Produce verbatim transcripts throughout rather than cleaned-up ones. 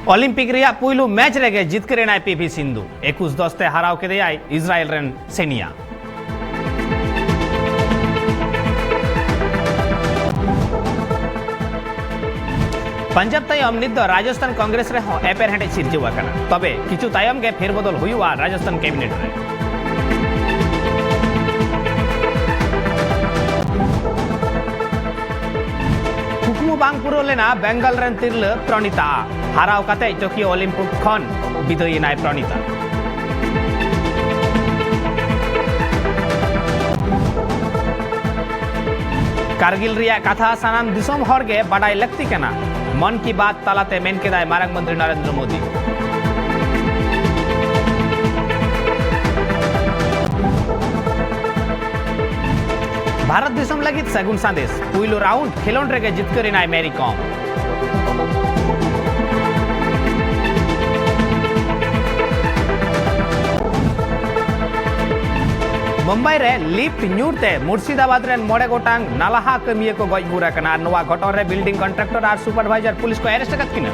Olympic ᱨᱮᱭᱟᱜ ᱯᱩᱭᱞᱩ match ᱨᱮᱜᱮ ᱡᱤᱛᱠᱟᱹᱨ ᱮᱱᱟᱭ ᱯᱤ ᱵᱷᱤ ᱥᱤᱱᱫᱷᱩ᱾ ᱮᱠᱩᱥ ᱫᱚᱥ ᱛᱮ ᱦᱟᱨᱟᱣ ᱠᱮᱫᱮᱭᱟᱭ ᱤᱥᱨᱟᱭᱮᱞ ᱨᱮᱱ ᱥᱮᱱᱤᱭᱟ᱾ ᱯᱟᱧᱡᱟᱵᱽ ᱛᱟᱭᱚᱢ ᱱᱤᱛ ᱫᱚ ᱨᱟᱡᱚᱥᱛᱷᱟᱱ ᱠᱚᱝᱜᱨᱮᱥ ᱨᱮᱦᱚᱸ ᱮᱯᱮᱨᱦᱮᱸᱰᱮᱡ ᱥᱤᱨᱡᱟᱹᱣ ᱟᱠᱟᱱᱟ᱾ ᱛᱚᱵᱮ ᱠᱤᱪᱷᱩ ᱛᱟᱭᱚᱢ ᱜᱮ ᱯᱷᱮᱨᱵᱚᱫᱚᱞ ᱦᱩᱭᱩᱜᱼᱟ ᱨᱟᱡᱚᱥᱛᱷᱟᱱ ᱠᱮᱵᱤᱱᱮᱴ ᱨᱮ᱾ ᱠᱩᱠᱢᱩ ᱵᱟᱝ ᱯᱩᱨᱟᱹᱣ ᱞᱮᱱᱟ ᱵᱮᱝᱜᱚᱞ ᱨᱮᱱ ᱛᱤᱨᱞᱟᱹ ᱯᱨᱚᱱᱤᱛᱟ ᱟᱜ᱾ ᱦᱟᱨᱟᱣ ᱠᱟᱛᱮ ᱴᱳᱠᱤᱭᱳ ᱚᱞᱤᱢᱯᱤᱠ ᱠᱷᱚᱱ ᱵᱤᱫᱟᱹᱭ ᱮᱱᱟᱭ ᱯᱨᱚᱱᱤᱛᱟ᱾ ᱠᱟᱨᱜᱤᱞ ᱨᱮᱭᱟᱜ ᱠᱟᱛᱷᱟ ᱥᱟᱱᱟᱢ ᱫᱤᱥᱚᱢ ᱦᱚᱲ ᱜᱮ ᱵᱟᱰᱟᱭ ᱞᱟᱹᱠᱛᱤ ᱠᱟᱱᱟ, ᱢᱚᱱ ᱠᱤ ᱵᱟᱛ ᱛᱟᱞᱟᱛᱮ ᱢᱮᱱ ᱠᱮᱫᱟᱭ ᱢᱟᱨᱟᱝ ᱢᱚᱱᱛᱨᱤ ᱱᱚᱨᱮᱱᱫᱨᱚ ᱢᱳᱫᱤ᱾ ᱵᱷᱟᱨᱚᱛ ᱫᱤᱥᱚᱢ ᱞᱟᱹᱜᱤᱫ ᱥᱟᱹᱜᱩᱱ ᱥᱟᱸᱫᱮᱥ, ᱯᱩᱭᱞᱩ ᱨᱟᱣᱩᱱᱰ ᱠᱷᱮᱞᱳᱸᱰ ᱨᱮᱜᱮ ᱡᱤᱛᱠᱟᱹᱨ ᱮᱱᱟᱭ ᱢᱮᱨᱤ ᱠᱚᱢ᱾ ᱢᱩᱢᱵᱟᱭ ᱨᱮ ᱞᱤᱯᱷᱴ ᱧᱩᱨ ᱛᱮ ᱢᱩᱨᱥᱤᱫᱟᱵᱟᱫᱽ ᱨᱮᱱ ᱢᱚᱬᱮ ᱜᱚᱴᱟᱝ ᱱᱟᱞᱦᱟ ᱠᱟᱹᱢᱤᱭᱟᱹ ᱠᱚ ᱜᱚᱡ ᱜᱩᱨ ᱟᱠᱟᱱᱟ᱾ ᱟᱨ ᱱᱚᱣᱟ ᱜᱷᱚᱴᱚᱱ ᱨᱮ ᱵᱤᱞᱰᱤᱝ ᱠᱚᱱᱴᱨᱟᱠᱴᱚᱨ ᱟᱨ ᱥᱩᱯᱟᱨᱵᱷᱟᱭᱡᱟᱨ ᱯᱩᱞᱤᱥ ᱠᱚ ᱮᱨᱮᱥᱴ ᱟᱠᱟᱫ ᱠᱤᱱᱟ᱾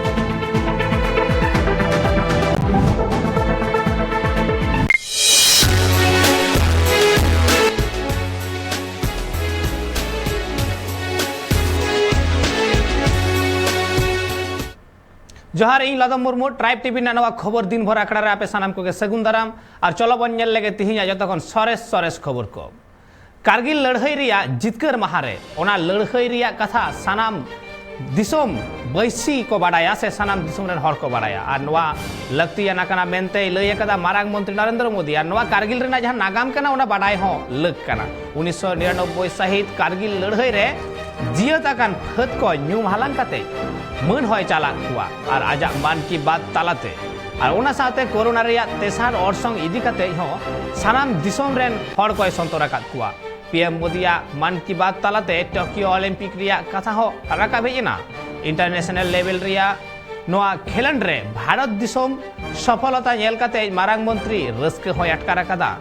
ᱡᱚᱦᱟᱨ, ᱤᱧ ᱞᱟᱫᱚᱢ ᱢᱩᱨᱢᱩ, ᱴᱨᱟᱭᱤᱵᱽ ᱴᱤᱵᱷᱤ ᱨᱮᱱᱟᱜ ᱱᱚᱣᱟ ᱠᱷᱚᱵᱚᱨ ᱫᱤᱱ ᱵᱷᱳᱨ ᱟᱠᱷᱲᱟ ᱨᱮ ᱟᱯᱮ ᱥᱟᱱᱟᱢ ᱠᱚᱜᱮ ᱥᱟᱹᱜᱩᱱ ᱫᱟᱨᱟᱢ᱾ ᱟᱨ ᱪᱚᱞᱚ ᱵᱚᱱ ᱧᱮᱞ ᱞᱮᱜᱮ ᱛᱤᱦᱤᱧᱟᱜ ᱡᱚᱛᱚ ᱠᱷᱚᱱ ᱥᱚᱨᱮᱥ ᱥᱚᱨᱮᱥ ᱠᱷᱚᱵᱚᱨ ᱠᱚ᱾ ᱠᱟᱨᱜᱤᱞ ᱞᱟᱹᱲᱦᱟᱹᱭ ᱨᱮᱭᱟᱜ ᱡᱤᱛᱠᱟᱹᱨ ᱢᱟᱦᱟ ᱨᱮ, ᱚᱱᱟ ᱞᱟᱹᱲᱦᱟᱹᱭ ᱨᱮᱭᱟᱜ ᱠᱟᱛᱷᱟ ᱥᱟᱱᱟᱢ ᱫᱤᱥᱚᱢ ᱵᱟᱹᱭᱥᱤ ᱠᱚ ᱵᱟᱰᱟᱭᱟ ᱥᱮ ᱥᱟᱱᱟᱢ ᱫᱤᱥᱚᱢ ᱨᱮᱱ ᱦᱚᱲ ᱠᱚ ᱵᱟᱰᱟᱭᱟ᱾ ᱟᱨ ᱱᱚᱣᱟ ᱞᱟᱹᱠᱛᱤᱭᱟᱱ ᱟᱠᱟᱱᱟ ᱢᱮᱱᱛᱮᱭ ᱞᱟᱹᱭ ᱟᱠᱟᱫᱟ ᱢᱟᱨᱟᱝ ᱢᱚᱱᱛᱨᱤ ᱱᱚᱨᱮᱱᱫᱨᱚ ᱢᱳᱫᱤ᱾ ᱟᱨ ᱱᱚᱣᱟ ᱠᱟᱨᱜᱤᱞ ᱨᱮᱱᱟᱜ ᱡᱟᱦᱟᱸ ᱱᱟᱜᱟᱢ ᱠᱟᱱᱟ, ᱚᱱᱟ ᱵᱟᱰᱟᱭ ᱦᱚᱸ ᱞᱟᱹᱠ ᱠᱟᱱᱟ᱾ ᱩᱱᱤᱥᱥᱚ ᱱᱤᱨᱟᱱᱚᱵᱵᱳᱭ ᱥᱟᱹᱦᱤᱛ ᱠᱟᱨᱜᱤᱞ ᱞᱟᱹᱲᱦᱟᱹᱭ ᱨᱮ ᱡᱤᱭᱟᱹᱛ ᱟᱠᱟᱱ ᱯᱷᱟᱹᱫ ᱠᱚ ᱧᱩᱢ ᱦᱟᱞᱟᱝ ᱠᱟᱛᱮ ᱢᱟᱹᱱ ᱦᱚᱸᱭ ᱪᱟᱞ ᱟᱫ ᱠᱚᱣᱟ᱾ ᱟᱨ ᱟᱡᱟᱜ ᱢᱟᱱ ᱠᱤ ᱵᱟᱛ ᱛᱟᱞᱟᱛᱮ ᱟᱨ ᱚᱱᱟ ᱥᱟᱶᱛᱮ ᱠᱳᱨᱳᱱᱟ ᱨᱮᱭᱟᱜ ᱛᱮᱥᱟᱨ ᱚᱨᱥᱚᱝ ᱤᱫᱤ ᱠᱟᱛᱮ ᱦᱚᱸ ᱥᱟᱱᱟᱢ ᱫᱤᱥᱚᱢ ᱨᱮᱱ ᱦᱚᱲ ᱠᱚᱭ ᱥᱚᱱᱛᱚᱨ ᱟᱠᱟᱫ ᱠᱚᱣᱟ᱾ ᱯᱤ ᱮᱢ ᱢᱳᱫᱤᱭᱟᱜ ᱢᱟᱱ ᱠᱤ ᱵᱟᱛ ᱛᱟᱞᱟᱛᱮ ᱴᱳᱠᱤᱭᱳ ᱚᱞᱤᱢᱯᱤᱠ ᱨᱮᱭᱟᱜ ᱠᱟᱛᱷᱟ ᱦᱚᱸ ᱨᱟᱠᱟᱵ ᱦᱮᱡ ᱮᱱᱟ᱾ ᱤᱱᱴᱟᱨᱱᱮᱥᱱᱟᱞ ᱞᱮᱵᱮᱞ ᱨᱮᱭᱟᱜ ᱱᱚᱣᱟ ᱠᱷᱮᱞᱳᱸᱰ ᱨᱮ ᱵᱷᱟᱨᱚᱛ ᱫᱤᱥᱚᱢ ᱥᱚᱯᱷᱚᱞᱚᱛᱟ ᱧᱮᱞ ᱠᱟᱛᱮ ᱢᱟᱨᱟᱝ ᱢᱚᱱᱛᱨᱤ ᱨᱟᱹᱥᱠᱟᱹ ᱦᱚᱸᱭ ᱟᱴᱠᱟᱨ ᱟᱠᱟᱫᱟ᱾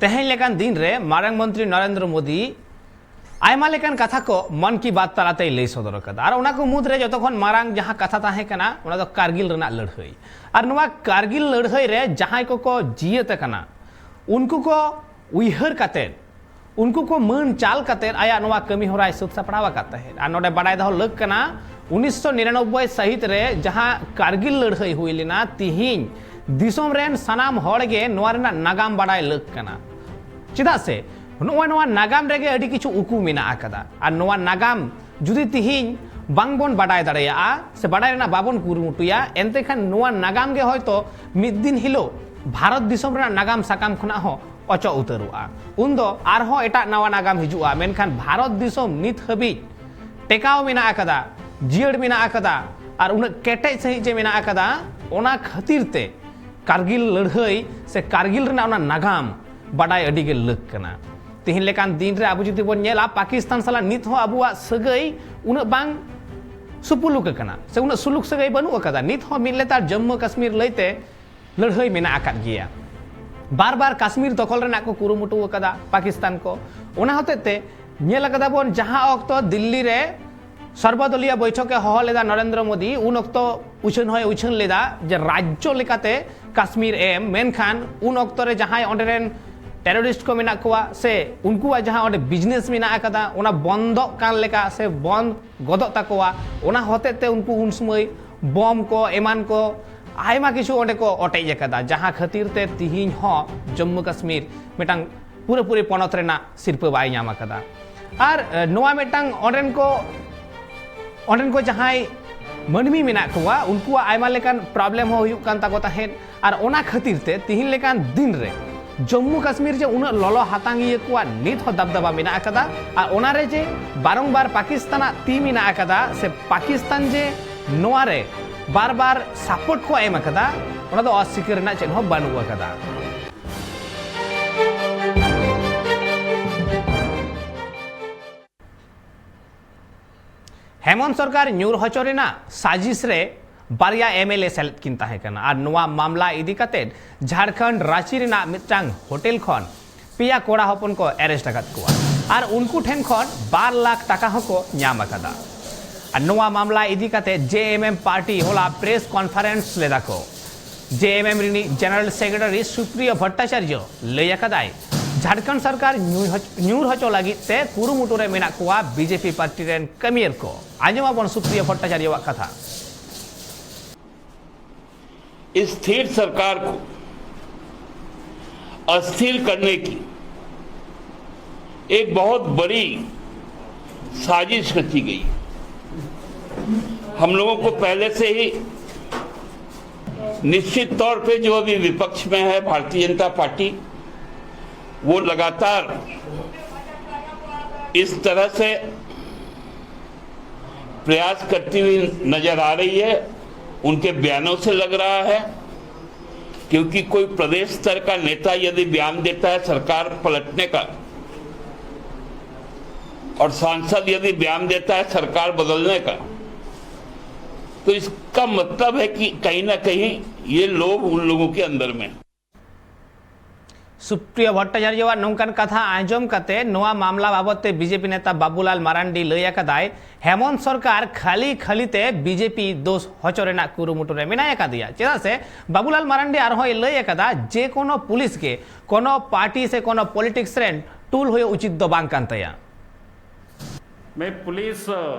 ᱛᱮᱦᱮᱧ ᱞᱮᱠᱟᱱ ᱫᱤᱱ ᱨᱮ ᱢᱟᱨᱟᱝ ᱢᱚᱱᱛᱨᱤ ᱱᱚᱨᱮᱱᱫᱨᱚ ᱢᱳᱫᱤ ᱟᱭᱢᱟ ᱞᱮᱠᱟᱱ ᱠᱟᱛᱷᱟ ᱠᱚ ᱢᱚᱱ ᱠᱤ ᱵᱟᱛ ᱛᱟᱞᱟᱛᱮᱭ ᱞᱟᱹᱭ ᱥᱚᱫᱚᱨ ᱟᱠᱟᱫᱟ᱾ ᱟᱨ ᱚᱱᱟ ᱠᱚ ᱢᱩᱫᱽᱨᱮ ᱡᱚᱛᱚ ᱠᱷᱚᱱ ᱢᱟᱨᱟᱝ ᱡᱟᱦᱟᱸ ᱠᱟᱛᱷᱟ ᱛᱟᱦᱮᱸ ᱠᱟᱱᱟ, ᱚᱱᱟ ᱫᱚ ᱠᱟᱨᱜᱤᱞ ᱨᱮᱱᱟᱜ ᱞᱟᱹᱲᱦᱟᱹᱭ᱾ ᱟᱨ ᱱᱚᱣᱟ ᱠᱟᱨᱜᱤᱞ ᱞᱟᱹᱲᱦᱟᱹᱭ ᱨᱮ ᱡᱟᱦᱟᱸᱭ ᱠᱚᱠᱚ ᱡᱤᱭᱟᱹᱛ ᱟᱠᱟᱱᱟ, ᱩᱱᱠᱩ ᱠᱚ ᱩᱭᱦᱟᱹᱨ ᱠᱟᱛᱮᱫ, ᱩᱱᱠᱩ ᱠᱚ ᱢᱟᱹᱱ ᱪᱟᱞ ᱠᱟᱛᱮᱫ ᱟᱭᱟᱜ ᱱᱚᱣᱟ ᱠᱟᱹᱢᱤ ᱦᱚᱨᱟᱭ ᱥᱟᱹᱛ ᱥᱟᱯᱲᱟᱣ ᱟᱠᱟᱫ ᱛᱟᱦᱮᱸᱫ᱾ ᱟᱨ ᱱᱚᱰᱮ ᱵᱟᱰᱟᱭ ᱫᱚᱦᱚ ᱞᱟᱹᱠ ᱠᱟᱱᱟ, ᱩᱱᱤᱥᱥᱚ ᱱᱤᱨᱟᱱᱚᱵᱵᱳᱭ ᱥᱟᱹᱦᱤᱛ ᱨᱮ ᱡᱟᱦᱟᱸ ᱠᱟᱨᱜᱤᱞ ᱞᱟᱹᱲᱦᱟᱹᱭ ᱦᱩᱭ ᱞᱮᱱᱟ, ᱛᱤᱦᱤᱧ ᱫᱤᱥᱚᱢ ᱨᱮᱱ ᱥᱟᱱᱟᱢ ᱦᱚᱲ ᱜᱮ ᱱᱚᱣᱟ ᱨᱮᱱᱟᱜ ᱱᱟᱜᱟᱢ ᱵᱟᱰᱟᱭ ᱞᱟᱹᱠ ᱠᱟᱱᱟ᱾ ᱪᱮᱫᱟᱜ ᱥᱮ ᱱᱚᱜᱼᱚᱭ ᱱᱚᱣᱟ ᱱᱟᱜᱟᱢ ᱨᱮᱜᱮ ᱟᱹᱰᱤ ᱠᱤᱪᱷᱩ ᱩᱠᱩ ᱢᱮᱱᱟᱜ ᱟᱠᱟᱫᱟ᱾ ᱟᱨ ᱱᱚᱣᱟ ᱱᱟᱜᱟᱢ ᱡᱩᱫᱤ ᱛᱤᱦᱤᱧ ᱵᱟᱝᱵᱚᱱ ᱵᱟᱰᱟᱭ ᱫᱟᱲᱮᱭᱟᱜᱼᱟ ᱥᱮ ᱵᱟᱰᱟᱭ ᱨᱮᱱᱟᱜ ᱵᱟᱵᱚᱱ ᱠᱩᱨᱩᱢᱩᱴᱩᱭᱟ, ᱮᱱᱛᱮ ᱠᱷᱟᱱ ᱱᱚᱣᱟ ᱱᱟᱜᱟᱢ ᱜᱮ ᱦᱚᱭᱛᱳ ᱢᱤᱫ ᱫᱤᱱ ᱦᱤᱞᱳᱜ ᱵᱷᱟᱨᱚᱛ ᱫᱤᱥᱚᱢ ᱨᱮᱱᱟᱜ ᱱᱟᱜᱟᱢ ᱥᱟᱠᱟᱢ ᱠᱷᱚᱱᱟᱜ ᱦᱚᱸ ᱚᱪᱚᱜ ᱩᱛᱟᱹᱨᱚᱜᱼᱟ᱾ ᱩᱱᱫᱚ ᱟᱨᱦᱚᱸ ᱮᱴᱟᱜ ᱱᱟᱣᱟ ᱱᱟᱜᱟᱢ ᱦᱤᱡᱩᱜᱼᱟ, ᱢᱮᱱᱠᱷᱟᱱ ᱵᱷᱟᱨᱚᱛ ᱫᱤᱥᱚᱢ ᱱᱤᱛ ᱦᱟᱹᱵᱤᱡ ᱴᱮᱠᱟᱣ ᱢᱮᱱᱟᱜ ᱟᱠᱟᱫᱟ, ᱡᱤᱭᱟᱹᱲ ᱢᱮᱱᱟᱜ ᱟᱠᱟᱫᱟ, ᱟᱨ ᱩᱱᱟᱹᱜ ᱠᱮᱴᱮᱡ ᱥᱟᱺᱦᱤᱡ ᱡᱮ ᱢᱮᱱᱟᱜ ᱟᱠᱟᱫᱟ, ᱚᱱᱟ ᱠᱷᱟᱹᱛᱤᱨ ᱛᱮ ᱠᱟᱨᱜᱤᱞ ᱞᱟᱹᱲᱦᱟᱹᱭ ᱥᱮ ᱠᱟᱨᱜᱤᱞ ᱨᱮᱱᱟᱜ ᱚᱱᱟ ᱱᱟᱜᱟᱢ ᱵᱟᱰᱟᱭ ᱟᱹᱰᱤ ᱜᱮ ᱞᱟᱹᱠ ᱠᱟᱱᱟ᱾ ᱛᱮᱦᱮᱧ ᱞᱮᱠᱟᱱ ᱫᱤᱱ ᱨᱮ ᱟᱵᱚ ᱡᱩᱫᱤ ᱵᱚᱱ ᱧᱮᱞᱟ, ᱯᱟᱠᱤᱥᱛᱟᱱ ᱥᱟᱞᱟᱜ ᱱᱤᱛ ᱦᱚᱸ ᱟᱵᱚᱣᱟᱜ ᱥᱟᱹᱜᱟᱹᱭ ᱩᱱᱟᱹᱜ ᱵᱟᱝ ᱥᱩᱯᱩᱞᱩᱠ ᱟᱠᱟᱱᱟ ᱥᱮ ᱩᱱᱟᱹᱜ ᱥᱩᱞᱩᱠ ᱥᱟᱹᱜᱟᱹᱭ ᱵᱟᱹᱱᱩᱜ ᱟᱠᱟᱫᱟ᱾ ᱱᱤᱛ ᱦᱚᱸ ᱢᱤᱫ ᱞᱮᱛᱟᱲ ᱡᱚᱢᱢᱩ ᱠᱟᱥᱢᱤᱨ ᱞᱟᱹᱭᱛᱮ ᱞᱟᱹᱲᱦᱟᱹᱭ ᱢᱮᱱᱟᱜ ᱟᱠᱟᱫ ᱜᱮᱭᱟ᱾ ᱵᱟᱨ ᱵᱟᱨ ᱠᱟᱥᱢᱤᱨ ᱫᱚᱠᱷᱚᱞ ᱨᱮᱱᱟᱜ ᱠᱚ ᱠᱩᱨᱩᱢᱩᱴᱩ ᱟᱠᱟᱫᱟ ᱯᱟᱠᱤᱥᱛᱟᱱ ᱠᱚ᱾ ᱚᱱᱟ ᱦᱚᱛᱮᱡ ᱛᱮ ᱧᱮᱞ ᱟᱠᱟᱫᱟ ᱵᱚᱱ, ᱡᱟᱦᱟᱸ ᱚᱠᱛᱚ ᱫᱤᱞᱞᱤ ᱨᱮ ᱥᱚᱨᱵᱚᱫᱚᱞᱤᱭᱟ ᱵᱳᱭᱴᱷᱚᱠ ᱮ ᱦᱚᱦᱚ ᱞᱮᱫᱟ ᱱᱚᱨᱮᱱᱫᱨᱚ ᱢᱳᱫᱤ, ᱩᱱ ᱚᱠᱛᱚ ᱩᱪᱷᱟᱹᱱ ᱦᱚᱸᱭ ᱩᱪᱷᱟᱹᱱ ᱞᱮᱫᱟ ᱡᱮ ᱨᱟᱡᱽᱡᱚ ᱞᱮᱠᱟᱛᱮ ᱠᱟᱥᱢᱤᱨ ᱮᱢ, ᱢᱮᱱᱠᱷᱟᱱ ᱩᱱ ᱚᱠᱛᱚ ᱨᱮ ᱡᱟᱦᱟᱸᱭ ᱚᱸᱰᱮ ᱨᱮᱱ ᱴᱮᱨᱚᱨᱤᱥᱴ ᱠᱚ ᱢᱮᱱᱟᱜ ᱠᱚᱣᱟ ᱥᱮ ᱩᱱᱠᱩᱣᱟᱜ ᱡᱟᱦᱟᱸ ᱚᱸᱰᱮ ᱵᱤᱡᱽᱱᱮᱥ ᱢᱮᱱᱟᱜ ᱟᱠᱟᱫᱟ, ᱚᱱᱟ ᱵᱚᱱᱫᱚᱜ ᱠᱟᱱ ᱞᱮᱠᱟ ᱥᱮ ᱵᱚᱱᱫ ᱜᱚᱫᱚᱜ ᱛᱟᱠᱚᱣᱟ, ᱚᱱᱟ ᱦᱚᱛᱮᱡ ᱛᱮ ᱩᱱᱠᱩ ᱩᱱ ᱥᱚᱢᱚᱭ ᱵᱚᱢ ᱠᱚ ᱮᱢᱟᱱ ᱠᱚ ᱟᱭᱢᱟ ᱠᱤᱪᱷᱩ ᱚᱸᱰᱮ ᱠᱚ ᱚᱴᱮᱡ ᱟᱠᱟᱫᱟ, ᱡᱟᱦᱟᱸ ᱠᱷᱟᱹᱛᱤᱨ ᱛᱮ ᱛᱤᱦᱤᱧ ᱦᱚᱸ ᱡᱚᱢᱢᱩ ᱠᱟᱥᱢᱤᱨ ᱢᱤᱫᱴᱟᱝ ᱯᱩᱨᱟᱹᱯᱩᱨᱤ ᱯᱚᱱᱚᱛ ᱨᱮᱱᱟᱜ ᱥᱤᱨᱯᱟᱹ ᱵᱟᱭ ᱧᱟᱢ ᱟᱠᱟᱫᱟ᱾ ᱟᱨ, ᱮ, ᱱᱚᱣᱟ ᱢᱤᱫᱴᱟᱝ ᱚᱸᱰᱮᱱ ᱠᱚ, ᱚᱸᱰᱮᱱ ᱠᱚ ᱡᱟᱦᱟᱸᱭ ᱢᱟᱹᱱᱢᱤ ᱢᱮᱱᱟᱜ ᱠᱚᱣᱟ, ᱩᱱᱠᱩᱣᱟᱜ ᱟᱭᱢᱟ ᱞᱮᱠᱟᱱ ᱯᱨᱚᱵᱞᱮᱢ ᱦᱚᱸ ᱦᱩᱭᱩᱜ ᱠᱟᱱ ᱛᱟᱠᱚ ᱛᱟᱦᱮᱸᱫ᱾ ᱟᱨ ᱚᱱᱟ ᱠᱷᱟᱹᱛᱤᱨ ᱛᱮ ᱛᱤᱦᱤᱧ ᱞᱮᱠᱟᱱ ᱫᱤᱱ ᱨᱮ ᱡᱚᱢᱢᱩ ᱠᱟᱥᱢᱤᱨ ᱡᱮ ᱩᱱᱟᱹᱜ ᱞᱚᱞᱚ ᱦᱟᱛᱟᱝᱤᱭᱟᱹ ᱠᱚᱣᱟᱜ ᱱᱤᱛ ᱦᱚᱸ ᱫᱟᱵᱫᱟᱵᱟ ᱢᱮᱱᱟᱜ ᱟᱠᱟᱫᱟ, ᱟᱨ ᱚᱱᱟᱨᱮ ᱡᱮ ᱵᱟᱨᱚᱝᱵᱟᱨ ᱯᱟᱠᱤᱥᱛᱟᱱᱟᱜ ᱛᱤ ᱢᱮᱱᱟᱜ ᱟᱠᱟᱫᱟ, ᱥᱮ ᱯᱟᱠᱤᱥᱛᱟᱱ ᱡᱮ ᱱᱚᱣᱟ ᱨᱮ ᱵᱟᱨ ᱵᱟᱨ ᱥᱟᱯᱳᱨᱴ ᱠᱚ ᱮᱢ ᱟᱠᱟᱫᱟ, ᱚᱱᱟ ᱫᱚ ᱚᱥᱤᱠᱟᱹᱨ ᱨᱮᱱᱟᱜ ᱪᱮᱫ ᱦᱚᱸ ᱵᱟᱹᱱᱩᱜ ᱟᱠᱟᱫᱟ᱾ ᱦᱮᱢᱚᱱᱛ ᱥᱚᱨᱠᱟᱨ ᱧᱩᱨ ᱦᱚᱪᱚ ᱨᱮᱱᱟᱜ ᱥᱟᱡᱤᱥ ᱨᱮ ᱵᱟᱨᱭᱟ ᱮᱢ ᱮᱞ ᱮ ᱥᱮᱞᱮᱫ ᱠᱤᱱ ᱛᱟᱦᱮᱸ ᱠᱟᱱᱟ᱾ ᱟᱨ ᱱᱚᱣᱟ ᱢᱟᱢᱞᱟ ᱤᱫᱤ ᱠᱟᱛᱮ ᱡᱷᱟᱲᱠᱷᱚᱸᱰ ᱨᱟᱸᱪᱤ ᱨᱮᱱᱟᱜ ᱢᱤᱫᱴᱟᱝ ᱦᱳᱴᱮᱞ ᱠᱷᱚᱱ ᱯᱮᱭᱟ ᱠᱚᱲᱟ ᱦᱚᱯᱚᱱ ᱠᱚ ᱮᱨᱮᱥᱴ ᱟᱠᱟᱫ ᱠᱚᱣᱟ ᱟᱨ ᱩᱱᱠᱩ ᱴᱷᱮᱱ ᱠᱷᱚᱱ ᱵᱟᱨ ᱞᱟᱠᱷ ᱴᱟᱠᱟ ᱦᱚᱸᱠᱚ ᱧᱟᱢ ᱟᱠᱟᱫᱟ᱾ ᱟᱨ ᱱᱚᱣᱟ ᱢᱟᱢᱞᱟ ᱤᱫᱤ ᱠᱟᱛᱮ ᱡᱮ ᱮᱢ ᱮᱢ ᱯᱟᱨᱴᱤ ᱦᱚᱞᱟ ᱯᱨᱮᱥ ᱠᱚᱱᱯᱷᱟᱨᱮᱱᱥ ᱞᱮᱫᱟ ᱠᱚ᱾ ᱡᱮ ᱮᱢ ᱮᱢ ᱨᱤᱱᱤᱡ ᱡᱮᱱᱟᱨᱟᱞ ᱥᱮᱠᱨᱮᱴᱟᱨᱤ ᱥᱩᱯᱨᱤᱭᱚ ᱵᱷᱚᱴᱴᱟᱪᱟᱨᱡᱚ ᱞᱟᱹᱭ ᱟᱠᱟᱫᱟᱭ, ᱡᱷᱟᱲᱠᱷᱚᱸᱰ ᱥᱚᱨᱠᱟᱨ ᱧᱩᱨ ᱦᱚᱪ-, ᱧᱩᱨ ᱦᱚᱪᱚ ᱞᱟᱹᱜᱤᱫ ᱛᱮ ᱠᱩᱨᱩᱢᱩᱴᱩ ᱨᱮ ᱢᱮᱱᱟᱜ ᱠᱚᱣᱟ ᱵᱤᱡᱮᱯᱤ ᱯᱟᱨᱴᱤ ᱨᱮᱱ ᱠᱟᱹᱢᱤᱭᱟᱹᱨ ᱠᱚ᱾ ᱟᱸᱡᱚᱢᱟᱵᱚᱱ ᱥᱩᱯᱨᱤᱭᱚ ᱵᱷᱚᱴᱴᱟᱪᱟᱨᱡᱚᱣᱟᱜ ᱠᱟᱛᱷᱟ᱾ स्थिर सरकार को अस्थिर करने की एक बहुत बड़ी साजिश रची गई। हम लोगों को पहले से ही निश्चित तौर पे जो अभी विपक्ष में है भारतीय जनता पार्टी, वो लगातार इस तरह से प्रयास करती हुई नजर आ रही है। उनके बयानों से लग रहा है, क्योंकि कोई प्रदेश स्तर का नेता यदि बयान देता है सरकार पलटने का और सांसद यदि बयान देता है सरकार बदलने का, तो इसका मतलब है कि कहीं ना कहीं ये लोभ उन लोगों के अंदर में है। ᱥᱩᱯᱨᱤᱭᱚ ᱵᱷᱚᱴᱴᱟᱪᱟᱨᱡᱚᱣᱟᱜ ᱱᱚᱝᱠᱟᱱ ᱠᱟᱛᱷᱟ ᱟᱸᱡᱚᱢ ᱠᱟᱛᱮ ᱱᱚᱣᱟ ᱢᱟᱢᱞᱟ ᱵᱟᱵᱚᱫ ᱛᱮ ᱵᱤᱡᱮᱯᱤ ᱱᱮᱛᱟ ᱵᱟᱵᱩᱞᱟᱞ ᱢᱟᱨᱟᱱᱰᱤ ᱞᱟᱹᱭ ᱟᱠᱟᱫᱟᱭ, ᱦᱮᱢᱚᱱᱛ ᱥᱚᱨᱠᱟᱨ ᱠᱷᱟᱹᱞᱤ ᱠᱷᱟᱹᱞᱤ ᱛᱮ ᱵᱤᱡᱮᱯᱤ ᱫᱳᱥ ᱦᱚᱪᱚ ᱨᱮᱱᱟᱜ ᱠᱩᱨᱩᱢᱩᱴᱩ ᱨᱮ ᱢᱮᱱᱟᱭ ᱟᱠᱟᱫᱮᱭᱟ᱾ ᱪᱮᱫᱟᱜ ᱥᱮ ᱵᱟᱵᱩᱞᱟᱞ ᱢᱟᱨᱟᱱᱰᱤ ᱟᱨᱦᱚᱸᱭ ᱞᱟᱹᱭ ᱟᱠᱟᱫᱟ, ᱡᱮ ᱠᱳᱱᱳ ᱯᱩᱞᱤᱥ ᱜᱮ ᱠᱳᱱᱳ ᱯᱟᱨᱴᱤ ᱥᱮ ᱠᱳᱱᱳ ᱯᱚᱞᱤᱴᱤᱠᱥ ᱨᱮᱱ ᱴᱩᱞ ᱦᱩᱭᱩᱜ ᱩᱪᱤᱛ ᱫᱚ ᱵᱟᱝ ᱠᱟᱱ ᱛᱟᱭᱟ᱾ मैं पुलिस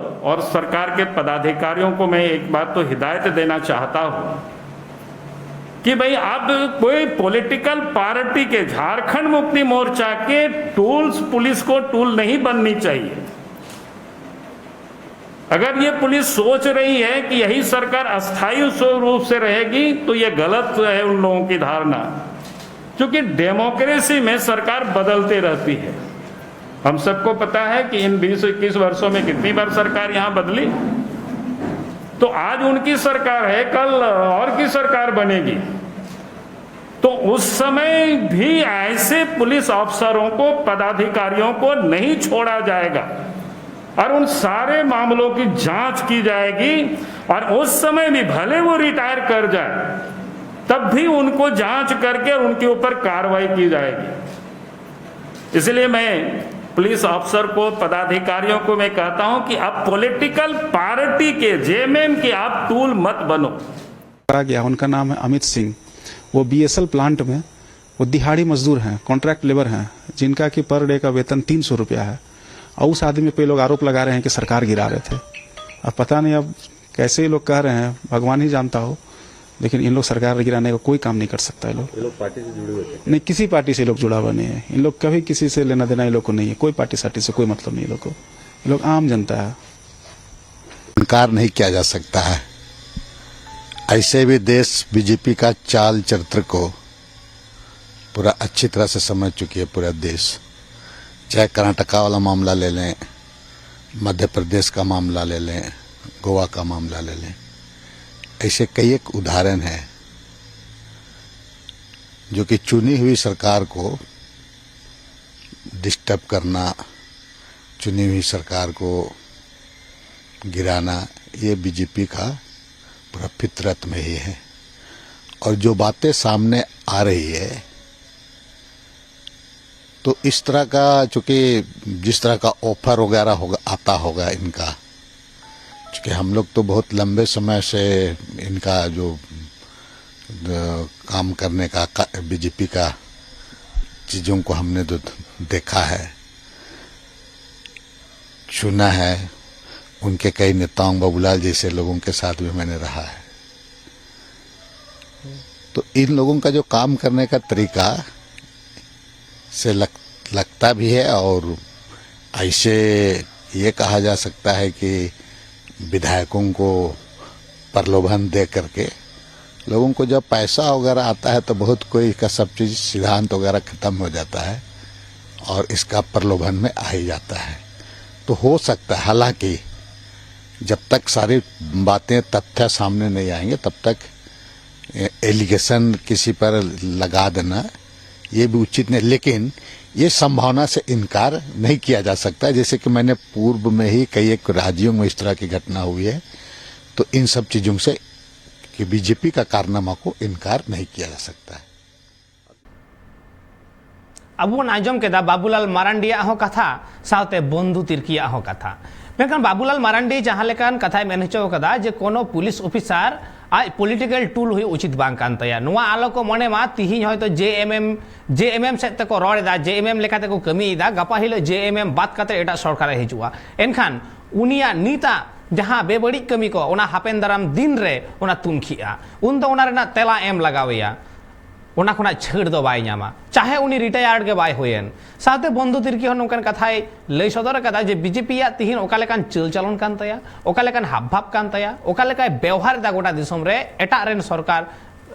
और सरकार के पदाधिकारियों को मैं एक बात तो हिदायत देना चाहता हूं कि भाई, अब कोई पॉलिटिकल पार्टी के, झारखंड मुक्ति मोर्चा के टूल्स पुलिस को टूल नहीं बननी चाहिए। अगर ये पुलिस सोच रही है कि यही सरकार अस्थायी स्वरूप से रहेगी, तो ये गलत है उन लोगों की धारणा, क्योंकि डेमोक्रेसी में सरकार बदलते रहती है। हम सबको पता है कि इन बीस इक्कीस वर्षों में कितनी बार सरकार यहां बदली। तो आज उनकी सरकार है, कल और की सरकार बनेगी। तो उस समय भी ऐसे पुलिस अफसरों को, पदाधिकारियों को नहीं छोड़ा जाएगा और उन सारे मामलों की जांच की जाएगी। और उस समय भी भले वो रिटायर कर जाए, तब भी उनको जांच करके उनके ऊपर कार्रवाई की जाएगी। इसलिए मैं पुलिस अफसर को, पदाधिकारियों को मैं कहता हूं कि आप पॉलिटिकल पार्टी के, जेएमएम के आप टूल मत बनो। मारा गया। उनका नाम है अमित सिंह। वो बीएसएल प्लांट में वो दिहाड़ी मजदूर हैं, कॉन्ट्रैक्ट लेबर हैं, जिनका कि पर डे का वेतन तीन सौ रुपया है। और उस आदमी पे लोग आरोप लगा रहे हैं कि सरकार गिरा रहे थे। अब पता नहीं, अब कैसे ये लोग कह रहे हैं, भगवान ही जानता हो, लेकिन इन लोग सरकार गिराने का कोई काम नहीं कर सकता है लोग। ये लोग पार्टी से जुड़े हुए थे? नहीं, किसी पार्टी से लोग जुड़ा हुआ नहीं है। इन लोग कभी किसी से लेना देना इन लोग को नहीं है, कोई पार्टी सार्टी से कोई मतलब नहीं है लोग को। ये लोग आम जनता है। इनकार नहीं किया जा सकता है। ऐसे भी देश बीजेपी का चाल चरित्र को पूरा अच्छी तरह से समझ चुकी है पूरा देश। चाहे कर्नाटका वाला मामला ले लें, मध्य प्रदेश का मामला ले लें, गोवा का मामला ले लें, ऐसे कई एक उदाहरण हैं जो कि चुनी हुई सरकार को डिस्टर्ब करना, चुनी हुई सरकार को गिराना, ये बीजेपी का पूरा फितरत में ही है। और जो बातें सामने आ रही है, तो इस तरह का, चूंकि जिस तरह का ऑफर वगैरह होगा, आता होगा इनका, क्योंकि हम लोग तो बहुत लंबे समय से इनका जो, जो काम करने का, का बीजेपी का चीज़ों को हमने तो देखा है, सुना है। उनके कई नेताओं, बाबूलाल जैसे लोगों के साथ भी मैंने रहा है। तो इन लोगों का जो काम करने का तरीका से लग, लगता भी है, और ऐसे ये कहा जा सकता है कि विधायकों को प्रलोभन दे करके लोगों को जब पैसा वगैरह आता है, तो बहुत कोई का सब चीज़, सिद्धांत वगैरह ख़त्म हो जाता है और इसका प्रलोभन में आ ही जाता है। तो हो सकता है, हालांकि जब तक सारी बातें, तथ्य सामने नहीं आएंगे, तब तक एलिगेशन किसी पर लगा देना, ये भी उचित नहीं। लेकिन ये संभावना से इनकार नहीं किया जा सकता। जैसे कि मैंने पूर्व में ही कई एक राज्यों में इस तरह की घटना हुई है, तो इन सब चीज़ों से, कि बीजेपी का कारनामा को इनकार नहीं किया जा सकता है। ᱟᱵᱚ ᱵᱚᱱ ᱟᱸᱡᱚᱢ ᱠᱮᱫᱟ ᱵᱟᱵᱩᱞᱟᱞ ᱢᱟᱨᱟᱱᱰᱤᱭᱟᱜ ᱦᱚᱸ ᱠᱟᱛᱷᱟ, ᱥᱟᱶᱛᱮ ᱵᱚᱱᱫᱷᱩ ᱛᱤᱨᱠᱤᱭᱟᱜ ᱦᱚᱸ ᱠᱟᱛᱷᱟ᱾ ᱢᱮᱱᱠᱷᱟᱱ ᱵᱟᱵᱩᱞᱟᱞ ᱢᱟᱨᱟᱱᱰᱤ ᱡᱟᱦᱟᱸ ᱞᱮᱠᱟᱱ ᱠᱟᱛᱷᱟᱭ ᱢᱮᱱ ᱦᱚᱪᱚ ᱠᱟᱫᱟ ᱡᱮ ᱠᱳᱱᱳ ᱯᱩᱞᱤᱥ ᱚᱯᱷᱤᱥᱟᱨ ᱟᱡ ᱯᱚᱞᱤᱴᱤᱠᱟᱞ ᱴᱩᱞ ᱦᱩᱭᱩᱜ ᱩᱪᱤᱛ ᱵᱟᱝ ᱠᱟᱱ ᱛᱟᱭᱟ᱾ ᱱᱚᱣᱟ ᱟᱞᱚ ᱠᱚ ᱢᱚᱱᱮ ᱢᱟ ᱛᱤᱦᱤᱧ ᱦᱚᱭᱛᱳ ᱡᱮ ᱮᱢ ᱮᱢ, ᱡᱮ ᱮᱢ ᱮᱢ ᱥᱮᱫ ᱛᱮᱠᱚ ᱨᱚᱲ ᱮᱫᱟ, ᱡᱮ ᱮᱢ ᱮᱢ ᱞᱮᱠᱟ ᱛᱮᱠᱚ ᱠᱟᱹᱢᱤᱭᱮᱫᱟ, ᱜᱟᱯᱟ ᱦᱤᱞᱳᱜ ᱡᱮ ᱮᱢ ᱮᱢ ᱵᱟᱫ ᱠᱟᱛᱮ ᱮᱴᱟᱜ ᱥᱚᱨᱠᱟᱨᱮ ᱦᱤᱡᱩᱜᱼᱟ᱾ ᱮᱱᱠᱷᱟᱱ ᱩᱱᱤᱭᱟᱜ ᱱᱤᱛᱟᱜ ᱡᱟᱦᱟᱸ ᱵᱮᱵᱟᱹᱲᱤᱡ ᱠᱟᱹᱢᱤ ᱠᱚ, ᱚᱱᱟ ᱦᱟᱯᱮᱱ ᱫᱟᱨᱟᱢ ᱫᱤᱱ ᱨᱮ ᱚᱱᱟ ᱛᱩᱱᱠᱷᱤᱜᱼᱟ᱾ ᱩᱱᱫᱚ ᱚᱱᱟ ᱨᱮᱱᱟᱜ ᱛᱮᱞᱟ ᱮᱢ ᱞᱟᱜᱟᱣ ᱮᱭᱟ᱾ ᱚᱱᱟ ᱠᱷᱚᱱᱟᱜ ᱪᱷᱟᱹᱲ ᱫᱚ ᱵᱟᱭ ᱧᱟᱢᱟ, ᱪᱟᱦᱮ ᱩᱱᱤ ᱨᱤᱴᱟᱭᱟᱨᱰ ᱜᱮ ᱵᱟᱭ ᱦᱩᱭᱮᱱ᱾ ᱥᱟᱶᱛᱮ ᱵᱚᱱᱫᱷᱩ ᱛᱤᱨᱠᱤ ᱦᱚᱸ ᱱᱚᱝᱠᱟᱱ ᱠᱟᱛᱷᱟᱭ ᱞᱟᱹᱭ ᱥᱚᱫᱚᱨ ᱟᱠᱟᱫᱟ ᱡᱮ ᱵᱤᱡᱮᱯᱤᱭᱟᱜ ᱛᱤᱦᱤᱧ ᱚᱠᱟ ᱞᱮᱠᱟᱱ ᱪᱟᱹᱞ ᱪᱟᱞᱚᱱ ᱠᱟᱱ ᱛᱟᱭᱟ, ᱚᱠᱟ ᱞᱮᱠᱟᱱ ᱦᱟᱵ ᱵᱷᱟᱵ ᱠᱟᱱ ᱛᱟᱭᱟ, ᱚᱠᱟ ᱞᱮᱠᱟᱭ ᱵᱮᱣᱦᱟᱨ ᱮᱫᱟ ᱜᱚᱴᱟ ᱫᱤᱥᱚᱢ ᱨᱮ ᱮᱴᱟᱜ ᱨᱮᱱ ᱥᱚᱨᱠᱟᱨ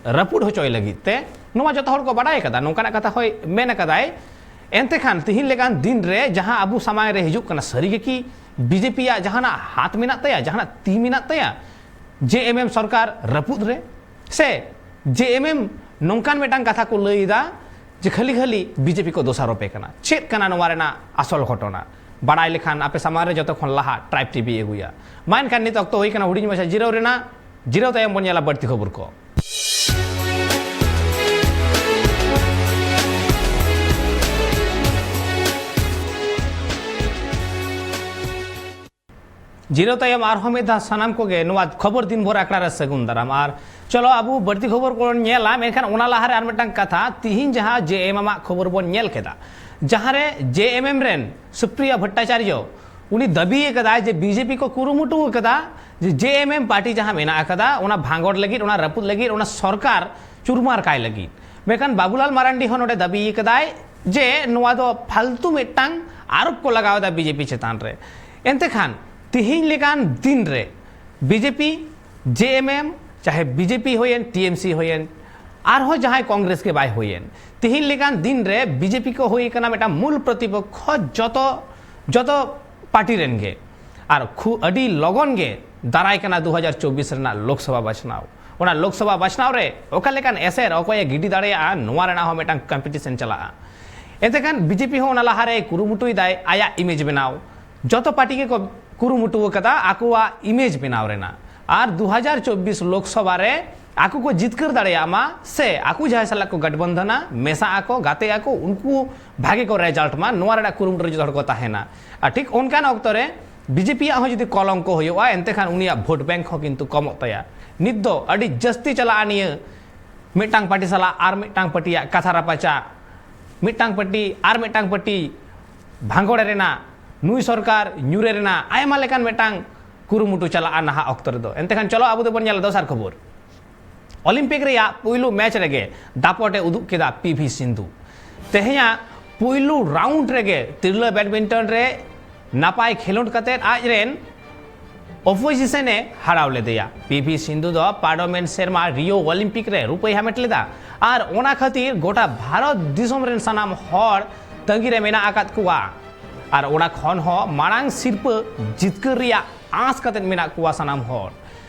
ᱨᱟᱹᱯᱩᱫ ᱦᱚᱪᱚᱭ ᱞᱟᱹᱜᱤᱫ ᱛᱮ, ᱱᱚᱣᱟ ᱡᱚᱛᱚ ᱦᱚᱲ ᱠᱚ ᱵᱟᱰᱟᱭ ᱟᱠᱟᱫᱟ, ᱱᱚᱝᱠᱟᱱᱟᱜ ᱠᱟᱛᱷᱟ ᱦᱚᱸᱭ ᱢᱮᱱ ᱟᱠᱟᱫᱟᱭ᱾ ᱮᱱᱛᱮ ᱠᱷᱟᱱ ᱛᱤᱦᱤᱧ ᱞᱮᱠᱟᱱ ᱫᱤᱱ ᱨᱮ ᱡᱟᱦᱟᱸ ᱟᱵᱚ ᱥᱟᱢᱟᱝ ᱨᱮ ᱦᱤᱡᱩᱜ ᱠᱟᱱᱟ, ᱥᱟᱹᱨᱤ ᱜᱮ ᱠᱤ ᱵᱤᱡᱮᱯᱤᱭᱟᱜ ᱡᱟᱦᱟᱱᱟᱜ ᱦᱟᱛ ᱢᱮᱱᱟᱜ ᱛᱟᱭᱟ, ᱡᱟᱦᱟᱱᱟᱜ ᱛᱤ ᱢᱮᱱᱟᱜ ᱛᱟᱭᱟ ᱡᱮ ᱮᱢ ᱮᱢ ᱥᱚᱨᱠᱟᱨ ᱨᱟᱹᱯᱩᱫ ᱨᱮ? ᱥᱮ ᱡᱮ ᱮᱢ ᱮᱢ ᱱᱚᱝᱠᱟᱱ ᱢᱤᱫᱴᱟᱝ ᱠᱟᱛᱷᱟ ᱠᱚ ᱞᱟᱹᱭ ᱮᱫᱟ ᱡᱮ ᱠᱷᱟᱹᱞᱤ ᱠᱷᱟᱹᱞᱤ ᱵᱤᱡᱮᱯᱤ ᱠᱚ ᱫᱳᱥᱟᱨᱳᱯᱮ ᱠᱟᱱᱟ? ᱪᱮᱫ ᱠᱟᱱᱟ ᱱᱚᱣᱟ ᱨᱮᱱᱟᱜ ᱟᱥᱚᱞ ᱜᱷᱚᱴᱚᱱᱟ? ᱵᱟᱲᱟᱭ ᱞᱮᱠᱷᱟᱱ ᱟᱯᱮ ᱥᱟᱢᱟᱝ ᱨᱮ ᱡᱚᱛᱚ ᱠᱷᱚᱱ ᱞᱟᱦᱟ ᱴᱨᱟᱭᱤᱵᱽ ᱴᱤᱵᱷᱤ ᱟᱹᱜᱩᱭᱟ᱾ ᱢᱟ ᱮᱱᱠᱷᱟᱱ ᱱᱤᱛ ᱚᱠᱛᱚ ᱦᱩᱭ ᱠᱟᱱᱟ ᱦᱩᱰᱤᱧ ᱢᱟᱪᱷᱟ ᱡᱤᱨᱟᱹᱣ ᱨᱮᱱᱟᱜ, ᱡᱤᱨᱟᱹᱣ ᱛᱟᱭᱚᱢ ᱵᱚᱱ ᱧᱮᱞᱟ ᱵᱟᱹᱲᱛᱤ ᱠᱷᱚᱵᱚᱨ ᱠᱚ᱾ ᱡᱤᱨᱟᱹᱣ ᱛᱟᱭᱚᱢ ᱟᱨᱦᱚᱸ ᱢᱤᱫ ᱫᱷᱟᱣ ᱥᱟᱱᱟᱢ ᱠᱚᱜᱮ ᱱᱚᱣᱟ ᱠᱷᱚᱵᱚᱨ ᱫᱤᱱ ᱵᱷᱳᱨ ᱟᱠᱷᱲᱟ ᱨᱮ ᱥᱟᱹᱜᱩᱱ ᱫᱟᱨᱟᱢ᱾ ᱟᱨ ᱪᱚᱞᱚ ᱟᱵᱚ ᱵᱟᱹᱲᱛᱤ ᱠᱷᱚᱵᱚᱨ ᱠᱚᱵᱚᱱ ᱧᱮᱞᱟ, ᱢᱮᱱᱠᱷᱟᱱ ᱚᱱᱟ ᱞᱟᱦᱟᱨᱮ ᱟᱨ ᱢᱤᱫᱴᱟᱝ ᱠᱟᱛᱷᱟ, ᱛᱤᱦᱤᱧ ᱡᱟᱦᱟᱸ ᱡᱮ ᱮᱢ ᱮᱢ ᱟᱜ ᱠᱷᱚᱵᱚᱨ ᱵᱚᱱ ᱧᱮᱞ ᱠᱮᱫᱟ, ᱡᱟᱦᱟᱸᱨᱮ ᱡᱮ ᱮᱢ ᱮᱢ ᱨᱮᱱ ᱥᱩᱯᱨᱤᱭᱟ ᱵᱷᱚᱴᱴᱟᱪᱟᱨᱡᱚ ᱩᱱᱤ ᱫᱟᱹᱵᱤ ᱟᱠᱟᱫᱟᱭ ᱡᱮ ᱵᱤᱡᱮᱯᱤ ᱠᱚ ᱠᱩᱨᱩᱢᱩᱴᱩ ᱟᱠᱟᱫᱟ ᱡᱮ ᱡᱮ ᱮᱢ ᱮᱢ ᱯᱟᱨᱴᱤ ᱡᱟᱦᱟᱸ ᱢᱮᱱᱟᱜ ᱟᱠᱟᱫᱟ ᱚᱱᱟ ᱵᱷᱟᱸᱜᱚᱲ ᱞᱟᱹᱜᱤᱫ, ᱚᱱᱟ ᱨᱟᱹᱯᱩᱫ ᱞᱟᱹᱜᱤᱫ, ᱚᱱᱟ ᱥᱚᱨᱠᱟᱨ ᱪᱩᱨᱢᱟᱨ ᱠᱟᱭ ᱞᱟᱹᱜᱤᱫ᱾ ᱢᱮᱱᱠᱷᱟᱱ ᱵᱟᱵᱩᱞᱟᱞ ᱢᱟᱨᱟᱱᱰᱤ ᱦᱚᱸ ᱱᱚᱰᱮ ᱫᱟᱹᱵᱤ ᱟᱠᱟᱫᱟᱭ ᱡᱮ ᱱᱚᱣᱟ ᱫᱚ ᱯᱷᱟᱞᱛᱩ ᱢᱤᱫᱴᱟᱝ ᱟᱨᱳᱯ ᱠᱚ ᱞᱟᱜᱟᱣ ᱮᱫᱟ ᱵᱤᱡᱮᱯᱤ ᱪᱮᱛᱟᱱ ᱨᱮ᱾ ᱮᱱᱛᱮ ᱠᱷᱟᱱ ᱛᱤᱦᱤᱧ ᱞᱮᱠᱟᱱ ᱫᱤᱱ ᱨᱮ ᱵᱤᱡᱮᱯᱤ, ᱡᱮ ᱮᱢ ᱮᱢ, ᱪᱟᱦᱮ ᱵᱤᱡᱮᱯᱤ ᱦᱩᱭᱮᱱ, ᱴᱤ ᱮᱢ ᱥᱤ ᱦᱩᱭᱮᱱ, ᱟᱨᱦᱚᱸ ᱡᱟᱦᱟᱸᱭ ᱠᱚᱝᱜᱨᱮᱥ ᱜᱮ ᱵᱟᱭ ᱦᱩᱭᱮᱱ, ᱛᱤᱦᱤᱧ ᱞᱮᱠᱟᱱ ᱫᱤᱱ ᱨᱮ ᱵᱤᱡᱮᱯᱤ ᱠᱚ ᱦᱩᱭ ᱠᱟᱱᱟ ᱢᱤᱫᱴᱟᱝ ᱢᱩᱞ ᱯᱨᱚᱛᱤᱯᱚᱠᱠᱷᱚ ᱡᱚᱛᱚ, ᱡᱚᱛᱚ ᱯᱟᱨᱴᱤ ᱨᱮᱱ ᱜᱮ᱾ ᱟᱨ ᱠᱷᱩ-, ᱟᱹᱰᱤ ᱞᱚᱜᱚᱱ ᱜᱮ ᱫᱟᱨᱟᱭ ᱠᱟᱱᱟ ᱫᱩ ᱦᱟᱡᱟᱨ ᱪᱚᱵᱵᱤᱥ ᱨᱮᱱᱟᱜ ᱞᱳᱠᱥᱚᱵᱷᱟ ᱵᱟᱪᱷᱱᱟᱣ᱾ ᱚᱱᱟ ᱞᱳᱠᱥᱚᱵᱷᱟ ᱵᱟᱪᱷᱱᱟᱣ ᱨᱮ ᱚᱠᱟ ᱞᱮᱠᱟᱱ ᱮᱥᱮᱨ ᱚᱠᱚᱭᱮ ᱜᱤᱰᱤ ᱫᱟᱲᱮᱭᱟᱜᱼᱟ, ᱱᱚᱣᱟ ᱨᱮᱱᱟᱜ ᱦᱚᱸ ᱢᱤᱫᱴᱟᱝ ᱠᱚᱢᱯᱤᱴᱤᱥᱚᱱ ᱪᱟᱞᱟᱜᱼᱟ᱾ ᱮᱱᱛᱮ ᱠᱷᱟᱱ ᱵᱤᱡᱮᱯᱤ ᱦᱚᱸ ᱚᱱᱟ ᱞᱟᱦᱟᱨᱮ ᱠᱩᱨᱩᱢᱩᱴᱩᱭᱮᱫᱟᱭ ᱟᱭᱟᱜ ᱤᱢᱮᱡᱽ ᱵᱮᱱᱟᱣ᱾ ᱡᱚᱛᱚ ᱯᱟᱨᱴᱤ ᱜᱮᱠᱚ ᱠᱩᱨᱩᱢᱩᱴᱩ ᱟᱠᱟᱫᱟ ᱟᱠᱚᱣᱟᱜ ᱤᱢᱮᱡᱽ ᱵᱮᱱᱟᱣ ᱨᱮᱱᱟᱜ᱾ ᱟᱨ ᱫᱩ ᱦᱟᱡᱟᱨ ᱪᱚᱵᱵᱤᱥ ᱞᱳᱠᱥᱚᱵᱷᱟ ᱨᱮ ᱟᱠᱚ ᱠᱚ ᱡᱤᱛᱠᱟᱹᱨ ᱫᱟᱲᱮᱭᱟᱜ ᱢᱟ, ᱥᱮ ᱟᱠᱚ ᱡᱟᱦᱟᱸᱭ ᱥᱟᱞᱟᱜ ᱠᱚ ᱜᱟᱴᱵᱚᱱᱫᱷᱚᱱᱟ, ᱢᱮᱥᱟᱜ ᱟᱠᱚ, ᱜᱟᱛᱮᱜ ᱟᱠᱚ, ᱩᱱᱠᱩ ᱵᱷᱟᱜᱮ ᱠᱚ ᱨᱮᱡᱟᱞᱴ ᱢᱟ, ᱱᱚᱣᱟ ᱨᱮᱱᱟᱜ ᱠᱩᱨᱩᱢᱩᱴᱩ ᱨᱮ ᱡᱚᱛᱚ ᱦᱚᱲ ᱠᱚ ᱛᱟᱦᱮᱱᱟ᱾ ᱟᱨ ᱴᱷᱤᱠ ᱚᱱᱠᱟᱱ ᱚᱠᱛᱚ ᱨᱮ ᱵᱤᱡᱮᱯᱤ ᱭᱟᱜ ᱦᱚᱸ ᱡᱩᱫᱤ ᱠᱚᱞᱚᱝᱠᱚ ᱦᱩᱭᱩᱜᱼᱟ, ᱮᱱᱛᱮ ᱠᱷᱟᱱ ᱩᱱᱤᱭᱟᱜ ᱵᱷᱳᱴ ᱵᱮᱝᱠ ᱦᱚᱸ ᱠᱤᱱᱛᱩ ᱠᱚᱢᱚᱜ ᱛᱟᱭᱟ᱾ ᱱᱤᱛ ᱫᱚ ᱟᱹᱰᱤ ᱡᱟᱹᱥᱛᱤ ᱪᱟᱞᱟᱜᱼᱟ ᱱᱤᱭᱟᱹ ᱢᱤᱫᱴᱟᱝ ᱯᱟᱨᱴᱤ ᱥᱟᱞᱟᱜ ᱟᱨ ᱢᱤᱫᱴᱟᱝ ᱯᱟᱨᱴᱤᱭᱟᱜ ᱠᱟᱛᱷᱟ ᱨᱟᱯᱟᱪᱟᱜ, ᱢᱤᱫᱴᱟᱝ ᱯᱟᱨᱴᱤ ᱟᱨ ᱢᱤᱫᱴᱟᱝ ᱯᱟᱨᱴᱤ ᱵᱷᱟᱸᱜᱚᱲᱮ ᱨᱮᱱᱟᱜ, ᱱᱩᱭ ᱥᱚᱨᱠᱟᱨ ᱧᱩᱨᱮ ᱨᱮᱱᱟᱜ ᱟᱭᱢᱟ ᱞᱮᱠᱟᱱ ᱢᱤᱫᱴᱟᱝ ᱠᱩᱨᱩᱢᱩᱴᱩ ᱪᱟᱞᱟᱜᱼᱟ ᱱᱟᱦᱟᱜ ᱚᱠᱛᱚ ᱨᱮᱫᱚ᱾ ᱮᱱᱛᱮ ᱠᱷᱟᱱ ᱪᱚᱞᱚ ᱟᱵᱚ ᱫᱚᱵᱚᱱ ᱧᱮᱞᱟ ᱫᱚᱥᱟᱨ ᱠᱷᱚᱵᱚᱨ᱾ ᱚᱞᱤᱢᱯᱤᱠ ᱨᱮᱭᱟᱜ ᱯᱩᱭᱞᱩ ᱢᱮᱪ ᱨᱮᱜᱮ ᱫᱟᱯᱚᱴ ᱮ ᱩᱫᱩᱜ ᱠᱮᱫᱟ ᱯᱤ ᱵᱷᱤ ᱥᱤᱱᱫᱷᱩ᱾ ᱛᱮᱦᱮᱧᱟᱜ ᱯᱩᱭᱞᱩ ᱨᱟᱣᱩᱱᱰ ᱨᱮᱜᱮ ᱛᱤᱨᱞᱟᱹ ᱵᱮᱰᱢᱤᱱᱴᱚᱱ ᱨᱮ ᱱᱟᱯᱟᱭ ᱠᱷᱮᱞᱳᱰ ᱠᱟᱛᱮ ᱟᱡ ᱨᱮᱱ ᱚᱯᱳᱡᱤᱥᱚᱱ ᱮ ᱦᱟᱨᱟᱣ ᱞᱮᱫᱮᱭᱟ᱾ ᱯᱤ ᱵᱷᱤ ᱥᱤᱱᱫᱷᱩ ᱫᱚ ᱯᱟᱨᱚᱢᱮᱱ ᱥᱮᱨᱢᱟ ᱨᱤᱭᱳ ᱚᱞᱤᱢᱯᱤᱠ ᱨᱮ ᱨᱩᱯᱟᱹᱭ ᱦᱟᱢᱮᱴ ᱞᱮᱫᱟ, ᱟᱨ ᱚᱱᱟ ᱠᱷᱟᱹᱛᱤᱨ ᱜᱚᱴᱟ ᱵᱷᱟᱨᱚᱛ ᱫᱤᱥᱚᱢ ᱨᱮᱱ ᱥᱟᱱᱟᱢ ᱦᱚᱲ ᱛᱟᱺᱜᱤ ᱨᱮ ᱢᱮᱱᱟᱜ ᱟᱠᱟᱫ ᱠᱚᱣᱟ᱾ ᱟᱨ ᱚᱱᱟ ᱠᱷᱚᱱ ᱦᱚᱸ ᱢᱟᱲᱟᱝ ᱥᱤᱨᱯᱟᱹ ᱡᱤᱛᱠᱟᱹᱨ ᱨᱮᱭᱟᱜ ᱟᱸᱥ ᱠᱟᱛᱮ ᱢᱮᱱᱟᱜ ᱠᱚᱣᱟ ᱥᱟᱱᱟᱢ ᱦᱚᱲ᱾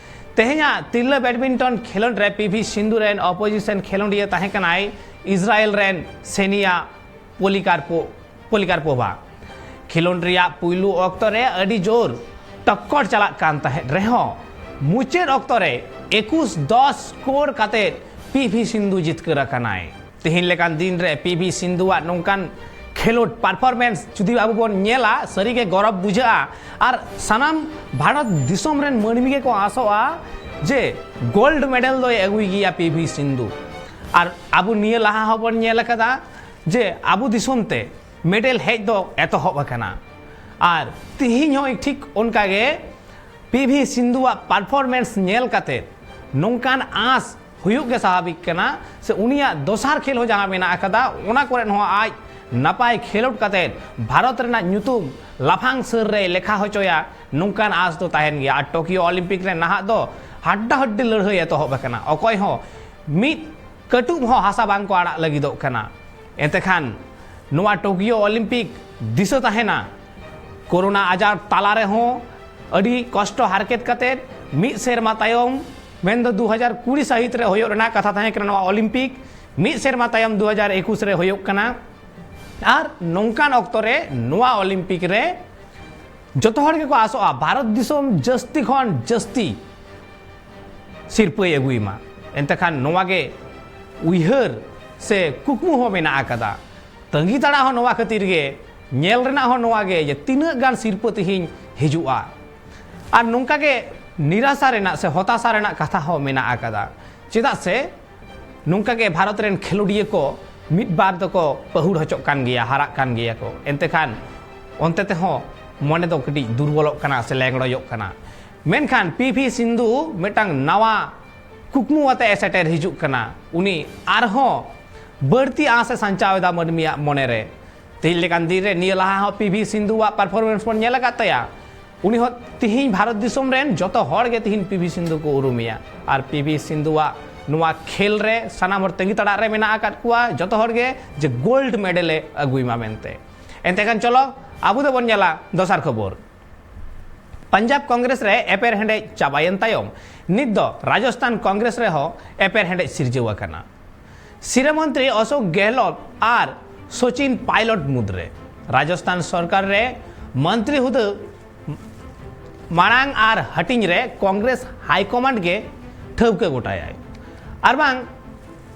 ᱛᱮᱦᱮᱧᱟᱜ ᱛᱤᱨᱞᱟᱹ ᱵᱮᱰᱢᱤᱱᱴᱚᱱ ᱠᱷᱮᱞᱳᱰ ᱨᱮ ᱯᱤ ᱵᱷᱤ ᱥᱤᱱᱫᱷᱩ ᱨᱮᱱ ᱚᱯᱳᱡᱤᱥᱚᱱ ᱠᱷᱮᱞᱳᱰᱤᱭᱟᱹ ᱛᱟᱦᱮᱸ ᱠᱟᱱᱟᱭ ᱤᱥᱨᱟᱭᱮᱞ ᱨᱮᱱ ᱥᱮᱱᱤᱭᱟ ᱯᱚᱞᱤᱠᱟᱨᱯᱳ ᱯᱚᱞᱤᱠᱟᱨᱯᱳᱵᱷᱟ᱾ ᱠᱷᱮᱞᱳᱰ ᱨᱮᱭᱟᱜ ᱯᱩᱭᱞᱩ ᱚᱠᱛᱚ ᱨᱮ ᱟᱹᱰᱤ ᱡᱳᱨ ᱴᱚᱠᱠᱚᱨ ᱪᱟᱞᱟᱜ ᱠᱟᱱ ᱛᱟᱦᱮᱸᱫ ᱨᱮᱦᱚᱸ, ᱢᱩᱪᱟᱹᱫ ᱚᱠᱛᱚ ᱨᱮ ᱮᱠᱩᱥ ᱫᱚᱥ ᱥᱠᱳᱨ ᱠᱟᱛᱮ ᱯᱤ ᱵᱷᱤ ᱥᱤᱱᱫᱷᱩ ᱡᱤᱛᱠᱟᱹᱨ ᱟᱠᱟᱱᱟᱭ᱾ ᱛᱮᱦᱮᱧ ᱞᱮᱠᱟᱱ ᱫᱤᱱ ᱨᱮ ᱯᱤ ᱵᱷᱤ ᱥᱤᱱᱫᱷᱩᱣᱟᱜ ᱱᱚᱝᱠᱟᱱ ᱠᱷᱮᱞᱳᱰ ᱯᱟᱨᱯᱷᱚᱨᱢᱮᱱᱥ ᱡᱩᱫᱤ ᱟᱵᱚ ᱵᱚᱱ ᱧᱮᱞᱟ, ᱥᱟᱹᱨᱤᱜᱮ ᱜᱚᱨᱚᱵᱽ ᱵᱩᱡᱷᱟᱹᱜᱼᱟ᱾ ᱟᱨ ᱥᱟᱱᱟᱢ ᱵᱷᱟᱨᱚᱛ ᱫᱤᱥᱚᱢ ᱨᱮᱱ ᱢᱟᱹᱱᱢᱤ ᱜᱮᱠᱚ ᱟᱥᱚᱜᱼᱟ ᱡᱮ ᱜᱳᱞᱰ ᱢᱮᱰᱮᱞ ᱫᱚᱭ ᱟᱹᱜᱩᱭ ᱜᱮᱭᱟ ᱯᱤ ᱵᱷᱤ ᱥᱤᱱᱫᱷᱩ᱾ ᱟᱨ ᱟᱵᱚ ᱱᱤᱭᱟᱹ ᱞᱟᱦᱟ ᱦᱚᱸᱵᱚᱱ ᱧᱮᱞ ᱟᱠᱟᱫᱟ ᱡᱮ ᱟᱵᱚ ᱫᱤᱥᱚᱢ ᱛᱮ ᱢᱮᱰᱮᱞ ᱦᱮᱡ ᱫᱚ ᱮᱛᱚᱦᱚᱵ ᱟᱠᱟᱱᱟ᱾ ᱟᱨ ᱛᱮᱦᱮᱧ ᱦᱚᱸ ᱴᱷᱤᱠ ᱚᱱᱠᱟ ᱜᱮ ᱯᱤ ᱵᱷᱤ ᱥᱤᱱᱫᱷᱩᱣᱟᱜ ᱯᱟᱨᱯᱷᱚᱨᱢᱮᱱᱥ ᱧᱮᱞ ᱠᱟᱛᱮ ᱱᱚᱝᱠᱟᱱ ᱟᱸᱥ ᱦᱩᱭᱩᱜ ᱜᱮ ᱥᱟᱵᱷᱟᱵᱤᱠ ᱠᱟᱱᱟ, ᱥᱮ ᱩᱱᱤᱭᱟᱜ ᱫᱚᱥᱟᱨ ᱠᱷᱮᱞ ᱦᱚᱸ ᱡᱟᱦᱟᱸ ᱢᱮᱱᱟᱜ ᱟᱠᱟᱫᱟ, ᱚᱱᱟ ᱠᱚᱨᱮ ᱦᱚᱸ ᱟᱡ ᱱᱟᱯᱟᱭ ᱠᱷᱮᱞᱳᱰ ᱠᱟᱛᱮ ᱵᱷᱟᱨᱚᱛ ᱨᱮᱱᱟᱜ ᱧᱩᱛᱩᱢ ᱞᱟᱯᱷᱟᱝ ᱥᱟᱹᱨ ᱨᱮᱭ ᱞᱮᱠᱷᱟ ᱦᱚᱪᱚᱭᱟ, ᱱᱚᱝᱠᱟᱱ ᱟᱸᱥ ᱫᱚ ᱛᱟᱦᱮᱱ ᱜᱮᱭᱟ᱾ ᱟᱨ ᱴᱳᱠᱤᱭᱳ ᱚᱞᱤᱢᱯᱤᱠ ᱨᱮ ᱱᱟᱦᱟᱜ ᱫᱚ ᱦᱟᱰᱰᱟ ᱦᱟᱰᱰᱤ ᱞᱟᱹᱲᱦᱟᱹᱭ ᱮᱛᱚᱦᱚᱵ ᱟᱠᱟᱱᱟ᱾ ᱚᱠᱚᱭ ᱦᱚᱸ ᱢᱤᱫ ᱠᱟᱹᱴᱩᱵ ᱦᱚᱸ ᱦᱟᱥᱟ ᱵᱟᱝ ᱠᱚ ᱟᱲᱟᱜ ᱞᱟᱹᱜᱤᱫᱚᱜ ᱠᱟᱱᱟ᱾ ᱮᱱᱛᱮ ᱠᱷᱟᱱ ᱱᱚᱣᱟ ᱴᱳᱠᱤᱭᱳ ᱚᱞᱤᱢᱯᱤᱠ ᱫᱤᱥᱟᱹ ᱛᱟᱦᱮᱱᱟ, ᱠᱳᱨᱳᱱᱟ ᱟᱡᱟᱨ ᱛᱟᱞᱟ ᱨᱮᱦᱚᱸ ᱟᱹᱰᱤ ᱠᱚᱥᱴᱚ ᱦᱟᱨᱠᱮᱛ ᱠᱟᱛᱮᱫ ᱢᱤᱫ ᱥᱮᱨᱢᱟ ᱛᱟᱭᱚᱢ, ᱢᱮᱱᱫᱚ ᱫᱩ ᱦᱟᱡᱟᱨ ᱠᱩᱲᱤ ᱥᱟᱹᱦᱤᱛ ᱨᱮ ᱦᱩᱭᱩᱜ ᱨᱮᱱᱟᱜ ᱠᱟᱛᱷᱟ ᱛᱟᱦᱮᱸ ᱠᱟᱱᱟ ᱱᱚᱣᱟ ᱚᱞᱤᱢᱯᱤᱠ, ᱢᱤᱫ ᱥᱮᱨᱢᱟ ᱛᱟᱭᱚᱢ ᱫᱩ ᱦᱟᱡᱟᱨ ᱮᱠᱩᱥ ᱨᱮ ᱦᱩᱭᱩᱜ ᱠᱟᱱᱟ᱾ ᱟᱨ ᱱᱚᱝᱠᱟᱱ ᱚᱠᱛᱚ ᱨᱮ ᱱᱚᱣᱟ ᱚᱞᱤᱢᱯᱤᱠ ᱨᱮ ᱡᱚᱛᱚ ᱦᱚᱲ ᱜᱮᱠᱚ ᱟᱥᱚᱜᱼᱟ ᱵᱷᱟᱨᱚᱛ ᱫᱤᱥᱚᱢ ᱡᱟᱹᱥᱛᱤ ᱠᱷᱚᱱ ᱡᱟᱹᱥᱛᱤ ᱥᱤᱨᱯᱟᱹᱭ ᱟᱹᱜᱩᱭ ᱢᱟ᱾ ᱮᱱᱛᱮ ᱠᱷᱟᱱ ᱱᱚᱣᱟ ᱜᱮ ᱩᱭᱦᱟᱹᱨ ᱥᱮ ᱠᱩᱠᱢᱩ ᱦᱚᱸ ᱢᱮᱱᱟᱜ ᱟᱠᱟᱫᱟ᱾ ᱛᱟᱺᱜᱤ ᱛᱟᱲᱟᱜ ᱦᱚᱸ ᱱᱚᱣᱟ ᱠᱷᱟᱹᱛᱤᱨ ᱜᱮ, ᱧᱮᱞ ᱨᱮᱱᱟᱜ ᱦᱚᱸ ᱱᱚᱣᱟ ᱜᱮ ᱡᱮ ᱛᱤᱱᱟᱹᱜ ᱜᱟᱱ ᱥᱤᱨᱯᱟᱹ ᱛᱮᱦᱮᱧ ᱦᱤᱡᱩᱜᱼᱟ᱾ ᱟᱨ ᱱᱚᱝᱠᱟ ᱜᱮ ᱱᱤᱨᱟᱥᱟ ᱨᱮᱱᱟᱜ ᱥᱮ ᱦᱚᱛᱟᱥᱟ ᱨᱮᱱᱟᱜ ᱠᱟᱛᱷᱟ ᱦᱚᱸ ᱢᱮᱱᱟᱜ ᱟᱠᱟᱫᱟ᱾ ᱪᱮᱫᱟᱜ ᱥᱮ ᱱᱚᱝᱠᱟ ᱜᱮ ᱵᱷᱟᱨᱚᱛ ᱨᱮᱱ ᱠᱷᱮᱞᱳᱰᱤᱭᱟᱹ ᱠᱚ ᱢᱤᱫ ᱵᱟᱨ ᱫᱚᱠᱚ ᱯᱟᱹᱦᱩᱲ ᱦᱚᱪᱚᱜ ᱠᱟᱱ ᱜᱮᱭᱟ, ᱦᱟᱨᱟᱜ ᱠᱟᱱ ᱜᱮᱭᱟ ᱠᱚ᱾ ᱮᱱᱛᱮ ᱠᱷᱟᱱ ᱚᱱᱛᱮ ᱛᱮᱦᱚᱸ ᱢᱚᱱᱮ ᱫᱚ ᱠᱟᱹᱴᱤᱡ ᱫᱩᱨᱵᱚᱞᱚᱜ ᱠᱟᱱᱟ ᱥᱮ ᱞᱮᱝᱲᱚᱡᱚᱜ ᱠᱟᱱᱟ᱾ ᱢᱮᱱᱠᱷᱟᱱ ᱯᱤ ᱵᱷᱤ ᱥᱤᱱᱫᱷᱩ ᱢᱤᱫᱴᱟᱝ ᱱᱟᱣᱟ ᱠᱩᱠᱢᱩ ᱟᱛᱮ ᱮ ᱥᱮᱴᱮᱨ ᱦᱤᱡᱩᱜ ᱠᱟᱱᱟ᱾ ᱩᱱᱤ ᱟᱨᱦᱚᱸ ᱵᱟᱹᱲᱛᱤ ᱟᱸᱥ ᱮ ᱥᱟᱧᱪᱟᱣ ᱮᱫᱟ ᱢᱟᱹᱱᱢᱤᱭᱟᱜ ᱢᱚᱱᱮᱨᱮ᱾ ᱛᱮᱦᱮᱧ ᱞᱮᱠᱟᱱ ᱫᱤᱱ ᱨᱮ, ᱱᱤᱭᱟᱹ ᱞᱟᱦᱟ ᱦᱚᱸ ᱯᱤ ᱵᱷᱤ ᱥᱤᱱᱫᱷᱩᱣᱟᱜ ᱯᱟᱨᱯᱷᱚᱨᱢᱮᱱᱥ ᱵᱚᱱ ᱧᱮᱞ ᱟᱠᱟᱫ ᱛᱟᱭᱟ᱾ ᱩᱱᱤ ᱦᱚᱸ ᱛᱤᱦᱤᱧ ᱵᱷᱟᱨᱚᱛ ᱫᱤᱥᱚᱢ ᱨᱮᱱ ᱡᱚᱛᱚ ᱦᱚᱲ ᱜᱮ ᱛᱤᱦᱤᱧ ᱯᱤ ᱵᱷᱤ ᱥᱤᱱᱫᱷᱩ ᱠᱚ ᱩᱨᱩᱢᱮᱭᱟ᱾ ᱟᱨ ᱯᱤ ᱵᱷᱤ ᱥᱤᱱᱫᱷᱩᱣᱟᱜ ᱱᱚᱣᱟ ᱠᱷᱮᱞ ᱨᱮ ᱥᱟᱱᱟᱢ ᱦᱚᱲ ᱛᱟᱺᱜᱤ ᱛᱟᱲᱟᱜ ᱨᱮ ᱢᱮᱱᱟᱜ ᱟᱠᱟᱫ ᱠᱚᱣᱟ, ᱡᱚᱛᱚ ᱦᱚᱲ ᱜᱮ, ᱡᱮ ᱜᱳᱞᱰ ᱢᱮᱰᱮᱞ ᱮ ᱟᱹᱜᱩᱭ ᱢᱟ ᱢᱮᱱᱛᱮ᱾ ᱮᱱᱛᱮ ᱠᱷᱟᱱ ᱪᱚᱞᱚ ᱟᱵᱚ ᱫᱚᱵᱚᱱ ᱧᱮᱞᱟ ᱫᱚᱥᱟᱨ ᱠᱷᱚᱵᱚᱨ᱾ ᱯᱟᱧᱡᱟᱵᱽ ᱠᱚᱝᱜᱨᱮᱥ ᱨᱮ ᱮᱯᱮᱨᱦᱮᱸᱰᱮᱡ ᱪᱟᱵᱟᱭᱮᱱ ᱛᱟᱭᱚᱢ ᱱᱤᱛ ᱫᱚ ᱨᱟᱡᱚᱥᱛᱷᱟᱱ ᱠᱚᱝᱜᱨᱮᱥ ᱨᱮᱦᱚᱸ ᱮᱯᱮᱨᱦᱮᱸᱰᱮᱡ ᱥᱤᱨᱡᱟᱹᱣ ᱟᱠᱟᱱᱟ᱾ ᱥᱤᱨᱟᱹ ᱢᱚᱱᱛᱨᱤ ᱚᱥᱳᱠ ᱜᱮᱦᱞᱚᱛ ᱟᱨ ᱥᱚᱪᱤᱱ ᱯᱟᱭᱞᱚᱴ ᱢᱩᱫᱽᱨᱮ᱾ ᱨᱟᱡᱚᱥᱛᱷᱟᱱ ᱥᱚᱨᱠᱟᱨ ᱨᱮ ᱢᱚᱱᱛᱨᱤ ᱦᱩᱫᱟᱹ ᱢᱟᱲᱟᱝ ᱟᱨ ᱦᱟᱹᱴᱤᱧ ᱨᱮ ᱠᱚᱝᱜᱨᱮᱥ ᱦᱟᱭ ᱠᱚᱢᱟᱱᱰ ᱜᱮ ᱴᱷᱟᱹᱣᱠᱟᱹ ᱜᱚᱴᱟᱭᱟᱭ᱾ ᱟᱨ ᱵᱟᱝ,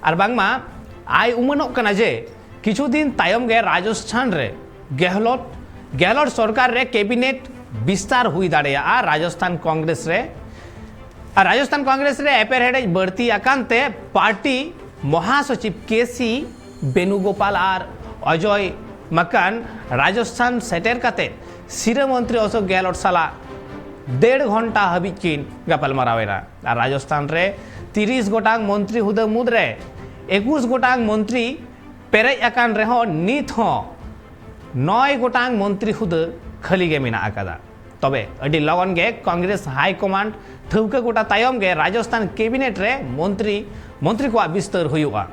ᱟᱨ ᱵᱟᱝᱢᱟ ᱟᱭ ᱩᱢᱟᱹᱱᱚᱜ ᱠᱟᱱᱟ ᱡᱮ ᱠᱤᱪᱷᱩ ᱫᱤᱱ ᱛᱟᱭᱚᱢ ᱜᱮ ᱨᱟᱡᱚᱥᱛᱷᱟᱱ ᱨᱮ ᱜᱮᱦᱞᱚᱛ, ᱜᱮᱦᱞᱚᱛ ᱥᱚᱨᱠᱟᱨ ᱨᱮ ᱠᱮᱵᱤᱱᱮᱴ ᱵᱤᱥᱛᱟᱨ ᱦᱩᱭ ᱫᱟᱲᱮᱭᱟᱜᱼᱟ ᱨᱟᱡᱚᱥᱛᱷᱟᱱ ᱠᱚᱝᱜᱨᱮᱥ ᱨᱮ᱾ ᱟᱨ ᱨᱟᱡᱚᱥᱛᱷᱟᱱ ᱠᱚᱝᱜᱨᱮᱥ ᱨᱮ ᱮᱯᱮᱨᱦᱮᱸᱰᱮᱡ ᱵᱟᱹᱲᱛᱤ ᱟᱠᱟᱱ ᱛᱮ ᱯᱟᱨᱴᱤ ᱢᱚᱦᱟᱥᱚᱪᱤᱵᱽ ᱠᱮ ᱥᱤ ᱵᱮᱱᱩᱜᱳᱯᱟᱞ ᱟᱨ ᱚᱡᱚᱭ ᱢᱟᱠᱟᱱ ᱨᱟᱡᱚᱥᱛᱷᱟᱱ ᱥᱮᱴᱮᱨ ᱠᱟᱛᱮ ᱥᱤᱨᱟᱹ ᱢᱚᱱᱛᱨᱤ ᱚᱥᱳᱠ ᱜᱮᱦᱞᱚᱛ ᱥᱟᱞᱟᱜ ᱰᱮᱲ ᱜᱷᱚᱱᱴᱟ ᱦᱟᱹᱵᱤᱡ ᱠᱤᱱ ᱜᱟᱯᱟᱞᱢᱟᱨᱟᱣ ᱮᱱᱟ᱾ ᱟᱨ ᱨᱟᱡᱚᱥᱛᱷᱟᱱ ᱨᱮ ᱛᱤᱨᱤᱥ ᱜᱚᱴᱟᱝ ᱢᱚᱱᱛᱨᱤ ᱦᱩᱫᱟᱹ ᱢᱩᱫᱽᱨᱮ ᱮᱠᱩᱥ ᱜᱚᱴᱟᱝ ᱢᱚᱱᱛᱨᱤ ᱯᱮᱨᱮᱡ ᱟᱠᱟᱱ ᱨᱮᱦᱚᱸ ᱱᱤᱛ ᱦᱚᱸ ᱱᱚᱭ ᱜᱚᱴᱟᱝ ᱢᱚᱱᱛᱨᱤ ᱦᱩᱫᱟᱹ ᱠᱷᱟᱹᱞᱤ ᱜᱮ ᱢᱮᱱᱟᱜ ᱟᱠᱟᱫᱟ᱾ ᱛᱚᱵᱮ ᱟᱹᱰᱤ ᱞᱚᱜᱚᱱ ᱜᱮ ᱠᱚᱝᱜᱨᱮᱥ ᱦᱟᱭ ᱠᱚᱢᱟᱱᱰ ᱴᱷᱟᱹᱣᱠᱟᱹ ᱜᱚᱴᱟ ᱛᱟᱭᱚᱢ ᱜᱮ ᱨᱟᱡᱚᱥᱛᱷᱟᱱ ᱠᱮᱵᱤᱱᱮᱴ ᱨᱮ ᱢᱚᱱᱛᱨᱤ, ᱢᱚᱱᱛᱨᱤ ᱠᱚᱣᱟᱜ ᱵᱤᱥᱛᱟᱹᱨ ᱦᱩᱭᱩᱜᱼᱟ᱾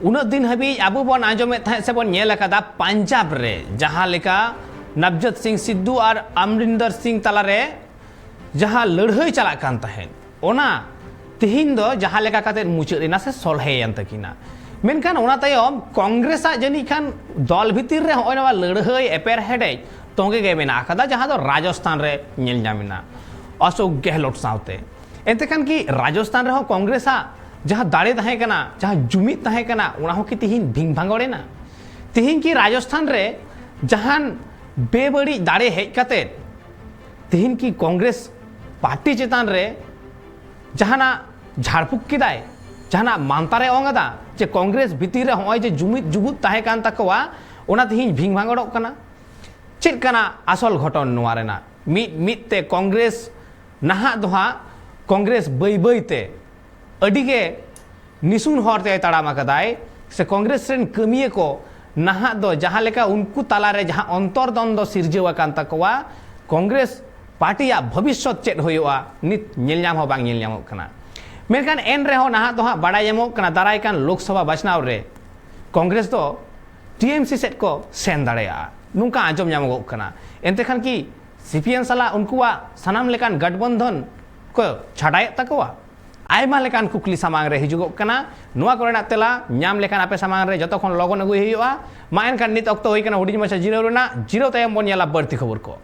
ᱩᱱᱟᱹᱜ ᱫᱤᱱ ᱦᱟᱹᱵᱤᱡ ᱟᱵᱚ ᱵᱚᱱ ᱟᱸᱡᱚᱢᱮᱫ ᱛᱟᱦᱮᱸᱫ ᱥᱮ ᱵᱚᱱ ᱧᱮᱞ ᱟᱠᱟᱫᱟ ᱯᱟᱧᱡᱟᱵᱽ ᱨᱮ ᱡᱟᱦᱟᱸ ᱞᱮᱠᱟ ᱱᱟᱵᱡᱳᱛ ᱥᱤᱝ ᱥᱤᱫᱷᱩ ᱟᱨ ᱟᱢᱨᱤᱱᱫᱚᱨ ᱥᱤᱝ ᱛᱟᱞᱟᱨᱮ ᱡᱟᱦᱟᱸ ᱞᱟᱹᱲᱦᱟᱹᱭ ᱪᱟᱞᱟᱜ ᱠᱟᱱ ᱛᱟᱦᱮᱸᱫ, ᱚᱱᱟ ᱛᱤᱦᱤᱧ ᱫᱚ ᱡᱟᱦᱟᱸ ᱞᱮᱠᱟ ᱠᱟᱛᱮ ᱢᱩᱪᱟᱹᱫ ᱮᱱᱟ ᱥᱮ ᱥᱚᱞᱦᱮᱭᱮᱱ ᱛᱟᱹᱠᱤᱱᱟ᱾ ᱢᱮᱱᱠᱷᱟᱱ ᱚᱱᱟ ᱛᱟᱭᱚᱢ ᱠᱚᱝᱜᱨᱮᱥᱟᱜ ᱡᱟᱹᱱᱤᱡ ᱠᱷᱟᱱ ᱫᱚᱞ ᱵᱷᱤᱛᱤᱨ ᱨᱮ ᱦᱚᱸᱜᱼᱚᱭ ᱱᱚᱣᱟ ᱞᱟᱹᱲᱦᱟᱹᱭ ᱮᱯᱮᱨ ᱦᱮᱰᱮᱡ ᱛᱚᱸᱜᱮ ᱜᱮ ᱢᱮᱱᱟᱜ ᱟᱠᱟᱫᱟ, ᱡᱟᱦᱟᱸ ᱫᱚ ᱨᱟᱡᱚᱥᱛᱷᱟᱱ ᱨᱮ ᱧᱮᱞ ᱧᱟᱢ ᱮᱱᱟ ᱚᱥᱳᱠ ᱜᱮᱦᱞᱳᱴ ᱥᱟᱶᱛᱮ᱾ ᱮᱱᱛᱮ ᱠᱷᱟᱱ ᱠᱤ ᱨᱟᱡᱚᱥᱛᱷᱟᱱ ᱨᱮᱦᱚᱸ ᱠᱚᱝᱜᱨᱮᱥᱟᱜ ᱡᱟᱦᱟᱸ ᱫᱟᱲᱮ ᱛᱟᱦᱮᱸ ᱠᱟᱱᱟ, ᱡᱟᱦᱟᱸ ᱡᱩᱢᱤᱫ ᱛᱟᱦᱮᱸ ᱠᱟᱱᱟ, ᱚᱱᱟ ᱦᱚᱸ ᱠᱤ ᱛᱤᱦᱤᱧ ᱵᱷᱤᱝ ᱵᱷᱟᱸᱜᱚᱲ ᱮᱱᱟ? ᱛᱤᱦᱤᱧ ᱠᱤ ᱨᱟᱡᱚᱥᱛᱷᱟᱱ ᱨᱮ ᱡᱟᱦᱟᱱ ᱵᱮᱵᱟᱹᱲᱤᱡ ᱫᱟᱲᱮ ᱦᱮᱡ ᱠᱟᱛᱮ ᱛᱤᱦᱤᱧ ᱠᱤ ᱠᱚᱝᱜᱨᱮᱥ ᱯᱟᱨᱴᱤ ᱪᱮᱛᱟᱱ ᱨᱮ ᱡᱟᱦᱟᱱᱟᱜ ᱡᱷᱟᱲᱯᱷᱩᱸᱠ ᱠᱮᱫᱟᱭ, ᱡᱟᱦᱟᱱᱟᱜ ᱢᱟᱱᱛᱟᱨᱮ ᱚᱝ ᱮᱫᱟ ᱡᱮ ᱠᱚᱝᱜᱨᱮᱥ ᱵᱷᱤᱛᱤᱨ ᱨᱮ ᱦᱚᱸᱜᱼᱚᱭ ᱡᱮ ᱡᱩᱢᱤᱫ ᱡᱩᱜᱩᱫ ᱛᱟᱦᱮᱸ ᱠᱟᱱ ᱛᱟᱠᱚᱣᱟ, ᱚᱱᱟ ᱛᱤᱦᱤᱧ ᱵᱷᱤᱝ ᱵᱷᱟᱸᱜᱚᱲᱚᱜ ᱠᱟᱱᱟ? ᱪᱮᱫ ᱠᱟᱱᱟ ᱟᱥᱚᱞ ᱜᱷᱚᱴᱚᱱ ᱱᱚᱣᱟ ᱨᱮᱱᱟᱜ? ᱢᱤᱫ ᱢᱤᱫ ᱛᱮ ᱠᱚᱝᱜᱨᱮᱥ ᱱᱟᱦᱟᱜ ᱫᱚ ᱦᱟᱸᱜ ᱠᱚᱝᱜᱨᱮᱥ ᱵᱟᱹᱭ ᱵᱟᱹᱭ ᱛᱮ ᱟᱹᱰᱤ ᱜᱮ ᱱᱤᱥᱩᱱ ᱦᱚᱨ ᱛᱮᱭ ᱛᱟᱲᱟᱢ ᱟᱠᱟᱫᱟᱭ, ᱥᱮ ᱠᱚᱝᱜᱨᱮᱥ ᱨᱮᱱ ᱠᱟᱹᱢᱤᱭᱟᱹ ᱠᱚ ᱱᱟᱦᱟᱜ ᱫᱚ ᱡᱟᱦᱟᱸ ᱞᱮᱠᱟ ᱩᱱᱠᱩ ᱛᱟᱞᱟᱨᱮ ᱡᱟᱦᱟᱸ ᱚᱱᱛᱚᱨ ᱫᱚᱱᱫᱚ ᱥᱤᱨᱡᱟᱹᱣ ᱟᱠᱟᱱ ᱛᱟᱠᱚᱣᱟ, ᱠᱚᱝᱜᱨᱮᱥ ᱯᱟᱨᱴᱤᱭᱟᱜ ᱵᱷᱚᱵᱤᱥᱥᱚᱛ ᱪᱮᱫ ᱦᱩᱭᱩᱜᱼᱟ, ᱱᱤᱛ ᱧᱮᱞ ᱧᱟᱢ ᱦᱚᱸ ᱵᱟᱝ ᱧᱮᱞ ᱧᱟᱢᱚᱜ ᱠᱟᱱᱟ᱾ ᱢᱮᱱᱠᱷᱟᱱ ᱮᱱ ᱨᱮᱦᱚᱸ ᱱᱟᱦᱟᱜ ᱫᱚ ᱦᱟᱸᱜ ᱵᱟᱲᱟᱭ ᱧᱟᱢᱚᱜ ᱠᱟᱱᱟ, ᱫᱟᱨᱟᱭ ᱠᱟᱱ ᱞᱳᱠᱥᱚᱵᱷᱟ ᱵᱟᱪᱷᱱᱟᱣ ᱨᱮ ᱠᱚᱝᱜᱨᱮᱥ ᱫᱚ ᱴᱤ ᱮᱢ ᱥᱤ ᱥᱮᱫ ᱠᱚ ᱥᱮᱱ ᱫᱟᱲᱮᱭᱟᱜᱼᱟ, ᱱᱚᱝᱠᱟ ᱟᱸᱡᱚᱢ ᱧᱟᱢᱚᱜᱚᱜ ᱠᱟᱱᱟ᱾ ᱮᱱᱛᱮ ᱠᱷᱟᱱ ᱠᱤ ᱥᱤ ᱯᱤ ᱮᱢ ᱥᱟᱞᱟᱜ ᱩᱱᱠᱩᱣᱟᱜ ᱥᱟᱱᱟᱢ ᱞᱮᱠᱟᱱ ᱜᱟᱴᱵᱚᱱᱫᱷᱚᱱ ᱠᱚ ᱪᱷᱟᱰᱟᱭᱮᱫ ᱛᱟᱠᱚᱣᱟ? ᱟᱭᱢᱟ ᱞᱮᱠᱟᱱ ᱠᱩᱠᱞᱤ ᱥᱟᱢᱟᱝ ᱨᱮ ᱦᱤᱡᱩᱜᱚᱜ ᱠᱟᱱᱟ᱾ ᱱᱚᱣᱟ ᱠᱚᱨᱮᱱᱟᱜ ᱛᱮᱞᱟ ᱧᱟᱢ ᱞᱮᱠᱷᱟᱱ ᱟᱯᱮ ᱥᱟᱢᱟᱝ ᱨᱮ ᱡᱚᱛᱚ ᱠᱷᱚᱱ ᱞᱚᱜᱚᱱ ᱟᱹᱜᱩᱭ ᱦᱩᱭᱩᱜᱼᱟ᱾ ᱢᱟ ᱮᱱᱠᱷᱟᱱ ᱱᱤᱛ ᱚᱠᱛᱚ ᱦᱩᱭ ᱠᱟᱱᱟ ᱦᱩᱰᱤᱧ ᱢᱟᱪᱷᱟ ᱡᱤᱨᱟᱹᱣ ᱨᱮᱱᱟᱜ, ᱡᱤᱨᱟᱹᱣ ᱛᱟᱭᱚᱢ ᱵᱚᱱ ᱧᱮᱞᱟ ᱵᱟᱹᱲᱛᱤ ᱠᱷᱚᱵᱚᱨ ᱠᱚ᱾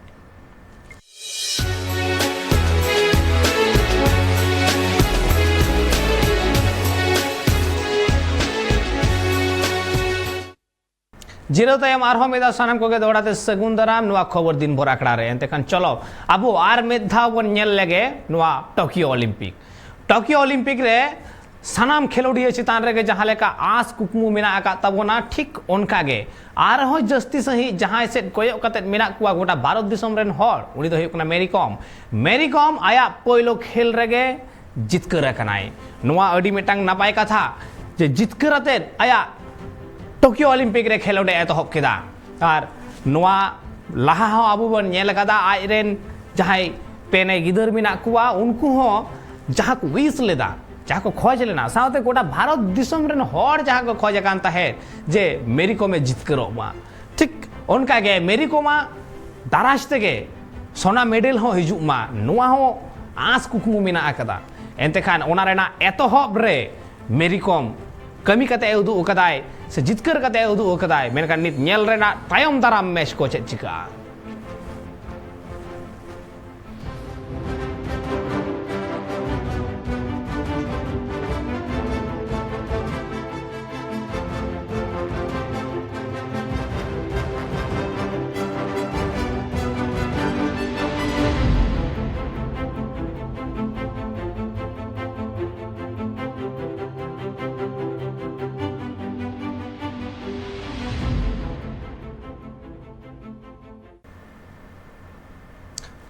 ᱡᱤᱨᱟᱹᱣ ᱛᱟᱭᱚᱢ ᱟᱨᱦᱚᱸ ᱢᱤᱫ ᱫᱷᱟᱣ ᱥᱟᱱᱟᱢ ᱠᱚᱜᱮ ᱫᱚᱦᱲᱟ ᱛᱮ ᱥᱟᱹᱜᱩᱱ ᱫᱟᱨᱟᱢ ᱱᱚᱣᱟ ᱠᱷᱚᱵᱚᱨ ᱫᱤᱱ ᱵᱷᱳᱨ ᱟᱠᱷᱲᱟ ᱨᱮ᱾ ᱮᱱᱛᱮ ᱠᱷᱟᱱ ᱪᱚᱞᱚ ᱟᱵᱚ ᱟᱨ ᱢᱤᱫ ᱫᱷᱟᱣ ᱵᱚᱱ ᱧᱮᱞ ᱞᱮᱜᱮ ᱱᱚᱣᱟ ᱴᱳᱠᱤᱭᱳ ᱚᱞᱤᱢᱯᱤᱠ᱾ ᱴᱳᱠᱤᱭᱳ ᱚᱞᱤᱢᱯᱤᱠ ᱨᱮ ᱥᱟᱱᱟᱢ ᱠᱷᱮᱞᱳᱰᱤᱭᱟᱹ ᱪᱮᱛᱟᱱ ᱨᱮᱜᱮ ᱡᱟᱦᱟᱸ ᱞᱮᱠᱟ ᱟᱸᱥ ᱠᱩᱠᱢᱩ ᱢᱮᱱᱟᱜ ᱟᱠᱟᱫ ᱛᱟᱵᱚᱱᱟ, ᱴᱷᱤᱠ ᱚᱱᱠᱟ ᱜᱮ ᱟᱨᱦᱚᱸ ᱡᱟᱹᱥᱛᱤ ᱥᱟᱺᱦᱤᱡ ᱡᱟᱦᱟᱸᱭ ᱥᱮᱫ ᱠᱚᱭᱚᱜ ᱠᱟᱛᱮᱫ ᱢᱮᱱᱟᱜ ᱠᱚᱣᱟ ᱜᱚᱴᱟ ᱵᱷᱟᱨᱚᱛ ᱫᱤᱥᱚᱢ ᱨᱮᱱ ᱦᱚᱲ, ᱩᱱᱤ ᱫᱚ ᱦᱩᱭᱩᱜ ᱠᱟᱱᱟ ᱢᱮᱨᱤ ᱠᱚᱢ᱾ ᱢᱮᱨᱤ ᱠᱚᱢ ᱟᱭᱟᱜ ᱯᱳᱭᱞᱳ ᱠᱷᱮᱞ ᱨᱮᱜᱮ ᱡᱤᱛᱠᱟᱹᱨ ᱟᱠᱟᱱᱟᱭ᱾ ᱱᱚᱣᱟ ᱟᱹᱰᱤ ᱢᱤᱫᱴᱟᱝ ᱱᱟᱯᱟᱭ ᱠᱟᱛᱷᱟ ᱡᱮ ᱡᱤᱛᱠᱟᱹᱨ ᱟᱛᱮᱫ ᱟᱭᱟᱜ ᱴᱳᱠᱤᱭᱳ ᱚᱞᱤᱢᱯᱤᱠ ᱨᱮ ᱠᱷᱮᱞᱳᱰ ᱮ ᱮᱛᱚᱦᱚᱵ ᱠᱮᱫᱟ᱾ ᱟᱨ ᱱᱚᱣᱟ ᱞᱟᱦᱟ ᱦᱚᱸ ᱟᱵᱚ ᱵᱚᱱ ᱧᱮᱞ ᱟᱠᱟᱫᱟ, ᱟᱡ ᱨᱮᱱ ᱡᱟᱦᱟᱸᱭ ᱯᱮᱱᱮ ᱜᱤᱫᱟᱹᱨ ᱢᱮᱱᱟᱜ ᱠᱚᱣᱟ, ᱩᱱᱠᱩ ᱦᱚᱸ ᱡᱟᱦᱟᱸ ᱠᱚ ᱣᱤᱥ ᱞᱮᱫᱟ, ᱡᱟᱦᱟᱸ ᱠᱚ ᱠᱷᱚᱡᱽ ᱞᱮᱱᱟ, ᱥᱟᱶᱛᱮ ᱜᱚᱴᱟ ᱵᱷᱟᱨᱚᱛ ᱫᱤᱥᱚᱢ ᱨᱮᱱ ᱦᱚᱲ ᱡᱟᱦᱟᱸ ᱠᱚ ᱠᱷᱚᱡᱽ ᱟᱠᱟᱱ ᱛᱟᱦᱮᱸᱫ ᱡᱮ ᱢᱮᱨᱤ ᱠᱚᱢᱮ ᱡᱤᱛᱠᱟᱹᱨᱚᱜ ᱢᱟ, ᱴᱷᱤᱠ ᱚᱱᱠᱟ ᱜᱮ ᱢᱮᱨᱤ ᱠᱚᱢᱟᱜ ᱫᱟᱨᱟᱡᱽ ᱛᱮᱜᱮ ᱥᱚᱱᱟ ᱢᱮᱰᱮᱞ ᱦᱚᱸ ᱦᱤᱡᱩᱜ ᱢᱟ, ᱱᱚᱣᱟ ᱦᱚᱸ ᱟᱸᱥ ᱠᱩᱠᱢᱩ ᱢᱮᱱᱟᱜ ᱟᱠᱟᱫᱟ᱾ ᱮᱱᱛᱮ ᱠᱷᱟᱱ ᱚᱱᱟ ᱨᱮᱱᱟᱜ ᱮᱛᱚᱦᱚᱵ ᱨᱮ ᱢᱮᱨᱤ ᱠᱚᱢ ᱠᱟᱹᱢᱤ ᱠᱟᱛᱮ ᱮ ᱩᱫᱩᱜ ᱟᱠᱟᱫᱟᱭ ᱥᱮ ᱡᱤᱛᱠᱟᱹᱨ ᱠᱟᱛᱮ ᱮ ᱩᱫᱩᱜ ᱟᱠᱟᱫᱟᱭ, ᱢᱮᱱᱠᱷᱟᱱ ᱱᱤᱛ ᱧᱮᱞ ᱨᱮᱱᱟᱜ ᱛᱟᱭᱚᱢ ᱫᱟᱨᱟᱢ ᱢᱮᱪ ᱠᱚ ᱪᱮᱫ ᱪᱤᱠᱟᱹᱜᱼᱟ᱾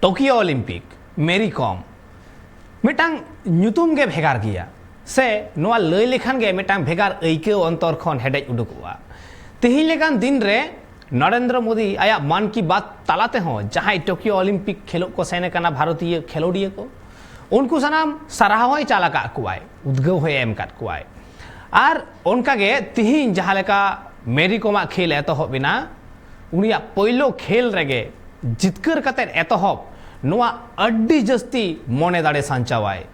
ᱴᱳᱠᱤᱭᱳ ᱚᱞᱤᱢᱯᱤᱠ, ᱢᱮᱨᱤ ᱠᱚᱢ, ᱢᱤᱫᱴᱟᱝ ᱧᱩᱛᱩᱢ ᱜᱮ ᱵᱷᱮᱜᱟᱨ ᱜᱮᱭᱟ, ᱥᱮ ᱱᱚᱣᱟ ᱞᱟᱹᱭ ᱞᱮᱠᱷᱟᱱ ᱜᱮ ᱢᱤᱫᱴᱟᱝ ᱵᱷᱮᱜᱟᱨ ᱟᱹᱭᱠᱟᱹᱣ ᱚᱱᱛᱚᱨ ᱠᱷᱚᱱ ᱦᱮᱰᱮᱡ ᱩᱰᱩᱠᱚᱜᱼᱟ᱾ ᱛᱮᱦᱮᱧ ᱞᱮᱠᱟᱱ ᱫᱤᱱ ᱨᱮ ᱱᱚᱨᱮᱱᱫᱨᱚ ᱢᱳᱫᱤ ᱟᱭᱟᱜ ᱢᱟᱱ ᱠᱤ ᱵᱟᱛ ᱛᱟᱞᱟ ᱛᱮᱦᱚᱸ ᱡᱟᱦᱟᱸᱭ ᱴᱳᱠᱤᱭᱳ ᱚᱞᱤᱢᱯᱤᱠ ᱠᱷᱮᱞᱳᱜ ᱠᱚ ᱥᱮᱱ ᱟᱠᱟᱱᱟ ᱵᱷᱟᱨᱚᱛᱤᱭᱚ ᱠᱷᱮᱞᱳᱰᱤᱭᱟᱹ ᱠᱚ, ᱩᱱᱠᱩ ᱥᱟᱱᱟᱢ ᱥᱟᱨᱦᱟᱣ ᱦᱚᱸᱭ ᱪᱟᱞ ᱟᱠᱟᱫ ᱠᱚᱣᱟᱭ, ᱩᱫᱽᱜᱟᱹᱣ ᱦᱚᱸᱭ ᱮᱢ ᱟᱠᱟᱫ ᱠᱚᱣᱟᱭ᱾ ᱟᱨ ᱚᱱᱠᱟᱜᱮ ᱛᱤᱦᱤᱧ ᱡᱟᱦᱟᱸ ᱞᱮᱠᱟ ᱢᱮᱨᱤ ᱠᱚᱢᱟᱜ ᱠᱷᱮᱞ ᱮᱛᱚᱦᱚᱵ ᱮᱱᱟ, ᱩᱱᱤᱭᱟᱜ ᱯᱳᱭᱞᱳ ᱠᱷᱮᱞ ᱨᱮᱜᱮ ᱡᱤᱛᱠᱟᱹᱨ ᱠᱟᱛᱮᱫ ᱮᱛᱚᱦᱚᱵ, ᱱᱚᱣᱟ ᱟᱹᱰᱤ ᱡᱟᱹᱥᱛᱤ ᱢᱚᱱᱮ ᱫᱟᱲᱮ ᱥᱟᱧᱪᱟᱣᱟᱭ᱾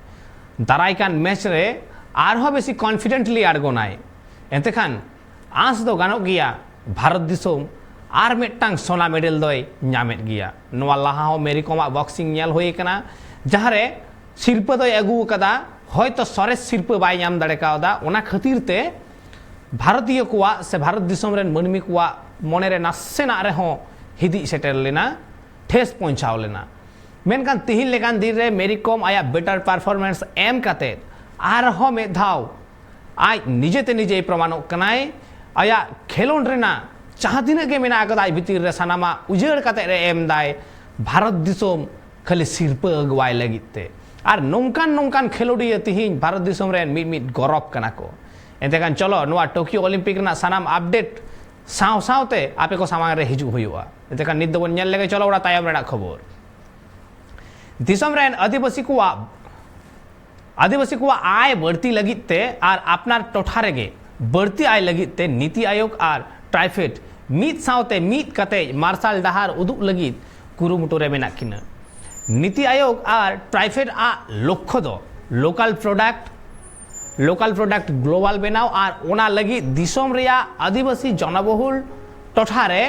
ᱫᱟᱨᱟᱭ ᱠᱟᱱ ᱢᱮᱪ ᱨᱮ ᱟᱨᱦᱚᱸ ᱵᱮᱥᱤ ᱠᱚᱱᱯᱷᱤᱰᱮᱱᱴᱞᱤ ᱟᱬᱜᱚᱱᱟᱭ᱾ ᱮᱱᱛᱮ ᱠᱷᱟᱱ ᱟᱸᱥ ᱫᱚ ᱜᱟᱱᱚᱜ ᱜᱮᱭᱟ, ᱵᱷᱟᱨᱚᱛ ᱫᱤᱥᱚᱢ ᱟᱨ ᱢᱤᱫᱴᱟᱝ ᱥᱚᱱᱟ ᱢᱮᱰᱮᱞ ᱫᱚᱭ ᱧᱟᱢᱮᱫ ᱜᱮᱭᱟ᱾ ᱱᱚᱣᱟ ᱞᱟᱦᱟ ᱦᱚᱸ ᱢᱮᱨᱤ ᱠᱚᱢᱟᱜ ᱵᱚᱠᱥᱤᱝ ᱧᱮᱞ ᱦᱩᱭ ᱟᱠᱟᱱᱟ, ᱡᱟᱦᱟᱸᱨᱮ ᱥᱤᱨᱯᱟᱹ ᱫᱚᱭ ᱟᱹᱜᱩ ᱟᱠᱟᱫᱟ, ᱦᱚᱭᱛᱚ ᱥᱚᱨᱮᱥ ᱥᱤᱨᱯᱟᱹ ᱵᱟᱭ ᱧᱟᱢ ᱫᱟᱲᱮ ᱠᱟᱣᱫᱟ᱾ ᱚᱱᱟ ᱠᱷᱟᱹᱛᱤᱨ ᱛᱮ ᱵᱷᱟᱨᱚᱛᱤᱭᱚ ᱠᱚᱣᱟᱜ ᱥᱮ ᱵᱷᱟᱨᱚᱛ ᱫᱤᱥᱚᱢ ᱨᱮᱱ ᱢᱟᱹᱱᱢᱤ ᱠᱚᱣᱟᱜ ᱢᱚᱱᱮᱨᱮ ᱱᱟᱥᱮᱱᱟᱜ ᱨᱮᱦᱚᱸ ᱦᱤᱫᱤᱡ ᱥᱮᱴᱮᱨ ᱞᱮᱱᱟ, ᱴᱷᱮᱥ ᱯᱳᱸᱪᱷᱟᱣ ᱞᱮᱱᱟ᱾ ᱢᱮᱱᱠᱷᱟᱱ ᱛᱤᱦᱤᱧ ᱞᱮᱠᱟᱱ ᱫᱤᱱ ᱨᱮ ᱢᱮᱨᱤ ᱠᱚᱢ ᱟᱭᱟᱜ ᱵᱮᱴᱟᱨ ᱯᱟᱨᱯᱷᱚᱨᱢᱮᱱᱥ ᱮᱢ ᱠᱟᱛᱮ ᱟᱨᱦᱚᱸ ᱢᱤᱫ ᱫᱷᱟᱣ ᱟᱡ ᱱᱤᱡᱮᱛᱮ ᱱᱤᱡᱮᱭ ᱯᱨᱚᱢᱟᱱᱚᱜ ᱠᱟᱱᱟᱭ᱾ ᱟᱭᱟᱜ ᱠᱷᱮᱞᱳᱰ ᱨᱮᱱᱟᱜ ᱡᱟᱦᱟᱸ ᱛᱤᱱᱟᱹᱜ ᱜᱮ ᱢᱮᱱᱟᱜ ᱟᱠᱟᱫᱟ ᱟᱡ ᱵᱷᱤᱛᱤᱨ ᱨᱮ, ᱥᱟᱱᱟᱢᱟᱜ ᱩᱡᱟᱹᱲ ᱠᱟᱛᱮ ᱨᱮ ᱮᱢ ᱫᱟᱭ᱾ ᱵᱷᱟᱨᱚᱛ ᱫᱤᱥᱚᱢ ᱠᱷᱟᱹᱞᱤ ᱥᱤᱨᱯᱟᱹ ᱟᱹᱜᱩᱣᱟᱭ ᱞᱟᱹᱜᱤᱫ ᱛᱮ᱾ ᱟᱨ ᱱᱚᱝᱠᱟᱱ ᱱᱚᱝᱠᱟᱱ ᱠᱷᱮᱞᱳᱰᱤᱭᱟᱹ ᱛᱤᱦᱤᱧ ᱵᱷᱟᱨᱚᱛ ᱫᱤᱥᱚᱢ ᱨᱮᱱ ᱢᱤᱫ ᱢᱤᱫ ᱜᱚᱨᱚᱵᱽ ᱠᱟᱱᱟ ᱠᱚ᱾ ᱮᱱᱛᱮ ᱠᱷᱟᱱ ᱪᱚᱞᱚ, ᱱᱚᱣᱟ ᱴᱳᱠᱤᱭᱳ ᱚᱞᱤᱢᱯᱤᱠ ᱨᱮᱱᱟᱜ ᱥᱟᱱᱟᱢ ᱟᱯᱰᱮᱴ ᱥᱟᱶ ᱥᱟᱶᱛᱮ ᱟᱯᱮ ᱠᱚ ᱥᱟᱢᱟᱝ ᱨᱮ ᱦᱤᱡᱩᱜ ᱦᱩᱭᱩᱜᱼᱟ᱾ ᱮᱱᱛᱮ ᱠᱷᱟᱱ ᱱᱤᱛ ᱫᱚᱵᱚᱱ ᱧᱮᱞ ᱞᱮᱜᱮ, ᱪᱚᱞᱚ, ᱚᱱᱟ ᱛᱟᱭᱚᱢ ᱨᱮᱱᱟᱜ ᱠᱷᱚᱵᱚᱨ᱾ ᱫᱤᱥᱚᱢ ᱨᱮᱱ ᱟᱹᱫᱤᱵᱟᱹᱥᱤ ᱠᱚᱣᱟᱜ, ᱟᱹᱫᱤᱵᱟᱹᱥᱤ ᱠᱚᱣᱟᱜ ᱟᱭ ᱵᱟᱹᱲᱛᱤ ᱞᱟᱹᱜᱤᱫ ᱛᱮ ᱟᱨ ᱟᱯᱱᱟᱨ ᱴᱚᱴᱷᱟ ᱨᱮᱜᱮ ᱵᱟᱹᱲᱛᱤ ᱟᱭ ᱞᱟᱹᱜᱤᱫ ᱛᱮ ᱱᱤᱛᱤ ᱟᱭᱳᱜᱽ ᱟᱨ ᱴᱨᱟᱭᱯᱷᱮᱰ ᱢᱤᱫ ᱥᱟᱶᱛᱮ ᱢᱤᱫ ᱠᱟᱛᱮ ᱢᱟᱨᱥᱟᱞ ᱰᱟᱦᱟᱨ ᱩᱫᱩᱜ ᱞᱟᱹᱜᱤᱫ ᱠᱩᱨᱩᱢᱩᱴᱩ ᱨᱮ ᱢᱮᱱᱟᱜ ᱠᱤᱱᱟ᱾ ᱱᱤᱛᱤ ᱟᱭᱳᱜᱽ ᱟᱨ ᱴᱨᱟᱭᱯᱷᱮᱰ ᱟᱜ ᱞᱚᱠᱠᱷᱚ ᱫᱚ local product, local product global ᱵᱮᱱᱟᱣ ᱟᱨ ᱚᱱᱟ ᱞᱟᱹᱜᱤᱫ ᱫᱤᱥᱚᱢ ᱨᱮᱭᱟᱜ ᱟᱹᱫᱤᱵᱟᱹᱥᱤ ᱡᱚᱱᱚᱵᱚᱦᱩᱞ ᱴᱚᱴᱷᱟ ᱨᱮ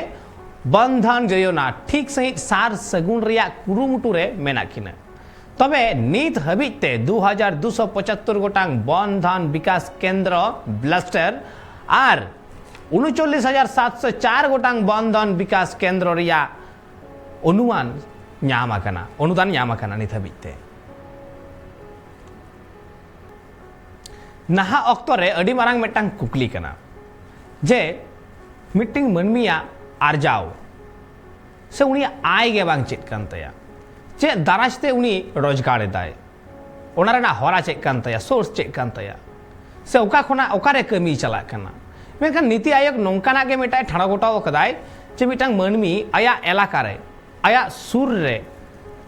ᱵᱚᱱᱫᱷᱚᱱ ᱡᱳᱡᱚᱱᱟ ᱴᱷᱤᱠ ᱥᱟᱺᱦᱤᱡ ᱥᱟᱨ ᱥᱟᱹᱜᱩᱱ ᱨᱮᱭᱟᱜ ᱠᱩᱨᱩᱢᱩᱴᱩ ᱨᱮ ᱢᱮᱱᱟᱜ ᱠᱤᱱᱟ᱾ ᱛᱚᱵᱮ ᱱᱤᱛ ᱦᱟᱹᱵᱤᱡ ᱛᱮ ᱫᱩ ᱦᱟᱡᱟᱨ ᱫᱩᱥᱚ ᱯᱚᱸᱪᱟᱛᱛᱳᱨ ᱜᱚᱴᱟᱝ ᱵᱚᱱᱫᱷᱚᱱ ᱵᱤᱠᱟᱥ ᱠᱮᱱᱫᱨᱚ ᱵᱞᱟᱥᱴᱟᱨ ᱟᱨ ᱩᱱᱩᱪᱚᱞᱞᱤᱥ ᱦᱟᱡᱟᱨ ᱥᱟᱛᱥᱚ ᱪᱟᱨ ᱜᱚᱴᱟᱝ ᱵᱚᱱᱫᱷᱚᱱ ᱵᱤᱠᱟᱥ ᱠᱮᱱᱫᱨᱚ ᱨᱮᱭᱟᱜ ᱚᱱᱩᱢᱟᱱ ᱧᱟᱢ ᱟᱠᱟᱱᱟ, ᱚᱱᱩᱫᱟᱱ ᱧᱟᱢ ᱟᱠᱟᱱᱟ ᱱᱤᱛ ᱦᱟᱹᱵᱤᱡ ᱛᱮ᱾ ᱱᱟᱦᱟᱜ ᱚᱠᱛᱚ ᱨᱮ ᱟᱹᱰᱤ ᱢᱟᱨᱟᱝ ᱢᱤᱫᱴᱟᱝ ᱠᱩᱠᱞᱤ ᱠᱟᱱᱟ ᱡᱮ ᱢᱤᱫᱴᱟᱝ ᱢᱟᱹᱱᱢᱤᱭᱟᱜ ᱟᱨᱡᱟᱣ ᱥᱮ ᱩᱱᱤᱭᱟᱜ ᱟᱭ ᱜᱮ ᱵᱟᱝ ᱪᱮᱫ ᱠᱟᱱ ᱛᱟᱭᱟ, ᱪᱮᱫ ᱫᱟᱨᱟᱭ ᱛᱮ ᱩᱱᱤ ᱨᱳᱡᱽᱜᱟᱨ ᱮᱫᱟᱭ, ᱚᱱᱟ ᱨᱮᱱᱟᱜ ᱦᱚᱨᱟ ᱪᱮᱫ ᱠᱟᱱ ᱛᱟᱭᱟ, ᱥᱳᱨᱥ ᱪᱮᱫ ᱠᱟᱱ ᱛᱟᱭᱟ, ᱥᱮ ᱚᱠᱟ ᱠᱷᱚᱱᱟᱜ ᱚᱠᱟᱨᱮ ᱠᱟᱹᱢᱤᱭ ᱪᱟᱞᱟᱜ ᱠᱟᱱᱟ᱾ ᱢᱮᱱᱠᱷᱟᱱ ᱱᱤᱛᱤ ᱟᱭᱳᱜᱽ ᱱᱚᱝᱠᱟᱱᱟᱜ ᱜᱮ ᱢᱤᱫᱴᱟᱝ ᱴᱷᱟᱲᱚ ᱜᱚᱴᱟᱣ ᱟᱠᱟᱫᱟᱭ ᱡᱮ ᱢᱤᱫᱴᱟᱝ ᱢᱟᱹᱱᱢᱤ ᱟᱭᱟᱜ ᱮᱞᱟᱠᱟ ᱨᱮ, ᱟᱭᱟᱜ ᱥᱩᱨ ᱨᱮ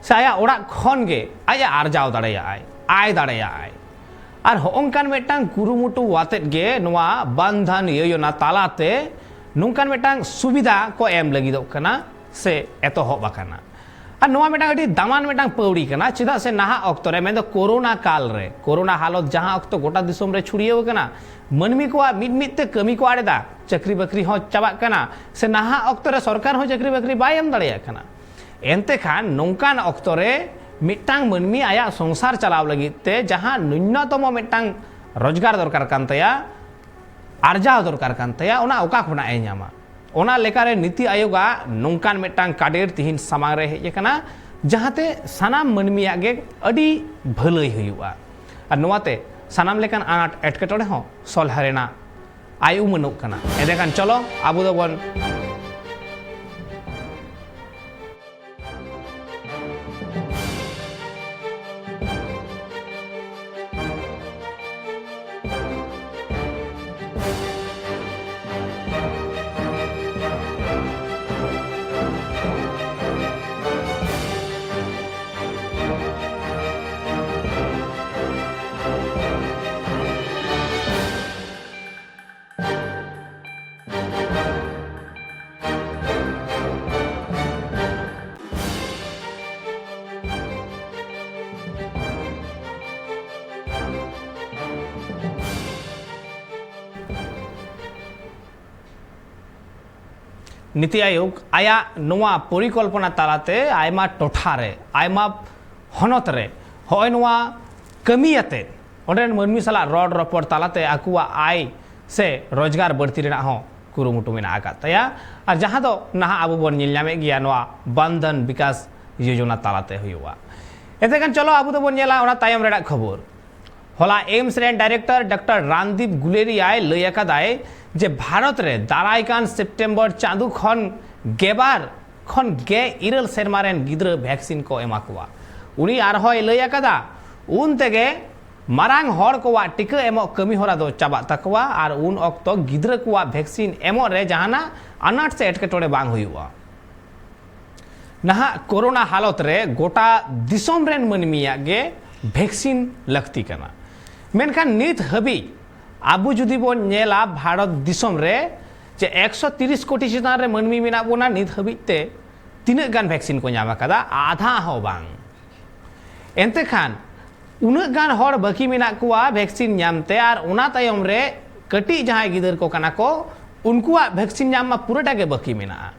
ᱥᱮ ᱟᱭᱟᱜ ᱚᱲᱟᱜ ᱠᱷᱚᱱ ᱜᱮ ᱟᱡ ᱮ ᱟᱨᱡᱟᱣ ᱫᱟᱲᱮᱭᱟᱜᱼᱟᱭ, ᱟᱭ ᱫᱟᱲᱮᱭᱟᱜᱼᱟᱭ᱾ ᱟᱨ ᱦᱚᱸᱜᱼᱚᱝᱠᱟᱱ ᱢᱤᱫᱴᱟᱝ ᱠᱩᱨᱩᱢᱩᱴᱩ ᱟᱛᱮᱫ ᱜᱮ ᱱᱚᱣᱟ ᱵᱟᱱᱫᱷᱟᱱ ᱭᱳᱡᱚᱱᱟ ᱛᱟᱞᱟᱛᱮ ᱱᱚᱝᱠᱟᱱ ᱢᱤᱫᱴᱟᱝ ᱥᱩᱵᱤᱫᱷᱟ ᱠᱚ ᱮᱢ ᱞᱟᱹᱜᱤᱫᱚᱜ ᱠᱟᱱᱟ ᱥᱮ ᱮᱛᱚᱦᱚᱵ ᱟᱠᱟᱱᱟ᱾ ᱟᱨ ᱱᱚᱣᱟ ᱢᱤᱫᱴᱟᱝ ᱟᱹᱰᱤ ᱫᱟᱢᱟᱱ ᱢᱤᱫᱴᱟᱝ ᱯᱟᱹᱣᱲᱤ ᱠᱟᱱᱟ, ᱪᱮᱫᱟᱜ ᱥᱮ ᱱᱟᱦᱟᱜ ᱚᱠᱛᱚ ᱨᱮ, ᱢᱮᱱᱫᱚ ᱠᱳᱨᱳᱱᱟ ᱠᱟᱞ ᱨᱮ, ᱠᱳᱨᱳᱱᱟ ᱦᱟᱞᱚᱛ ᱡᱟᱦᱟᱸ ᱚᱠᱛᱚ ᱜᱚᱴᱟ ᱫᱤᱥᱚᱢ ᱨᱮ ᱪᱷᱩᱲᱭᱟᱹᱣ ᱟᱠᱟᱱᱟ, ᱢᱟᱹᱱᱢᱤ ᱠᱚᱣᱟᱜ ᱢᱤᱫ ᱢᱤᱫ ᱛᱮ ᱠᱟᱹᱢᱤ ᱠᱚ ᱟᱫ ᱮᱫᱟ, ᱪᱟᱹᱠᱨᱤ ᱵᱟᱹᱠᱨᱤ ᱦᱚᱸ ᱪᱟᱵᱟᱜ ᱠᱟᱱᱟ, ᱥᱮ ᱱᱟᱦᱟᱜ ᱚᱠᱛᱚ ᱨᱮ ᱥᱚᱨᱠᱟᱨ ᱦᱚᱸ ᱪᱟᱹᱠᱨᱤ ᱵᱟᱹᱠᱨᱤ ᱵᱟᱭ ᱮᱢ ᱫᱟᱲᱮᱭᱟᱜ ᱠᱟᱱᱟ᱾ ᱮᱱᱛᱮ ᱠᱷᱟᱱ ᱱᱚᱝᱠᱟᱱ ᱚᱠᱛᱚ ᱨᱮ ᱢᱤᱫᱴᱟᱝ ᱢᱟᱹᱱᱢᱤ ᱟᱭᱟᱜ ᱥᱚᱝᱥᱟᱨ ᱪᱟᱞᱟᱣ ᱞᱟᱹᱜᱤᱫ ᱛᱮ ᱡᱟᱦᱟᱸ ᱱᱩᱱᱱᱚᱛᱚᱢᱚ ᱢᱤᱫᱴᱟᱝ ᱨᱳᱡᱽᱜᱟᱨ ᱫᱚᱨᱠᱟᱨ ᱠᱟᱱ ᱛᱟᱭᱟ, ᱟᱨᱡᱟᱣ ᱫᱚᱨᱠᱟᱨ ᱠᱟᱱ ᱛᱟᱭᱟ, ᱚᱱᱟ ᱚᱠᱟ ᱠᱷᱚᱱᱟᱜ ᱮ ᱧᱟᱢᱟ? ᱚᱱᱟ ᱞᱮᱠᱟᱨᱮ ᱱᱤᱛᱤ ᱟᱭᱳᱜᱟᱜ ᱱᱚᱝᱠᱟᱱ ᱢᱤᱫᱴᱟᱝ ᱠᱟᱰᱮᱨ ᱛᱤᱦᱤᱧ ᱥᱟᱢᱟᱝ ᱨᱮ ᱦᱮᱡ ᱟᱠᱟᱱᱟ, ᱡᱟᱦᱟᱸᱛᱮ ᱥᱟᱱᱟᱢ ᱢᱟᱹᱱᱢᱤᱭᱟᱜ ᱜᱮ ᱟᱹᱰᱤ ᱵᱷᱟᱹᱞᱟᱹᱭ ᱦᱩᱭᱩᱜᱼᱟ᱾ ᱟᱨ ᱱᱚᱣᱟᱛᱮ ᱥᱟᱱᱟᱢ ᱞᱮᱠᱟᱱ ᱟᱱᱟᱴ ᱮᱴᱠᱮᱴᱚᱬᱮ ᱦᱚᱸ ᱥᱚᱞᱦᱮ ᱨᱮᱱᱟᱜ ᱟᱭ ᱩᱢᱟᱹᱱᱚᱜ ᱠᱟᱱᱟ᱾ ᱮᱸᱰᱮᱠᱷᱟᱱ ᱪᱚᱞᱚ ᱟᱵᱚ ᱫᱚᱵᱚᱱ ᱱᱤᱛᱤ ᱟᱭᱳᱜᱽ ᱟᱭᱟᱜ ᱱᱚᱣᱟ ᱯᱚᱨᱤᱠᱚᱞᱯᱚᱱᱟ ᱛᱟᱞᱟᱛᱮ ᱟᱭᱢᱟ ᱴᱚᱴᱷᱟ ᱨᱮ, ᱟᱭᱢᱟ ᱦᱚᱱᱚᱛ ᱨᱮ ᱦᱚᱸᱜᱼᱚᱭ ᱱᱚᱣᱟ ᱠᱟᱹᱢᱤ ᱟᱛᱮ ᱚᱸᱰᱮᱱ ᱢᱟᱹᱱᱢᱤ ᱥᱟᱞᱟᱜ ᱨᱚᱲ ᱨᱚᱯᱚᱲ ᱛᱟᱞᱟᱛᱮ ᱟᱠᱚᱣᱟᱜ ᱟᱭ ᱥᱮ ᱨᱳᱡᱽᱜᱟᱨ ᱵᱟᱹᱲᱛᱤ ᱨᱮᱱᱟᱜ ᱦᱚᱸ ᱠᱩᱨᱩᱢᱩᱴᱩ ᱢᱮᱱᱟᱜ ᱟᱠᱟᱫ ᱛᱟᱭᱟ᱾ ᱟᱨ ᱡᱟᱦᱟᱸ ᱫᱚ ᱱᱟᱦᱟᱜ ᱟᱵᱚ ᱵᱚᱱ ᱧᱮᱞ ᱧᱟᱢᱮᱫ ᱜᱮᱭᱟ ᱱᱚᱣᱟ ᱵᱟᱱᱫᱷᱚᱱ ᱵᱤᱠᱟᱥ ᱭᱳᱡᱚᱱᱟ ᱛᱟᱞᱟᱛᱮ ᱦᱩᱭᱩᱜᱼᱟ᱾ ᱮᱱᱛᱮ ᱠᱷᱟᱱ ᱪᱚᱞᱚ ᱟᱵᱚ ᱫᱚᱵᱚᱱ ᱧᱮᱞᱟ ᱚᱱᱟ ᱛᱟᱭᱚᱢ ᱨᱮᱱᱟᱜ ᱠᱷᱚᱵᱚᱨ᱾ ᱦᱚᱞᱟ ᱮᱢᱥ ᱨᱮᱱ ᱰᱟᱭᱨᱮᱠᱴᱚᱨ ᱰᱚᱠᱴᱚᱨ ᱨᱟᱱᱫᱤᱯ ᱜᱩᱞᱮᱨᱤᱭᱟᱭ ᱞᱟᱹᱭ ᱟᱠᱟᱫᱟᱭ ᱡᱮ ᱵᱷᱟᱨᱚᱛ ᱨᱮ ᱫᱟᱨᱟᱭ ᱠᱟᱱ ᱥᱮᱯᱴᱮᱢᱵᱚᱨ ᱪᱟᱸᱫᱚ ᱠᱷᱚᱱ ᱜᱮᱵᱟᱨ ᱠᱷᱚᱱ ᱜᱮ ᱤᱨᱟᱹᱞ ᱥᱮᱨᱢᱟ ᱨᱮᱱ ᱜᱤᱫᱽᱨᱟᱹ ᱵᱷᱮᱠᱥᱤᱱ ᱠᱚ ᱮᱢᱟ ᱠᱚᱣᱟ᱾ ᱩᱱᱤ ᱟᱨᱦᱚᱸᱭ ᱞᱟᱹᱭ ᱟᱠᱟᱫᱟ, ᱩᱱ ᱛᱮᱜᱮ ᱢᱟᱨᱟᱝ ᱦᱚᱲ ᱠᱚᱣᱟᱜ ᱴᱤᱠᱟᱹ ᱮᱢᱚᱜ ᱠᱟᱹᱢᱤ ᱦᱚᱨᱟ ᱫᱚ ᱪᱟᱵᱟᱜ ᱛᱟᱠᱚᱣᱟ ᱟᱨ ᱩᱱ ᱚᱠᱛᱚ ᱜᱤᱫᱽᱨᱟᱹ ᱠᱚᱣᱟᱜ ᱵᱷᱮᱠᱥᱤᱱ ᱮᱢᱚᱜ ᱨᱮ ᱡᱟᱦᱟᱱᱟᱜ ᱟᱱᱟᱴ ᱥᱮ ᱮᱴᱠᱮᱴᱚᱬᱮ ᱵᱟᱝ ᱦᱩᱭᱩᱜᱼᱟ᱾ ᱱᱟᱦᱟᱜ ᱠᱳᱨᱳᱱᱟ ᱦᱟᱞᱚᱛ ᱨᱮ ᱜᱚᱴᱟ ᱫᱤᱥᱚᱢ ᱨᱮᱱ ᱢᱟᱹᱱᱢᱤᱭᱟᱜ ᱜᱮ ᱵᱷᱮᱠᱥᱤᱱ ᱞᱟᱹᱠᱛᱤ ᱠᱟᱱᱟ᱾ ᱢᱮᱱᱠᱷᱟᱱ ᱱᱤᱛ ᱦᱟᱹᱵᱤᱡ ᱟᱵᱚ ᱡᱩᱫᱤ ᱵᱚᱱ ᱧᱮᱞᱟ ᱵᱷᱟᱨᱚᱛ ᱫᱤᱥᱚᱢ ᱨᱮ ᱡᱮ ᱮᱠᱥᱚ ᱛᱤᱨᱤᱥ ᱠᱳᱴᱤ ᱪᱮᱛᱟᱱ ᱨᱮ ᱢᱟᱹᱱᱢᱤ ᱢᱮᱱᱟᱜ ᱵᱚᱱᱟ, ᱱᱤᱛ ᱦᱟᱹᱵᱤᱡ ᱛᱮ ᱛᱤᱱᱟᱹᱜ ᱜᱟᱱ ᱵᱷᱮᱠᱥᱤᱱ ᱠᱚ ᱧᱟᱢ ᱟᱠᱟᱫᱟ? ᱟᱫᱷᱟ ᱦᱚᱸ ᱵᱟᱝ᱾ ᱮᱱᱛᱮ ᱠᱷᱟᱱ ᱩᱱᱟᱹᱜ ᱜᱟᱱ ᱦᱚᱲ ᱵᱟᱹᱠᱤ ᱢᱮᱱᱟᱜ ᱠᱚᱣᱟ ᱵᱷᱮᱠᱥᱤᱱ ᱧᱟᱢᱛᱮ, ᱟᱨ ᱚᱱᱟ ᱛᱟᱭᱚᱢ ᱨᱮ ᱠᱟᱹᱴᱤᱡ ᱡᱟᱦᱟᱸᱭ ᱜᱤᱫᱟᱹᱨ ᱠᱚ ᱠᱟᱱᱟ ᱠᱚ, ᱩᱱᱠᱩᱣᱟᱜ ᱵᱷᱮᱠᱥᱤᱱ ᱧᱟᱢ ᱢᱟ ᱯᱩᱨᱟᱹᱴᱟ ᱜᱮ ᱵᱟᱹᱠᱤ ᱢᱮᱱᱟᱜᱼᱟ᱾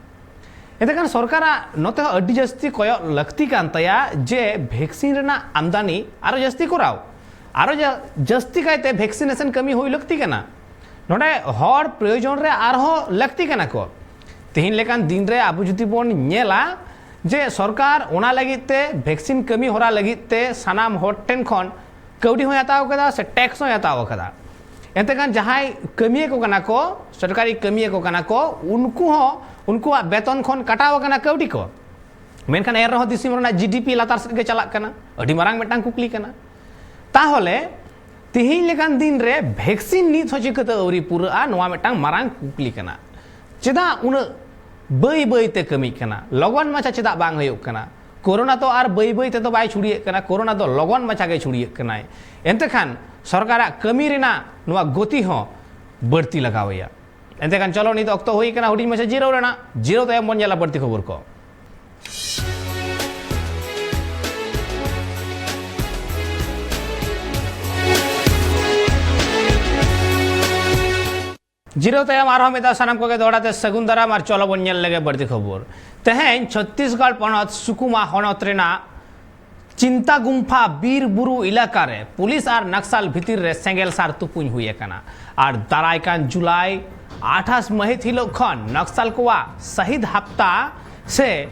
ᱮᱱᱛᱮ ᱠᱷᱟᱱ ᱥᱚᱨᱠᱟᱨᱟᱜ ᱱᱚᱛᱮ ᱦᱚᱸ ᱟᱹᱰᱤ ᱡᱟᱹᱥᱛᱤ ᱠᱚᱭᱚᱜ ᱞᱟᱹᱠᱛᱤ ᱠᱟᱱ ᱛᱟᱭᱟ ᱡᱮ ᱵᱷᱮᱠᱥᱤᱱ ᱨᱮᱱᱟᱜ ᱟᱢᱫᱟᱱᱤ ᱟᱨᱚ ᱡᱟᱹᱥᱛᱤ ᱠᱚᱨᱟᱣ, ᱟᱨᱚ ᱡᱟ-, ᱡᱟᱹᱥᱛᱤ ᱠᱟᱭᱛᱮ ᱵᱷᱮᱠᱥᱤᱱᱮᱥᱚᱱ ᱠᱟᱹᱢᱤ ᱦᱩᱭ ᱞᱟᱹᱠᱛᱤ ᱠᱟᱱᱟ᱾ ᱱᱚᱰᱮ ᱦᱚᱲ ᱯᱨᱚᱭᱳᱡᱚᱱ ᱨᱮ ᱟᱨᱦᱚᱸ ᱞᱟᱹᱠᱛᱤ ᱠᱟᱱᱟ ᱠᱚ᱾ ᱛᱮᱦᱮᱧ ᱞᱮᱠᱟᱱ ᱫᱤᱱ ᱨᱮ ᱟᱵᱚ ᱡᱩᱫᱤ ᱵᱚᱱ ᱧᱮᱞᱟ ᱡᱮ ᱥᱚᱨᱠᱟᱨ ᱚᱱᱟ ᱞᱟᱹᱜᱤᱫ ᱛᱮ, ᱵᱷᱮᱠᱥᱤᱱ ᱠᱟᱹᱢᱤ ᱦᱚᱨᱟ ᱞᱟᱹᱜᱤᱫ ᱛᱮ ᱥᱟᱱᱟᱢ ᱦᱚᱲ ᱴᱷᱮᱱ ᱠᱷᱚᱱ ᱠᱟᱹᱣᱰᱤ ᱦᱚᱸᱭ ᱦᱟᱛᱟᱣ ᱟᱠᱟᱫᱟ ᱥᱮ ᱴᱮᱠᱥ ᱦᱚᱸᱭ ᱦᱟᱛᱟᱣ ᱟᱠᱟᱫᱟ᱾ ᱮᱱᱛᱮ ᱠᱷᱟᱱ ᱡᱟᱦᱟᱸᱭ ᱠᱟᱹᱢᱤᱭᱟᱹ ᱠᱚ ᱠᱟᱱᱟ ᱠᱚ, ᱥᱚᱨᱠᱟᱨᱤ ᱠᱟᱹᱢᱤᱭᱟᱹ ᱠᱚ ᱠᱟᱱᱟ ᱠᱚ, ᱩᱱᱠᱩ ᱦᱚᱸ ᱩᱱᱠᱩᱣᱟᱜ ᱵᱮᱛᱚᱱ ᱠᱷᱚᱱ ᱠᱟᱴᱟᱣ ᱟᱠᱟᱱᱟ ᱠᱟᱹᱣᱰᱤ ᱠᱚ᱾ ᱢᱮᱱᱠᱷᱟᱱ ᱮᱱ ᱨᱮᱦᱚᱸ ᱫᱤᱥᱚᱢ ᱨᱮᱱᱟᱜ ᱡᱤ ᱰᱤ ᱯᱤ ᱞᱟᱛᱟᱨ ᱥᱮᱫ ᱜᱮ ᱪᱟᱞᱟᱜ ᱠᱟᱱᱟ᱾ ᱟᱹᱰᱤ ᱢᱟᱨᱟᱝ ᱢᱤᱫᱴᱟᱝ ᱠᱩᱠᱞᱤ ᱠᱟᱱᱟ᱾ ᱛᱟᱦᱚᱞᱮ ᱛᱮᱦᱮᱧ ᱞᱮᱠᱟᱱ ᱫᱤᱱ ᱨᱮ ᱵᱷᱮᱠᱥᱤᱱ ᱱᱤᱛ ᱦᱚᱸ ᱪᱤᱠᱟᱹᱛᱮ ᱟᱹᱣᱨᱤ ᱯᱩᱨᱟᱹᱜᱼᱟ? ᱱᱚᱣᱟ ᱢᱤᱫᱴᱟᱝ ᱢᱟᱨᱟᱝ ᱠᱩᱠᱞᱤ ᱠᱟᱱᱟ᱾ ᱪᱮᱫᱟᱜ ᱩᱱᱟᱹᱜ ᱵᱟᱹᱭ ᱵᱟᱹᱭ ᱛᱮ ᱠᱟᱹᱢᱤᱜ ᱠᱟᱱᱟ? ᱞᱚᱜᱚᱱ ᱢᱟᱪᱷᱟ ᱪᱮᱫᱟᱜ ᱵᱟᱝ ᱦᱩᱭᱩᱜ ᱠᱟᱱᱟ? ᱠᱳᱨᱳᱱᱟ ᱛᱚ ᱟᱨ ᱵᱟᱹᱭ ᱵᱟᱹᱭ ᱛᱮᱫᱚ ᱵᱟᱭ ᱪᱷᱩᱲᱭᱟᱹᱜ ᱠᱟᱱᱟ, ᱠᱳᱨᱳᱱᱟ ᱫᱚ ᱞᱚᱜᱚᱱ ᱢᱟᱪᱷᱟ ᱜᱮ ᱪᱷᱩᱲᱭᱟᱹᱜ ᱠᱟᱱᱟᱭ᱾ ᱮᱱᱛᱮ ᱠᱷᱟᱱ ᱥᱚᱨᱠᱟᱨᱟᱜ ᱠᱟᱹᱢᱤ ᱨᱮᱱᱟᱜ ᱱᱚᱣᱟ ᱜᱚᱛᱤ ᱦᱚᱸ ᱵᱟᱹᱲᱛᱤ ᱞᱟᱜᱟᱣ ᱮᱭᱟ᱾ ᱮᱱᱛᱮ ᱠᱷᱟᱱ ᱪᱚᱞᱚ, ᱱᱤᱛ ᱚᱠᱛᱚ ᱦᱩᱭ ᱠᱟᱱᱟ ᱦᱩᱰᱤᱧ ᱢᱟᱪᱷᱟ ᱡᱤᱨᱟᱹᱣ ᱨᱮᱱᱟᱜ᱾ ᱡᱤᱨᱟᱹᱣ ᱛᱟᱭᱚᱢ ᱵᱚᱱ ᱧᱮᱞᱟ ᱵᱟᱹᱲᱛᱤ ᱠᱷᱚᱵᱚᱨ ᱠᱚ᱾ ᱡᱤᱨᱟᱹᱣ ᱛᱟᱭᱚᱢ ᱟᱨᱦᱚᱸ ᱢᱤᱫ ᱫᱷᱟᱣ ᱥᱟᱱᱟᱢ ᱠᱚᱜᱮ ᱫᱚᱦᱲᱟ ᱛᱮ ᱥᱟᱹᱜᱩᱱ ᱫᱟᱨᱟᱢ ᱟᱨ ᱪᱚᱞᱚ ᱵᱚᱱ ᱧᱮᱞ ᱞᱮᱜᱮ ᱵᱟᱹᱲᱛᱤ ᱠᱷᱚᱵᱚᱨ᱾ ᱛᱮᱦᱮᱧ ᱪᱷᱚᱛᱛᱤᱥᱜᱚᱲ ᱯᱚᱱᱚᱛ ᱥᱩᱠᱩᱢᱟ ᱦᱚᱱᱚᱛ ᱨᱮᱱᱟᱜ ᱪᱤᱱᱛᱟ ᱜᱩᱢᱯᱷᱟ ᱵᱤᱨ ᱵᱩᱨᱩ ᱮᱞᱟᱠᱟ ᱨᱮ ᱯᱩᱞᱤᱥ ᱟᱨ ᱱᱟᱠᱥᱟᱞ ᱵᱷᱤᱛᱤᱨ ᱨᱮ ᱥᱮᱸᱜᱮᱞ ᱥᱟᱨ ᱛᱩᱯᱩᱧ ᱦᱩᱭ ᱟᱠᱟᱱᱟ᱾ ᱟᱨ ᱫᱟᱨᱟᱭ ᱠᱟᱱ ᱡᱩᱞᱟᱭ ᱟᱴᱷᱟᱥ ᱢᱟᱹᱦᱤᱛ ᱦᱤᱞᱳᱜ ᱠᱷᱚᱱ ᱱᱟᱠᱥᱟᱞ ᱠᱚᱣᱟᱜ ᱥᱟᱹᱦᱤᱫ ᱦᱟᱯᱛᱟ ᱥᱮ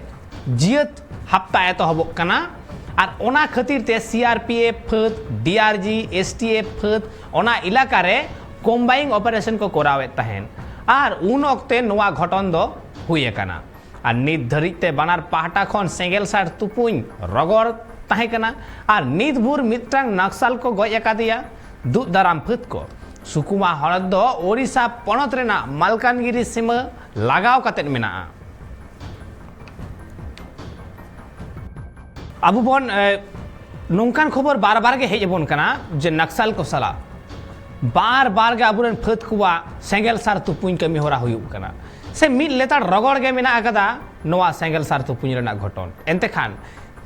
ᱡᱤᱭᱟᱹᱛ ᱦᱟᱯᱛᱟ ᱮᱛᱚᱦᱚᱵᱚᱜ ᱠᱟᱱᱟ᱾ ᱟᱨ ᱚᱱᱟ ᱠᱷᱟᱹᱛᱤᱨ ᱛᱮ ᱥᱤ ᱟᱨ ᱯᱤ ᱮᱯᱷ ᱯᱷᱟᱹᱫ, ᱰᱤ ᱟᱨ ᱡᱤ, ᱮᱥ ᱴᱤ ᱮᱯᱷ ᱯᱷᱟᱹᱫ ᱚᱱᱟ ᱮᱞᱟᱠᱟ ᱨᱮ ᱠᱚᱢᱵᱟᱭᱤᱝ ᱚᱯᱟᱨᱮᱥᱚᱱ ᱠᱚ ᱠᱚᱨᱟᱣᱮᱫ ᱛᱟᱦᱮᱸᱱ᱾ ᱟᱨ ᱩᱱ ᱚᱠᱛᱮ ᱱᱚᱣᱟ ᱜᱷᱚᱴᱚᱱ ᱫᱚ ᱦᱩᱭ ᱟᱠᱟᱱᱟ᱾ ᱟᱨ ᱱᱤᱛ ᱫᱷᱟᱹᱨᱤᱡ ᱛᱮ ᱵᱟᱱᱟᱨ ᱯᱟᱦᱴᱟ ᱠᱷᱚᱱ ᱥᱮᱸᱜᱮᱞ ᱥᱟᱨ ᱛᱩᱯᱩᱧ ᱨᱚᱜᱚᱲ ᱛᱟᱦᱮᱸ ᱠᱟᱱᱟ᱾ ᱟᱨ ᱱᱤᱛ ᱵᱷᱳᱨ ᱢᱤᱫᱴᱟᱝ ᱱᱟᱠᱥᱟᱞ ᱠᱚ ᱜᱚᱡ ᱟᱠᱟᱫᱮᱭᱟ᱾ ᱫᱩᱜ ᱫᱟᱨᱟᱢ ᱯᱷᱟᱹᱫ ᱠᱚ ᱥᱩᱠᱩᱢᱟ ᱦᱚᱱᱚᱛ ᱫᱚ ᱳᱰᱤᱥᱟ ᱯᱚᱱᱚᱛ ᱨᱮᱱᱟᱜ ᱢᱟᱞᱠᱟᱱᱜᱤᱨᱤ ᱥᱤᱢᱟᱹ ᱞᱟᱜᱟᱣ ᱠᱟᱛᱮᱫ ᱢᱮᱱᱟᱜᱼᱟ᱾ ᱟᱵᱚ ᱵᱚᱱ, ᱮ, ᱱᱚᱝᱠᱟᱱ ᱠᱷᱚᱵᱚᱨ ᱵᱟᱨ ᱵᱟᱨ ᱜᱮ ᱦᱮᱡ ᱟᱵᱚᱱ ᱠᱟᱱᱟ ᱡᱮ ᱱᱟᱠᱥᱟᱞ ᱠᱚ ᱥᱟᱞᱟᱜ ᱵᱟᱨ ᱵᱟᱨ ᱜᱮ ᱟᱵᱚᱨᱮᱱ ᱯᱷᱟᱹᱫ ᱠᱚᱣᱟᱜ ᱥᱮᱸᱜᱮᱞ ᱥᱟᱨ ᱛᱩᱯᱩᱧ ᱠᱟᱹᱢᱤ ᱦᱚᱨᱟ ᱦᱩᱭᱩᱜ ᱠᱟᱱᱟ, ᱥᱮ ᱢᱤᱫ ᱞᱮᱛᱟᱲ ᱨᱚᱜᱚᱲ ᱜᱮ ᱢᱮᱱᱟᱜ ᱟᱠᱟᱫᱟ ᱱᱚᱣᱟ ᱥᱮᱸᱜᱮᱞ ᱥᱟᱨ ᱛᱩᱯᱩᱧ ᱨᱮᱱᱟᱜ ᱜᱷᱚᱴᱚᱱ᱾ ᱮᱱᱛᱮ ᱠᱷᱟᱱ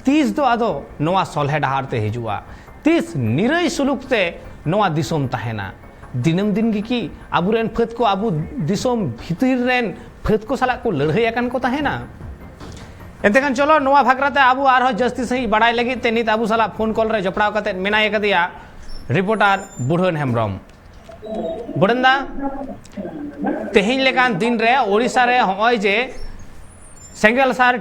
ᱛᱤᱥ ᱫᱚ ᱟᱫᱚ ᱱᱚᱣᱟ ᱥᱚᱞᱦᱮ ᱰᱟᱦᱟᱨ ᱛᱮ ᱦᱤᱡᱩᱜᱼᱟ? ᱛᱤᱥ ᱱᱤᱨᱟᱹᱭ ᱥᱩᱞᱩᱠ ᱛᱮ ᱱᱚᱣᱟ ᱫᱤᱥᱚᱢ ᱛᱟᱦᱮᱱᱟ? ᱫᱤᱱᱟᱹᱢ ᱫᱤᱱ ᱜᱮ ᱠᱤ ᱟᱵᱚᱨᱮᱱ ᱯᱷᱟᱹᱫ ᱠᱚ ᱟᱵᱚ ᱫᱤᱥᱚᱢ ᱵᱷᱤᱛᱤᱨ ᱨᱮᱱ ᱯᱷᱟᱹᱫ ᱠᱚ ᱥᱟᱞᱟᱜ ᱠᱚ ᱞᱟᱹᱲᱦᱟᱹᱭ ᱟᱠᱟᱱ ᱠᱚ ᱛᱟᱦᱮᱱᱟ? ᱮᱱᱛᱮ ᱠᱷᱟᱱ ᱪᱚᱞᱚ, ᱱᱚᱣᱟ ᱵᱷᱟᱠᱨᱟ ᱛᱮ ᱟᱵᱚ ᱟᱨᱦᱚᱸ ᱡᱟᱹᱥᱛᱤ ᱥᱟᱺᱦᱤᱡ ᱵᱟᱲᱟᱭ ᱞᱟᱹᱜᱤᱫ ᱛᱮ ᱱᱤᱛ ᱟᱵᱚ ᱥᱟᱞᱟᱜ ᱯᱷᱳᱱ ᱠᱚᱞ ᱨᱮ ᱡᱚᱯᱲᱟᱣ ᱠᱟᱛᱮ ᱢᱮᱱᱟᱭ ᱟᱠᱟᱫᱮᱭᱟ ᱨᱤᱯᱳᱨᱴᱟᱨ ᱵᱩᱲᱦᱟᱹᱱ ᱦᱮᱢᱵᱨᱚᱢ᱾ ᱵᱩᱲᱦᱟᱹᱱ ᱫᱟ, ᱛᱮᱦᱮᱧ ᱞᱮᱠᱟᱱ ᱫᱤᱱ ᱨᱮ ᱳᱰᱤᱥᱟ ᱨᱮ ᱦᱚᱸᱜᱼᱚᱭ ᱡᱮ ᱥᱮᱸᱜᱮᱞ ᱥᱟᱨ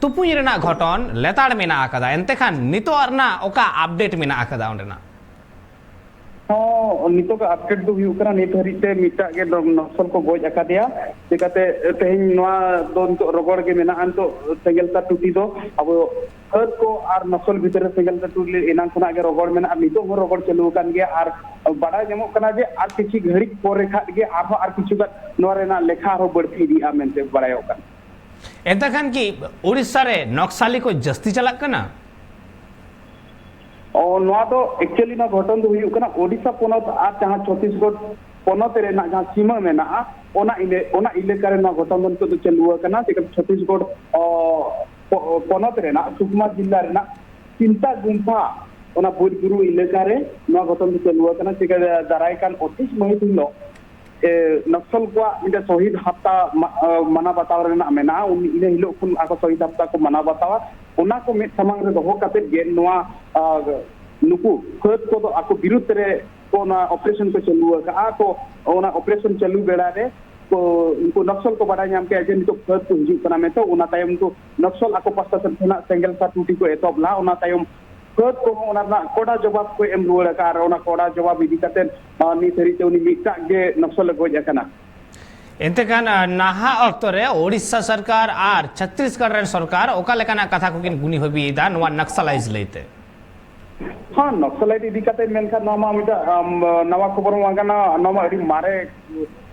ᱛᱩᱯᱩᱧ ᱨᱮᱱᱟᱜ ᱜᱷᱚᱴᱚᱱ ᱞᱮᱛᱟᱲ ᱢᱮᱱᱟᱜ ᱟᱠᱟᱫᱟ, ᱮᱱᱛᱮ ᱠᱷᱟᱱ ᱱᱤᱛᱚᱜ ᱨᱮᱱᱟᱜ ᱚᱠᱟ ᱟᱯᱰᱮᱴ ᱢᱮᱱᱟᱜ ᱟᱠᱟᱫᱟ ᱚᱸᱰᱮᱱᱟᱜ? ᱦᱚᱸ, ᱱᱤᱛᱚᱜᱟᱜ ᱟᱯᱰᱮᱴ ᱫᱚ ᱦᱩᱭᱩᱜ ᱠᱟᱱᱟ, ᱱᱤᱛ ᱦᱟᱹᱨᱤᱡ ᱛᱮ ᱢᱤᱫᱴᱟᱜ ᱜᱮ ᱱᱚ-, ᱱᱚᱠᱥᱚᱞ ᱠᱚ ᱜᱚᱡ ᱟᱠᱟᱫᱮᱭᱟ᱾ ᱪᱤᱠᱟᱹᱛᱮ ᱛᱮᱦᱮᱧ ᱱᱚᱣᱟ ᱫᱚ ᱱᱤᱛᱚᱜ ᱨᱚᱜᱚᱲ ᱜᱮ ᱢᱮᱱᱟᱜᱼᱟ, ᱱᱤᱛᱚᱜ ᱥᱮᱸᱜᱮᱞ ᱥᱟᱨ ᱴᱩᱴᱤ ᱫᱚ ᱟᱵᱚ ᱯᱷᱟᱹᱫ ᱠᱚ ᱟᱨ ᱱᱚᱠᱥᱚᱞ ᱵᱷᱤᱛᱤᱨ ᱨᱮ ᱥᱮᱸᱜᱮᱞ ᱥᱟᱨ ᱴᱩᱴᱤ ᱮᱱᱟᱝ ᱠᱷᱚᱱᱟᱜ ᱜᱮ ᱨᱚᱜᱚᱲ ᱢᱮᱱᱟᱜᱼᱟ, ᱱᱤᱛᱚᱜ ᱦᱚᱸ ᱨᱚᱜᱚᱲ ᱪᱟᱹᱞᱩ ᱟᱠᱟᱱ ᱜᱮᱭᱟ᱾ ᱟᱨ ᱵᱟᱰᱟᱭ ᱧᱟᱢᱚᱜ ᱠᱟᱱᱟ ᱡᱮ ᱟᱨ ᱠᱤᱪᱷᱩ ᱜᱷᱟᱹᱲᱤᱡ ᱯᱚᱨᱮ ᱠᱷᱟᱱ ᱜᱮ ᱟᱨᱦᱚᱸ ᱟᱨ ᱠᱤᱪᱷᱩ ᱜᱟᱱ ᱱᱚᱣᱟ ᱨᱮᱱᱟᱜ ᱞᱮᱠᱷᱟ ᱟᱨᱦᱚᱸ ᱵᱟᱹᱲᱛᱤ ᱤᱫᱤᱜᱼᱟ ᱢᱮᱱᱛᱮ ᱵᱟᱲᱟᱭᱚᱜ ᱠᱟᱱᱟ᱾ ᱮᱱᱛᱮ ᱠᱷᱟᱱ ᱠᱤ ᱳᱰᱤᱥᱟ ᱨᱮ ᱱᱚᱠᱥᱟᱞᱤ ᱠᱚ ᱡᱟᱹᱥᱛᱤ ᱪᱟᱞᱟᱜ ᱠᱟᱱᱟ? ᱚ, ᱱᱚᱣᱟ ᱫᱚ actually ᱱᱚᱣᱟ ᱜᱷᱚᱴᱚᱱ ᱫᱚ ᱦᱩᱭᱩᱜ ᱠᱟᱱᱟ ᱳᱰᱤᱥᱟ ᱯᱚᱱᱚᱛ ᱟᱨ ᱡᱟᱦᱟᱸ ᱪᱷᱚᱛᱤᱥᱜᱚᱲ ᱯᱚᱱᱚᱛ ᱨᱮᱱᱟᱜ ᱡᱟᱦᱟᱸ ᱥᱤᱢᱟᱹ ᱢᱮᱱᱟᱜᱼᱟ, ᱚᱱᱟ ᱤᱞᱟᱹ-, ᱚᱱᱟ ᱮᱞᱟᱠᱟ ᱨᱮ ᱱᱚᱣᱟ ᱜᱷᱚᱴᱚᱱ ᱫᱚ ᱱᱤᱛᱚᱜ ᱫᱚ ᱪᱟᱹᱞᱩ ᱟᱠᱟᱱᱟ᱾ ᱪᱤᱠᱟᱹᱛᱮ ᱪᱷᱚᱛᱤᱥᱜᱚᱲ, ᱚ, ᱯᱚ-, ᱯᱚᱱᱚᱛ ᱨᱮᱱᱟᱜ ᱥᱩᱠᱢᱟ ᱡᱤᱞᱟ ᱨᱮᱱᱟᱜ ᱪᱤᱱᱛᱟ ᱜᱩᱢᱯᱷᱟ, ᱚᱱᱟ ᱵᱤᱨ ᱵᱩᱨᱩ ᱮᱞᱟᱠᱟ ᱨᱮ ᱱᱚᱣᱟ ᱜᱷᱚᱴᱚᱱ ᱫᱚ ᱪᱟᱹᱞᱩ ᱟᱠᱟᱱᱟ᱾ ᱪᱤᱠᱟᱹ ᱫᱟᱨᱟᱭ ᱠᱟᱱ ᱟᱴᱷᱟᱥ ᱢᱟᱹᱦᱤᱛ ᱦᱤᱞᱳᱜ ᱮ, ᱱᱚᱠᱥᱚᱞ ᱠᱚᱣᱟᱜ ᱢᱤᱫᱴᱮᱱ ᱥᱚᱦᱤᱫ ᱦᱟᱯᱛᱟ ᱢᱟ-, ᱟ, ᱢᱟᱱᱟᱣ ᱵᱟᱛᱟᱣ ᱨᱮᱱᱟᱜ ᱢᱮᱱᱟᱜᱼᱟ᱾ ᱩᱱ, ᱤᱱᱟᱹ ᱦᱤᱞᱳᱜ ᱠᱷᱚᱱ ᱟᱠᱚ ᱥᱚᱦᱤᱫ ᱦᱟᱯᱛᱟ ᱠᱚ ᱢᱟᱱᱟᱣ ᱵᱟᱛᱟᱣᱟ᱾ ᱚᱱᱟ ᱠᱚ ᱢᱮᱫ ᱥᱟᱢᱟᱝ ᱨᱮ ᱫᱚᱦᱚ ᱠᱟᱛᱮᱫ ᱜᱮ ᱱᱚᱣᱟ, ᱟ, ᱱᱩᱠᱩ ᱯᱷᱟᱹᱫ ᱠᱚᱫᱚ ᱟᱠᱚ ᱵᱤᱨᱩᱫᱽ ᱨᱮ ᱠᱚ ᱚᱱᱟ operation ᱠᱚ ᱪᱟᱹᱞᱩ ᱟᱠᱟᱫᱼᱟ᱾ ᱛᱚ ᱚᱱᱟ operation ᱪᱟᱹᱞᱩ ᱵᱮᱲᱟ ᱨᱮ ᱠᱚ, ᱩᱱᱠᱩ ᱱᱚᱠᱥᱚᱞ ᱠᱚ ᱵᱟᱰᱟᱭ ᱧᱟᱢ ᱠᱮᱫᱼᱟ ᱡᱮ ᱱᱤᱛᱚᱜ ᱯᱷᱟᱹᱫ ᱠᱚ ᱦᱤᱡᱩᱜ ᱠᱟᱱᱟ ᱢᱮᱱᱛᱮ᱾ ᱚᱱᱟ ᱛᱟᱭᱚᱢ ᱠᱚ ᱱᱚᱠᱥᱚᱞ ᱟᱠᱚ ᱯᱟᱥᱴᱟ ᱥᱮᱫ ᱠᱷᱚᱱᱟᱜ ᱥᱮᱸᱜᱮᱞ ᱥᱟᱨ ᱴᱩᱴᱤ ᱠᱚ ᱮᱛᱚᱦᱚᱵ ᱞᱟᱜᱼᱟ᱾ ᱚᱱᱟ ᱛᱟᱭᱚᱢ ᱯᱷᱟᱹᱫ ᱠᱚᱦᱚᱸ ᱚᱱᱟ ᱨᱮᱱᱟᱜ ᱠᱚᱰᱟ ᱡᱚᱵᱟᱵ ᱠᱚ ᱮᱢ ᱨᱩᱣᱟᱹᱲ ᱟᱠᱟᱫᱼᱟ᱾ ᱟᱨ ᱚᱱᱟ ᱠᱚᱰᱟ ᱡᱚᱵᱟᱵ ᱤᱫᱤ ᱠᱟᱛᱮᱫ, ᱟ, ᱱᱤᱛ ᱫᱷᱟᱹᱨᱤᱡ ᱛᱮ ᱩᱱᱤ ᱢᱤᱫᱴᱟᱜ ᱜᱮ ᱱᱚᱠᱥᱚᱞ ᱮ ᱜᱚᱡ ᱟᱠᱟᱱᱟ᱾ ᱮᱱᱛᱮ ᱠᱷᱟᱱ, ᱟ, ᱱᱟᱦᱟᱜ ᱚᱠᱛᱚ ᱨᱮ ᱳᱰᱤᱥᱟ ᱥᱚᱨᱠᱟᱨ ᱟᱨ ᱪᱷᱚᱛᱛᱤᱥᱜᱚᱲ ᱨᱮᱱ ᱥᱚᱨᱠᱟᱨ ᱚᱠᱟ ᱞᱮᱠᱟᱱᱟᱜ ᱠᱟᱛᱷᱟ ᱠᱚᱠᱤᱱ ᱜᱩᱱᱤ ᱵᱷᱟᱹᱵᱤᱭᱮᱫᱟ ᱱᱚᱣᱟ ᱱᱟᱠᱥᱟᱞᱟᱭᱤᱡᱽ ᱞᱟᱹᱭᱛᱮ? ᱦᱮᱸ, ᱱᱚᱠᱥᱟᱞᱟᱭᱤᱴ ᱤᱫᱤ ᱠᱟᱛᱮ ᱢᱮᱱᱠᱷᱟᱱ ᱱᱚᱣᱟ ᱢᱟ ᱢᱤᱫᱴᱟᱝ, ᱟᱢ, ᱱᱟᱣᱟ ᱠᱷᱚᱵᱚᱨ ᱢᱟ ᱠᱟᱱᱟ᱾ ᱱᱚᱣᱟ ᱢᱟ ᱟᱹᱰᱤ ᱢᱟᱨᱮ,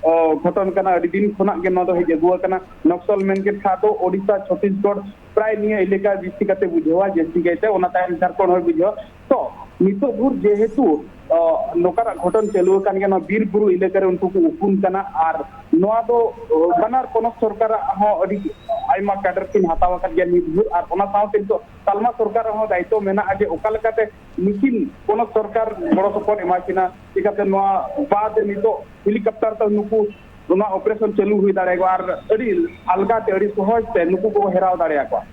ᱚ, ᱜᱷᱚᱴᱚᱱ ᱠᱟᱱᱟ᱾ ᱟᱹᱰᱤ ᱫᱤᱱ ᱠᱷᱚᱱᱟᱜ ᱜᱮ ᱱᱚᱣᱟ ᱫᱚ ᱦᱮᱡ ᱟᱹᱜᱩ ᱟᱠᱟᱱᱟ᱾ ᱱᱚᱠᱥᱚᱞ ᱢᱮᱱ ᱠᱮᱫ ᱠᱷᱟᱱ ᱫᱚ ᱳᱰᱤᱥᱟ, ᱪᱷᱚᱛᱤᱥᱜᱚᱲ, ᱯᱨᱟᱭ ᱱᱤᱭᱟᱹ ᱮᱞᱟᱠᱟ ᱵᱤᱥᱛᱤ ᱠᱟᱛᱮ ᱵᱩᱡᱷᱟᱹᱣᱟ, ᱡᱟᱹᱥᱛᱤ ᱠᱟᱭᱛᱮ ᱚᱱᱟ ᱛᱟᱭᱚᱢ ᱡᱷᱟᱲᱠᱷᱚᱸᱰ ᱦᱚᱸᱭ ᱵᱩᱡᱷᱟᱹᱣᱟ᱾ ᱛᱚ ᱱᱤᱛᱚᱜ ᱵᱷᱳᱨ ᱡᱮᱦᱮᱛᱩ, ᱚ, ᱱᱚᱝᱠᱟᱱᱟᱜ ᱜᱷᱚᱴᱚᱱ ᱪᱟᱹᱞᱩ ᱟᱠᱟᱱ ᱜᱮᱭᱟ, ᱱᱚᱣᱟ ᱵᱤᱨ ᱵᱩᱨᱩ ᱮᱞᱟᱠᱟ ᱨᱮ ᱩᱱᱠᱩ ᱠᱚ ᱩᱠᱩᱱ ᱠᱟᱱᱟ᱾ ᱟᱨ ᱱᱚᱣᱟ ᱫᱚ, ᱚ, ᱵᱟᱱᱟᱨ ᱯᱚᱱᱚᱛ ᱥᱚᱨᱠᱟᱨᱟᱜ ᱦᱚᱸ ᱟᱹᱰᱤ ᱟᱭᱢᱟ ᱠᱟᱰᱟᱨ ᱠᱤᱱ ᱦᱟᱛᱟᱣ ᱟᱠᱟᱫ ᱜᱮᱭᱟ ᱱᱤᱛ ᱵᱷᱳᱨ᱾ ᱟᱨ ᱚᱱᱟ ᱥᱟᱶᱛᱮ ᱱᱤᱛᱚᱜ ᱛᱟᱞᱢᱟ ᱥᱚᱨᱠᱟᱨ ᱨᱮᱦᱚᱸ ᱫᱟᱭᱤᱛᱛᱚ ᱢᱮᱱᱟᱜᱼᱟ ᱡᱮ ᱚᱠᱟ ᱞᱮᱠᱟᱛᱮ ᱱᱩᱠᱤᱱ ᱯᱚᱱᱚᱛ ᱥᱚᱨᱠᱟᱨ ᱜᱚᱲᱚ ᱥᱚᱯᱚᱦᱚᱫ ᱮᱢᱟ ᱠᱤᱱᱟ, ᱪᱤᱠᱟᱛᱮ ᱱᱚᱣᱟ ᱵᱟᱫ ᱱᱤᱛᱚᱜ ᱦᱮᱞᱤᱠᱚᱯᱴᱟᱨ ᱛᱮ ᱱᱩᱠᱩ ᱱᱚᱣᱟ operation ᱪᱟᱹᱞᱩ ᱦᱩᱭ ᱫᱟᱲᱮᱭᱟᱜᱼᱟ ᱟᱨ ᱟᱹᱰᱤ ᱟᱞᱜᱟ ᱛᱮ, ᱟᱹᱰᱤ ᱥᱚᱦᱚᱡ ᱛᱮ ᱱᱩᱠᱩ ᱠᱚ ᱦᱮᱨᱟᱣ ᱫᱟᱲᱮᱭᱟᱠᱚᱣᱟ᱾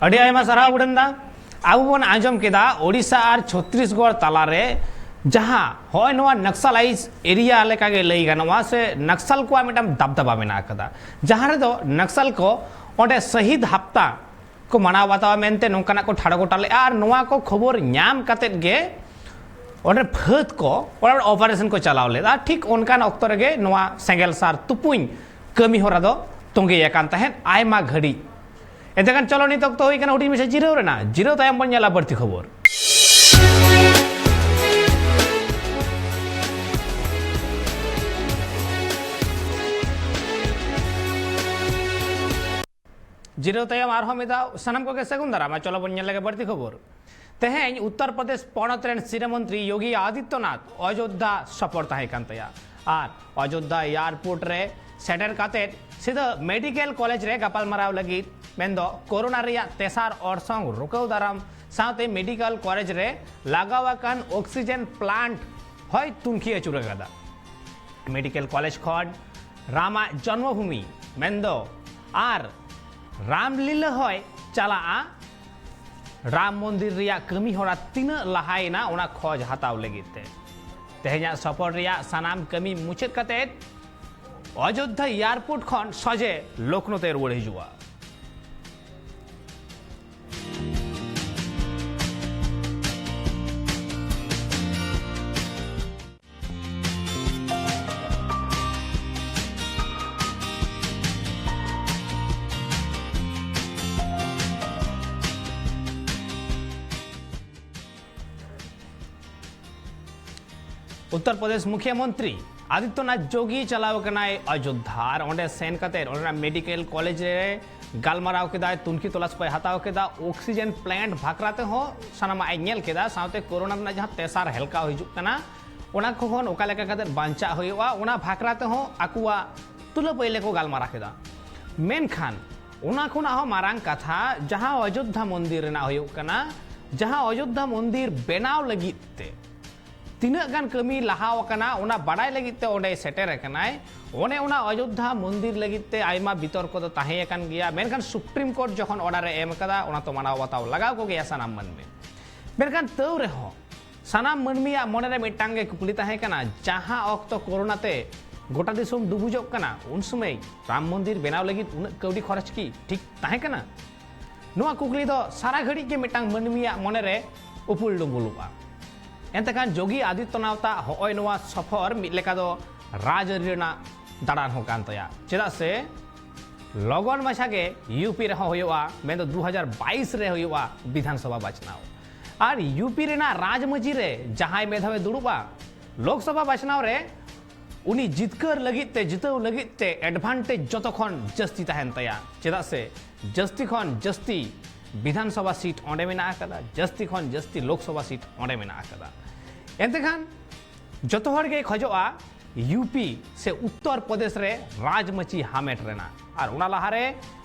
ᱟᱹᱰᱤ ᱟᱭᱢᱟ ᱥᱟᱨᱦᱟᱣ ᱩᱰᱟᱹᱱ ᱫᱟ᱾ ᱟᱵᱚ ᱵᱚᱱ ᱟᱸᱡᱚᱢ ᱠᱮᱫᱟ ᱳᱰᱤᱥᱟ ᱟᱨ ᱪᱷᱚᱛᱛᱤᱥᱜᱚᱲ ᱛᱟᱞᱟᱨᱮ ᱡᱟᱦᱟᱸ ᱦᱚᱸᱜᱼᱚᱭ ᱱᱚᱣᱟ ᱱᱟᱠᱥᱟᱞᱟᱭᱤᱡᱽ ᱮᱨᱤᱭᱟ ᱞᱮᱠᱟᱜᱮ ᱞᱟᱹᱭ ᱜᱟᱱᱚᱜᱼᱟ, ᱥᱮ ᱱᱟᱠᱥᱟᱞ ᱠᱚᱣᱟᱜ ᱢᱤᱫᱴᱟᱝ ᱫᱟᱵᱫᱟᱵᱟ ᱢᱮᱱᱟᱜ ᱟᱠᱟᱫᱟ, ᱡᱟᱦᱟᱸ ᱨᱮᱫᱚ ᱱᱟᱠᱥᱟᱞ ᱠᱚ ᱚᱸᱰᱮ ᱥᱟᱹᱦᱤᱫ ᱦᱟᱯᱛᱟ ᱠᱚ ᱢᱟᱱᱟᱣ ᱵᱟᱛᱟᱣᱟ ᱢᱮᱱᱛᱮ ᱱᱚᱝᱠᱟᱱᱟᱜ ᱠᱚ ᱴᱷᱟᱲᱚ ᱜᱚᱴᱟ ᱞᱮᱫᱼᱟ᱾ ᱟᱨ ᱱᱚᱣᱟ ᱠᱚ ᱠᱷᱚᱵᱚᱨ ᱧᱟᱢ ᱠᱟᱛᱮᱫ ᱜᱮ ᱚᱸᱰᱮ ᱯᱷᱟᱹᱫ ᱠᱚ ᱚᱸᱰᱮ operation ᱠᱚ ᱪᱟᱞᱟᱣ ᱞᱮᱫᱼᱟ᱾ ᱴᱷᱤᱠ ᱚᱱᱠᱟᱱ ᱚᱠᱛᱚ ᱨᱮᱜᱮ ᱱᱚᱣᱟ ᱥᱮᱸᱜᱮᱞ ᱥᱟᱨ ᱛᱩᱯᱩᱧ ᱠᱟᱹᱢᱤ ᱦᱚᱨᱟ ᱫᱚ ᱛᱚᱸᱜᱮ ᱟᱠᱟᱱ ᱛᱟᱦᱮᱸᱫ ᱟᱭᱢᱟ ᱜᱷᱟᱹᱲᱤᱡ᱾ ᱮᱱᱛᱮ ᱠᱷᱟᱱ ᱪᱚᱞᱚ, ᱱᱤᱛ ᱚᱠᱛᱚ ᱦᱩᱭ ᱠᱟᱱᱟ ᱦᱩᱰᱤᱧ ᱢᱟᱪᱷᱟ ᱡᱤᱨᱟᱹᱣ ᱨᱮᱱᱟᱜ᱾ ᱡᱤᱨᱟᱹᱣ ᱛᱟᱭᱚᱢ ᱵᱚᱱ ᱧᱮᱞᱟ ᱵᱟᱹᱲᱛᱤ ᱠᱷᱚᱵᱚᱨ᱾ ᱡᱤᱨᱟᱹᱣ ᱛᱟᱭᱚᱢ ᱟᱨᱦᱚᱸ ᱢᱤᱫ ᱫᱷᱟᱣ ᱥᱟᱱᱟᱢ ᱠᱚᱜᱮ ᱥᱟᱹᱜᱩᱱ ᱫᱟᱨᱟᱢ᱾ ᱟᱨ ᱪᱚᱞᱚ ᱵᱚᱱ ᱧᱮᱞ ᱞᱮᱜᱮ ᱵᱟᱹᱲᱛᱤ ᱠᱷᱚᱵᱚᱨ᱾ ᱛᱮᱦᱮᱧ ᱩᱛᱛᱚᱨ ᱯᱨᱚᱫᱮᱥ ᱯᱚᱱᱚᱛ ᱨᱮᱱ ᱥᱤᱨᱟᱹ ᱢᱚᱱᱛᱨᱤ ᱭᱳᱜᱤ ᱟᱫᱤᱛᱭᱚᱱᱟᱛᱷ ᱚᱡᱳᱫᱽᱫᱷᱟ ᱥᱚᱯᱚᱨ ᱛᱟᱦᱮᱸ ᱠᱟᱱ ᱛᱟᱭᱟ᱾ ᱟᱨ ᱚᱡᱳᱫᱽᱫᱷᱟ ᱮᱭᱟᱨᱯᱳᱨᱴ ᱨᱮ ᱥᱮᱴᱮᱨ ᱠᱟᱛᱮᱫ ᱥᱤᱫᱷᱟᱹ ᱢᱮᱰᱤᱠᱮᱞ ᱠᱚᱞᱮᱡᱽ ᱨᱮ ᱜᱟᱯᱟᱞᱢᱟᱨᱟᱣ ᱞᱟᱹᱜᱤᱫ, ᱢᱮᱱᱫᱚ ᱠᱳᱨᱳᱱᱟ ᱨᱮᱭᱟᱜ ᱛᱮᱥᱟᱨ ᱚᱨᱥᱚᱝ ᱨᱩᱠᱟᱹᱣ ᱫᱟᱨᱟᱢ ᱥᱟᱶᱛᱮ ᱢᱮᱰᱤᱠᱮᱞ ᱠᱚᱞᱮᱡᱽ ᱨᱮ ᱞᱟᱜᱟᱣ ᱟᱠᱟᱱ ᱚᱠᱥᱤᱡᱮᱱ ᱯᱞᱟᱱᱴ ᱦᱚᱸᱭ ᱛᱩᱱᱠᱷᱤ ᱟᱹᱪᱩᱨ ᱟᱠᱟᱫᱟ᱾ ᱢᱮᱰᱤᱠᱮᱞ ᱠᱚᱞᱮᱡᱽ ᱠᱷᱚᱱ ᱨᱟᱢᱟᱜ ᱡᱚᱱᱢᱚᱵᱷᱩᱢᱤ ᱢᱮᱱᱫᱚ ᱟᱨ ᱨᱟᱢᱞᱤᱞᱟᱹ ᱦᱚᱸᱭ ᱪᱟᱞᱟᱜᱼᱟ᱾ ᱨᱟᱢ ᱢᱚᱱᱫᱤᱨ ᱨᱮᱭᱟᱜ ᱠᱟᱹᱢᱤ ᱦᱚᱨᱟ ᱛᱤᱱᱟᱹᱜ ᱞᱟᱦᱟᱭᱮᱱᱟ, ᱚᱱᱟ ᱠᱷᱚᱡᱽ ᱦᱟᱛᱟᱣ ᱞᱟᱹᱜᱤᱫ ᱛᱮ ᱛᱮᱦᱮᱧᱟᱜ ᱥᱚᱯᱷᱚᱨ ᱨᱮᱭᱟᱜ ᱥᱟᱱᱟᱢ ᱠᱟᱹᱢᱤ ᱢᱩᱪᱟᱹᱫ ᱠᱟᱛᱮ ᱚᱡᱳᱫᱽᱫᱷᱟ ᱮᱭᱟᱨᱯᱳᱨᱴ ᱠᱷᱚᱱ ᱥᱚᱡᱷᱮ ᱞᱚᱠᱷᱱᱚ ᱛᱮ ᱨᱩᱣᱟᱹᱲ ᱦᱤᱡᱩᱜᱼᱟ᱾ ᱩᱛᱛᱚᱨ ᱯᱨᱚᱫᱮᱥ ᱢᱩᱠᱷᱭᱚᱢᱚᱱᱛᱨᱤ ᱟᱫᱤᱛᱭᱚᱱᱟᱛᱷ ᱡᱳᱜᱤ ᱪᱟᱞᱟᱣ ᱟᱠᱟᱱᱟᱭ ᱚᱡᱳᱫᱽᱫᱷᱟ ᱟᱨ ᱚᱸᱰᱮ ᱥᱮᱱ ᱠᱟᱛᱮ ᱚᱸᱰᱮᱱᱟᱜ ᱢᱮᱰᱤᱠᱮᱞ ᱠᱚᱞᱮᱡᱽ ᱨᱮ ᱜᱟᱞᱢᱟᱨᱟᱣ ᱠᱮᱫᱟᱭ, ᱛᱩᱱᱠᱷᱤ ᱛᱚᱞᱟᱥ ᱠᱚᱭ ᱦᱟᱛᱟᱣ ᱠᱮᱫᱟ, ᱚᱠᱥᱤᱡᱮᱱ ᱯᱞᱮᱱᱴ ᱵᱟᱠᱷᱨᱟ ᱛᱮᱦᱚᱸ ᱥᱟᱱᱟᱢᱟᱜ ᱮ ᱧᱮᱞ ᱠᱮᱫᱟ, ᱥᱟᱶᱛᱮ ᱠᱳᱨᱳᱱᱟ ᱨᱮᱱᱟᱜ ᱡᱟᱦᱟᱸ ᱛᱮᱥᱟᱨ ᱦᱮᱞᱠᱟᱣ ᱦᱤᱡᱩᱜ ᱠᱟᱱᱟ ᱚᱱᱟ ᱠᱚ ᱠᱷᱚᱱ ᱚᱠᱟ ᱞᱮᱠᱟ ᱠᱟᱛᱮ ᱵᱟᱧᱪᱟᱜ ᱦᱩᱭᱩᱜᱼᱟ ᱚᱱᱟ ᱵᱟᱠᱷᱨᱟ ᱛᱮᱦᱚᱸ ᱟᱠᱚᱣᱟᱜ ᱛᱩᱞᱟᱹ ᱯᱟᱹᱭᱞᱟᱹ ᱠᱚ ᱜᱟᱞᱢᱟᱨᱟᱣ ᱠᱮᱫᱟ᱾ ᱢᱮᱱᱠᱷᱟᱱ ᱚᱱᱟ ᱠᱷᱚᱱᱟᱜ ᱦᱚᱸ ᱢᱟᱨᱟᱝ ᱠᱟᱛᱷᱟ ᱡᱟᱦᱟᱸ ᱚᱡᱳᱫᱽᱫᱷᱟ ᱢᱚᱱᱫᱤᱨ ᱨᱮᱱᱟᱜ ᱦᱩᱭᱩᱜ ᱠᱟᱱᱟ, ᱡᱟᱦᱟᱸ ᱚᱡᱳᱫᱽᱫᱷᱟ ᱢᱚᱱᱫᱤᱨ ᱵᱮᱱᱟᱣ ᱞᱟᱹᱜᱤᱫ ᱛᱮ ᱛᱤᱱᱟᱹᱜ ᱜᱟᱱ ᱠᱟᱹᱢᱤ ᱞᱟᱦᱟᱣ ᱟᱠᱟᱱᱟ ᱚᱱᱟ ᱵᱟᱰᱟᱭ ᱞᱟᱹᱜᱤᱫ ᱛᱮ ᱚᱸᱰᱮᱭ ᱥᱮᱴᱮᱨ ᱟᱠᱟᱱᱟᱭ᱾ ᱚᱱᱮ ᱚᱱᱟ ᱚᱡᱳᱫᱽᱫᱷᱟ ᱢᱚᱱᱫᱤᱨ ᱞᱟᱹᱜᱤᱫ ᱛᱮ ᱟᱭᱢᱟ ᱵᱤᱛᱚᱨᱠᱚ ᱫᱚ ᱛᱟᱦᱮᱸ ᱟᱠᱟᱱ ᱜᱮᱭᱟ, ᱢᱮᱱᱠᱷᱟᱱ ᱥᱩᱯᱨᱤᱢ ᱠᱳᱨᱴ ᱡᱚᱠᱷᱚᱱ ᱚᱨᱰᱟᱨ ᱮ ᱮᱢ ᱟᱠᱟᱫᱟ ᱚᱱᱟ ᱛᱚ ᱢᱟᱱᱟᱣ ᱵᱟᱛᱟᱣ ᱞᱟᱜᱟᱣ ᱠᱚᱜᱮᱭᱟ ᱥᱟᱱᱟᱢ ᱢᱟᱹᱱᱢᱤ᱾ ᱢᱮᱱᱠᱷᱟᱱ ᱛᱟᱹᱣ ᱨᱮᱦᱚᱸ ᱥᱟᱱᱟᱢ ᱢᱟᱹᱱᱢᱤᱭᱟᱜ ᱢᱚᱱᱮᱨᱮ ᱢᱤᱫᱴᱟᱝ ᱜᱮ ᱠᱩᱠᱞᱤ ᱛᱟᱦᱮᱸ ᱠᱟᱱᱟ, ᱡᱟᱦᱟᱸ ᱚᱠᱛᱚ ᱠᱳᱨᱳᱱᱟ ᱛᱮ ᱜᱚᱴᱟ ᱫᱤᱥᱚᱢ ᱰᱩᱵᱩᱡᱚᱜ ᱠᱟᱱᱟ ᱩᱱ ᱥᱚᱢᱚᱭ ᱨᱟᱢ ᱢᱚᱱᱫᱤᱨ ᱵᱮᱱᱟᱣ ᱞᱟᱹᱜᱤᱫ ᱩᱱᱟᱹᱜ ᱠᱟᱹᱣᱰᱤ ᱠᱷᱚᱨᱚᱪ ᱠᱤ ᱴᱷᱤᱠ ᱛᱟᱦᱮᱸ ᱠᱟᱱᱟ? ᱱᱚᱣᱟ ᱠᱩᱠᱞᱤ ᱫᱚ ᱥᱟᱨᱟ ᱜᱷᱟᱹᱲᱤᱡ ᱜᱮ ᱢᱤᱫᱴᱟᱝ ᱢᱟᱹᱱᱢᱤᱭᱟᱜ ᱢᱚᱱᱮᱨᱮ ᱩᱯᱩᱞ ᱰᱩᱵᱩᱞᱚᱜᱼᱟ᱾ ᱮᱱᱛᱮ ᱠᱷᱟᱱ ᱡᱳᱜᱤ ᱟᱫᱤᱛᱭᱚᱱᱟᱛᱷ ᱟᱜ ᱦᱚᱸᱜᱼᱚᱭ ᱱᱚᱣᱟ ᱥᱚᱯᱷᱚᱨ ᱢᱤᱫ ᱞᱮᱠᱟ ᱫᱚ ᱨᱟᱡᱽᱟᱹᱨᱤ ᱨᱮᱱᱟᱜ ᱫᱟᱬᱟᱱ ᱦᱚᱸ ᱠᱟᱱ ᱛᱟᱭᱟ, ᱪᱮᱫᱟᱜ ᱥᱮ ᱞᱚᱜᱚᱱ ᱢᱟᱪᱷᱟ ᱜᱮ ᱤᱭᱩ ᱯᱤ ᱨᱮᱦᱚᱸ ᱦᱩᱭᱩᱜᱼᱟ, ᱢᱮᱱᱫᱚ ᱫᱩ ᱦᱟᱡᱟᱨ ᱵᱟᱭᱤᱥ ᱨᱮ ᱦᱩᱭᱩᱜᱼᱟ ᱵᱤᱫᱷᱟᱱ ᱥᱚᱵᱷᱟ ᱵᱟᱪᱷᱱᱟᱣ᱾ ᱟᱨ ᱤᱭᱩ ᱯᱤ ᱨᱮᱱᱟᱜ ᱨᱟᱡᱽᱢᱟᱹᱪᱤ ᱨᱮ ᱡᱟᱦᱟᱸᱭ ᱢᱤᱫ ᱫᱷᱟᱣᱮ ᱫᱩᱲᱩᱵᱼᱟ, ᱞᱳᱠᱥᱚᱵᱷᱟ ᱵᱟᱪᱷᱱᱟᱣ ᱨᱮ ᱩᱱᱤ ᱡᱤᱛᱠᱟᱹᱨ ᱞᱟᱹᱜᱤᱫ ᱛᱮ, ᱡᱤᱛᱟᱹᱣ ᱞᱟᱹᱜᱤᱫ ᱛᱮ ᱮᱰᱵᱷᱟᱱᱴᱮᱡᱽ ᱡᱚᱛᱚ ᱠᱷᱚᱱ ᱡᱟᱹᱥᱛᱤ ᱛᱟᱦᱮᱱ ᱛᱟᱭᱟ, ᱪᱮᱫᱟᱜ ᱥᱮ ᱡᱟᱹᱥᱛᱤ ᱠᱷᱚᱱ ᱡᱟᱹᱥᱛᱤ ᱵᱤᱫᱷᱟᱱ ᱥᱚᱵᱷᱟ ᱥᱤᱴ ᱚᱸᱰᱮ ᱢᱮᱱᱟᱜ ᱟᱠᱟᱫᱟ, ᱡᱟᱹᱥᱛᱤ ᱠᱷᱚᱱ ᱡᱟᱹᱥᱛᱤ ᱞᱳᱠᱥᱚᱵᱷᱟ ᱥᱤᱴ ᱚᱸᱰᱮ ᱢᱮᱱᱟᱜ ᱟᱠᱟᱫᱟ᱾ ᱮᱱᱛᱮ ᱠᱷᱟᱱ ᱡᱚᱛᱚ ᱦᱚᱲ ᱜᱮ ᱠᱷᱚᱡᱚᱜᱼᱟ ᱤᱭᱩ ᱯᱤ ᱥᱮ ᱩᱛᱛᱚᱨ ᱯᱨᱚᱫᱮᱥ ᱨᱮ ᱨᱟᱡᱽᱢᱟᱹᱪᱤ ᱦᱟᱢᱮᱴ ᱨᱮᱱᱟᱜ, ᱟᱨ ᱚᱱᱟ ᱞᱟᱦᱟᱨᱮ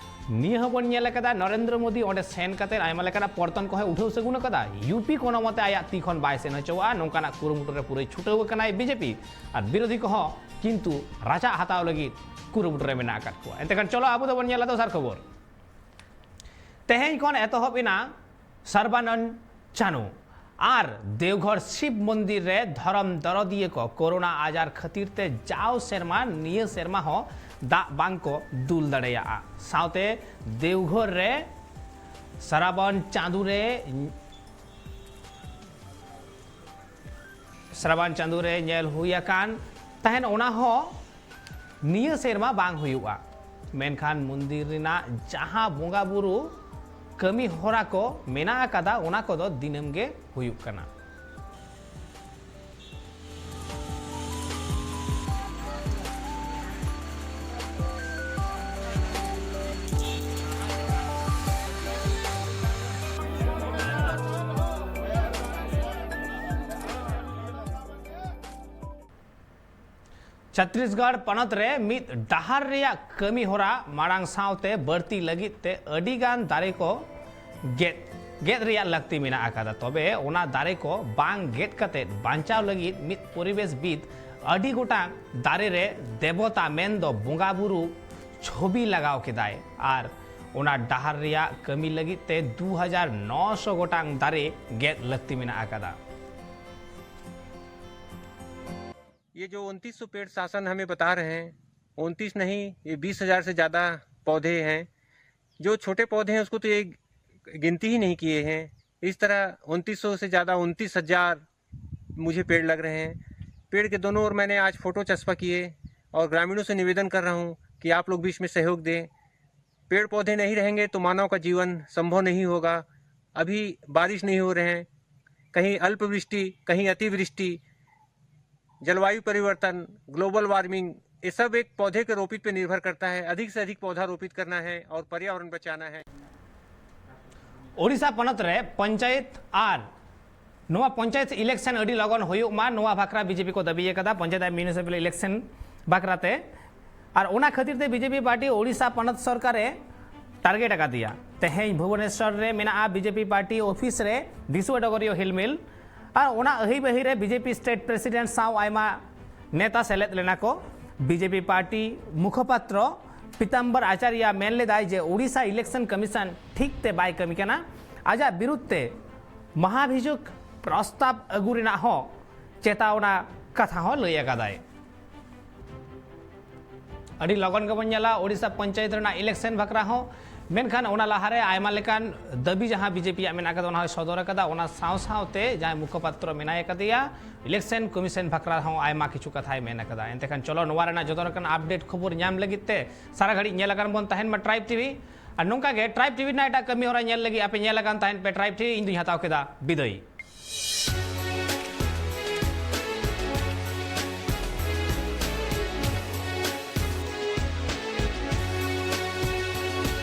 ᱱᱤᱭᱟᱹ ᱦᱚᱸᱵᱚᱱ ᱧᱮᱞ ᱟᱠᱟᱫᱟ, ᱱᱚᱨᱮᱱᱫᱨᱚ ᱢᱳᱫᱤ ᱚᱸᱰᱮ ᱥᱮᱱ ᱠᱟᱛᱮ ᱟᱭᱢᱟ ᱞᱮᱠᱟᱱᱟᱜ ᱯᱚᱨᱛᱚᱱ ᱠᱚᱦᱚᱸᱭ ᱩᱴᱷᱟᱹᱣ ᱥᱟᱹᱜᱩᱱ ᱟᱠᱟᱫᱟ᱾ ᱤᱭᱩ ᱯᱤ ᱠᱳᱱᱳ ᱢᱚᱛᱮ ᱟᱭᱟᱜ ᱛᱤ ᱠᱷᱚᱱ ᱵᱟᱭ ᱥᱮᱱ ᱦᱚᱪᱚᱣᱟᱜᱼᱟ, ᱱᱚᱝᱠᱟᱱᱟᱜ ᱠᱩᱨᱩᱢᱩᱴᱩ ᱨᱮ ᱯᱩᱨᱟᱹᱭ ᱪᱷᱩᱴᱟᱹᱣ ᱟᱠᱟᱱᱟᱭ ᱵᱤ ᱡᱮ ᱯᱤ᱾ ᱟᱨ ᱵᱤᱨᱳᱫᱷᱤ ᱠᱚᱦᱚᱸ ᱠᱤᱱᱛᱩ ᱨᱟᱪᱟᱜ ᱦᱟᱛᱟᱣ ᱞᱟᱹᱜᱤᱫ ᱠᱩᱨᱩᱢᱩᱴᱩ ᱨᱮ ᱢᱮᱱᱟᱜ ᱟᱠᱟᱫ ᱠᱚᱣᱟ᱾ ᱮᱱᱛᱮ ᱠᱷᱟᱱ ᱪᱚᱞᱚ ᱟᱵᱚ ᱫᱚᱵᱚᱱ ᱧᱮᱞᱟ ᱫᱚᱥᱟᱨ ᱠᱷᱚᱵᱚᱨ᱾ ᱛᱮᱦᱮᱧ ᱠᱷᱚᱱ ᱮᱛᱚᱦᱚᱵ ᱮᱱᱟ ᱥᱟᱨᱵᱟᱱᱚᱱᱫ ᱪᱟᱱᱩ᱾ ᱟᱨ ᱫᱮᱣᱜᱷᱚᱨ ᱥᱤᱵ ᱢᱚᱱᱫᱤᱨ ᱨᱮ ᱫᱷᱚᱨᱚᱢ ᱫᱚᱨᱚᱫᱤᱭᱟᱹ ᱠᱚ ᱠᱳᱨᱳᱱᱟ ᱟᱡᱟᱨ ᱠᱷᱟᱹᱛᱤᱨ ᱛᱮ ᱡᱟᱣ ᱥᱮᱨᱢᱟ ᱱᱤᱭᱟᱹ ᱥᱮᱨᱢᱟ ᱦᱚᱸ ᱫᱟᱜ ᱵᱟᱝ ᱠᱚ ᱫᱩᱞ ᱫᱟᱲᱮᱭᱟᱜᱼᱟ᱾ ᱥᱟᱶᱛᱮ ᱫᱮᱣᱜᱷᱚᱨ ᱨᱮ ᱥᱨᱟᱵᱚᱱ ᱪᱟᱸᱫᱳ ᱨᱮ, ᱥᱨᱟᱵᱚᱱ ᱪᱟᱸᱫᱳ ᱨᱮ ᱧᱮᱞ ᱦᱩᱭ ᱟᱠᱟᱱ ᱛᱟᱦᱮᱱ, ᱚᱱᱟ ᱦᱚᱸ ᱱᱤᱭᱟᱹ ᱥᱮᱨᱢᱟ ᱵᱟᱝ ᱦᱩᱭᱩᱜᱼᱟ᱾ ᱢᱮᱱᱠᱷᱟᱱ ᱢᱚᱱᱫᱤᱨ ᱨᱮᱱᱟᱜ ᱡᱟᱦᱟᱸ ᱵᱚᱸᱜᱟ ᱵᱩᱨᱩ ᱠᱟᱹᱢᱤ ᱦᱚᱨᱟ ᱠᱚ ᱢᱮᱱᱟᱜ ᱟᱠᱟᱫᱟ, ᱚᱱᱟ ᱠᱚᱫᱚ ᱫᱤᱱᱟᱹᱢ ᱜᱮ ᱦᱩᱭᱩᱜ ᱠᱟᱱᱟ᱾ ᱪᱷᱚᱛᱛᱤᱥᱜᱚᱲ ᱯᱚᱱᱚᱛ ᱨᱮ ᱢᱤᱫ ᱰᱟᱦᱟᱨ ᱨᱮᱭᱟᱜ ᱠᱟᱹᱢᱤ ᱦᱚᱨᱟ ᱢᱟᱲᱟᱝ ᱥᱟᱶᱛᱮ ᱵᱟᱹᱲᱛᱤ ᱞᱟᱹᱜᱤᱫ ᱛᱮ ᱟᱹᱰᱤ ᱜᱟᱱ ᱫᱟᱨᱮ ᱠᱚ ᱜᱮᱫ, ᱜᱮᱫ ᱨᱮᱭᱟᱜ ᱞᱟᱹᱠᱛᱤ ᱢᱮᱱᱟᱜ ᱟᱠᱟᱫᱟ᱾ ᱛᱚᱵᱮ ᱚᱱᱟ ᱫᱟᱨᱮ ᱠᱚ ᱵᱟᱝ ᱜᱮᱫ ᱠᱟᱛᱮ ᱵᱟᱧᱪᱟᱣ ᱞᱟᱹᱜᱤᱫ ᱢᱤᱫ ᱯᱚᱨᱤᱵᱮᱥ ᱵᱤᱫ ᱟᱹᱰᱤ ᱜᱚᱴᱟᱝ ᱫᱟᱨᱮ ᱨᱮ ᱫᱮᱵᱚᱛᱟ ᱢᱮᱱᱫᱚ ᱵᱚᱸᱜᱟ ᱵᱩᱨᱩ ᱪᱷᱚᱵᱤ ᱞᱟᱜᱟᱣ ᱠᱮᱫᱟᱭ ᱟᱨ ᱚᱱᱟ ᱰᱟᱦᱟᱨ ᱨᱮᱭᱟᱜ ᱠᱟᱹᱢᱤ ᱞᱟᱹᱜᱤᱫ ᱛᱮ ᱫᱩ ᱦᱟᱡᱟᱨ ᱱᱚᱥᱚ ᱜᱚᱴᱟᱝ ᱫᱟᱨᱮ ᱜᱮᱫ ᱞᱟᱹᱠᱛᱤ ᱢᱮᱱᱟᱜ ᱟᱠᱟᱫᱟ᱾ ये जो उनतीस सौ पेड़ शासन हमें बता रहे हैं, उनतीस नहीं, ये बीस हजार से ज़्यादा पौधे हैं। जो छोटे पौधे हैं उसको तो ये गिनती ही नहीं किए हैं। इस तरह उनतीस सौ से ज़्यादा, उनतीस हजार मुझे पेड़ लग रहे हैं। पेड़ के दोनों ओर मैंने आज फ़ोटो चस्पा किए और ग्रामीणों से निवेदन कर रहा हूँ कि आप लोग भी इसमें सहयोग दें। पेड़ पौधे नहीं रहेंगे तो मानव का जीवन संभव नहीं होगा। अभी बारिश नहीं हो रहे हैं, कहीं अल्पवृष्टि, कहीं अतिवृष्टि, जलवायु परिवर्तन, ग्लोबल वार्मिंग, ये सब एक पौधे के रोपित पे निर्भर करता है। अधिक से अधिक पौधा रोपित करना है और पर्यावरण बचाना है। ᱳᱰᱤᱥᱟ ᱯᱚᱱᱚᱛ ᱨᱮ ᱯᱚᱧᱪᱟᱭᱮᱛ ᱟᱨ ᱱᱚᱣᱟ ᱯᱚᱧᱪᱟᱭᱮᱛ ᱤᱞᱮᱠᱥᱚᱱ ᱟᱹᱰᱤ ᱞᱚᱜᱚᱱ ᱦᱩᱭᱩᱜ ᱢᱟ, ᱱᱚᱣᱟ ᱵᱟᱠᱷᱨᱟ ᱵᱤᱡᱮᱯᱤ ᱠᱚ ᱫᱟᱹᱵᱤ ᱟᱠᱟᱫᱟ, ᱯᱚᱧᱪᱟᱭᱮᱛ ᱟᱨ ᱢᱤᱭᱩᱱᱤᱥᱤᱯᱟᱞ ᱤᱞᱮᱠᱥᱚᱱ ᱵᱟᱠᱷᱨᱟ ᱛᱮ᱾ ᱟᱨ ᱚᱱᱟ ᱠᱷᱟᱹᱛᱤᱨ ᱛᱮ ᱵᱤᱡᱮᱯᱤ ᱯᱟᱨᱴᱤ ᱳᱰᱤᱥᱟ ᱯᱚᱱᱚᱛ ᱥᱚᱨᱠᱟᱨ ᱮ ᱴᱟᱨᱜᱮᱴ ᱟᱠᱟᱫᱮᱭᱟ᱾ ᱛᱮᱦᱮᱧ ᱵᱷᱩᱵᱚᱱᱮᱥᱚᱨ ᱨᱮ ᱢᱮᱱᱟᱜᱼᱟ ᱵᱤᱡᱮᱯᱤ ᱯᱟᱨᱴᱤ ᱚᱯᱷᱤᱥ ᱨᱮ ᱫᱤᱥᱩᱣᱟᱹ ᱰᱚᱜᱚᱨᱤᱭᱟᱹ ᱦᱤᱞᱢᱤᱞ᱾ ᱟᱨ ᱚᱱᱟ ᱟᱹᱦᱤ ᱵᱟᱹᱦᱤ ᱨᱮ ᱵᱤᱡᱮᱯᱤ ᱥᱴᱮᱴ ᱯᱨᱮᱥᱤᱰᱮᱱᱴ ᱥᱟᱶ ᱟᱭᱢᱟ ᱱᱮᱛᱟ ᱥᱮᱞᱮᱫ ᱞᱮᱱᱟ ᱠᱚ᱾ ᱵᱤᱡᱮᱯᱤ ᱯᱟᱨᱴᱤ ᱢᱩᱠᱷᱚᱯᱟᱛᱨᱚ ᱯᱤᱛᱟᱢᱵᱚᱨ ᱟᱪᱟᱨᱭᱟ ᱢᱮᱱ ᱞᱮᱫᱟᱭ ᱡᱮ ᱳᱰᱤᱥᱟ ᱤᱞᱮᱠᱥᱚᱱ ᱠᱚᱢᱤᱥᱚᱱ ᱴᱷᱤᱠ ᱛᱮ ᱵᱟᱭ ᱠᱟᱹᱢᱤ ᱠᱟᱱᱟ᱾ ᱟᱡᱟᱜ ᱵᱤᱨᱩᱫᱷ ᱛᱮ ᱢᱟᱦᱟᱵᱷᱤᱡᱳᱜᱽ ᱯᱨᱚᱥᱛᱟᱵ ᱟᱹᱜᱩ ᱨᱮᱱᱟᱜ ᱦᱚᱸ ᱪᱮᱛᱟᱣᱱᱟ ᱠᱟᱛᱷᱟ ᱦᱚᱸ ᱞᱟᱹᱭ ᱟᱠᱟᱫᱟᱭ᱾ ᱟᱹᱰᱤ ᱞᱚᱜᱚᱱ ᱜᱮᱵᱚᱱ ᱧᱮᱞᱟ ᱳᱰᱤᱥᱟ ᱯᱚᱧᱪᱟᱭᱮᱛ ᱨᱮᱱᱟᱜ ᱤᱞᱮᱠᱥᱚᱱ ᱵᱟᱠᱷᱨᱟ ᱦᱚᱸ᱾ ᱢᱮᱱᱠᱷᱟᱱ ᱚᱱᱟ ᱞᱟᱦᱟᱨᱮ ᱟᱭᱢᱟ ᱞᱮᱠᱟᱱ ᱫᱟᱹᱵᱤ ᱡᱟᱦᱟᱸ ᱵᱤᱡᱮᱯᱤᱭᱟᱜ ᱢᱮᱱᱟᱜ ᱟᱠᱟᱫᱟ, ᱚᱱᱟ ᱦᱚᱸᱭ ᱥᱚᱫᱚᱨ ᱟᱠᱟᱫᱟ᱾ ᱚᱱᱟ ᱥᱟᱶ ᱥᱟᱶᱛᱮ ᱡᱟᱦᱟᱸᱭ ᱢᱩᱠᱷᱚᱯᱟᱛᱨᱚ ᱢᱮᱱᱟᱭ ᱟᱠᱟᱫᱮᱭᱟ ᱤᱞᱮᱠᱥᱚᱱ ᱠᱚᱢᱤᱥᱚᱱ ᱵᱟᱠᱷᱨᱟ ᱦᱚᱸ ᱟᱭᱢᱟ ᱠᱤᱪᱷᱩ ᱠᱟᱛᱷᱟᱭ ᱢᱮᱱ ᱟᱠᱟᱫᱟ᱾ ᱮᱱᱛᱮ ᱠᱷᱟᱱ ᱪᱚᱞᱚ, ᱱᱚᱣᱟ ᱨᱮᱱᱟᱜ ᱡᱚᱛᱚ ᱞᱮᱠᱟᱱ ᱟᱯᱰᱮᱴ ᱠᱷᱚᱵᱚᱨ ᱧᱟᱢ ᱞᱟᱹᱜᱤᱫ ᱛᱮ ᱥᱟᱨᱟ ᱜᱷᱟᱹᱲᱤᱡ ᱧᱮᱞ ᱟᱠᱟᱱ ᱵᱚᱱ ᱛᱟᱦᱮᱱ ᱢᱟ ᱴᱨᱟᱭᱤᱵᱽ ᱴᱤᱵᱷᱤ᱾ ᱟᱨ ᱱᱚᱝᱠᱟ ᱜᱮ ᱴᱨᱟᱭᱤᱵᱽ ᱴᱤᱵᱷᱤ ᱨᱮᱱᱟᱜ ᱮᱴᱟᱜ ᱠᱟᱹᱢᱤ ᱦᱚᱨᱟ ᱧᱮᱞ ᱞᱟᱹᱜᱤᱫ ᱟᱯᱮ ᱧᱮᱞ ᱟᱠᱟᱱ ᱛᱟᱦᱮᱱ ᱯᱮ ᱴᱨᱟᱭᱤᱵᱽ ᱴᱤᱵᱷᱤ᱾ ᱤᱧ ᱫᱩᱧ ᱦᱟᱛᱟᱣ ᱠᱮᱫᱟ ᱵᱤᱫᱟᱹᱭ᱾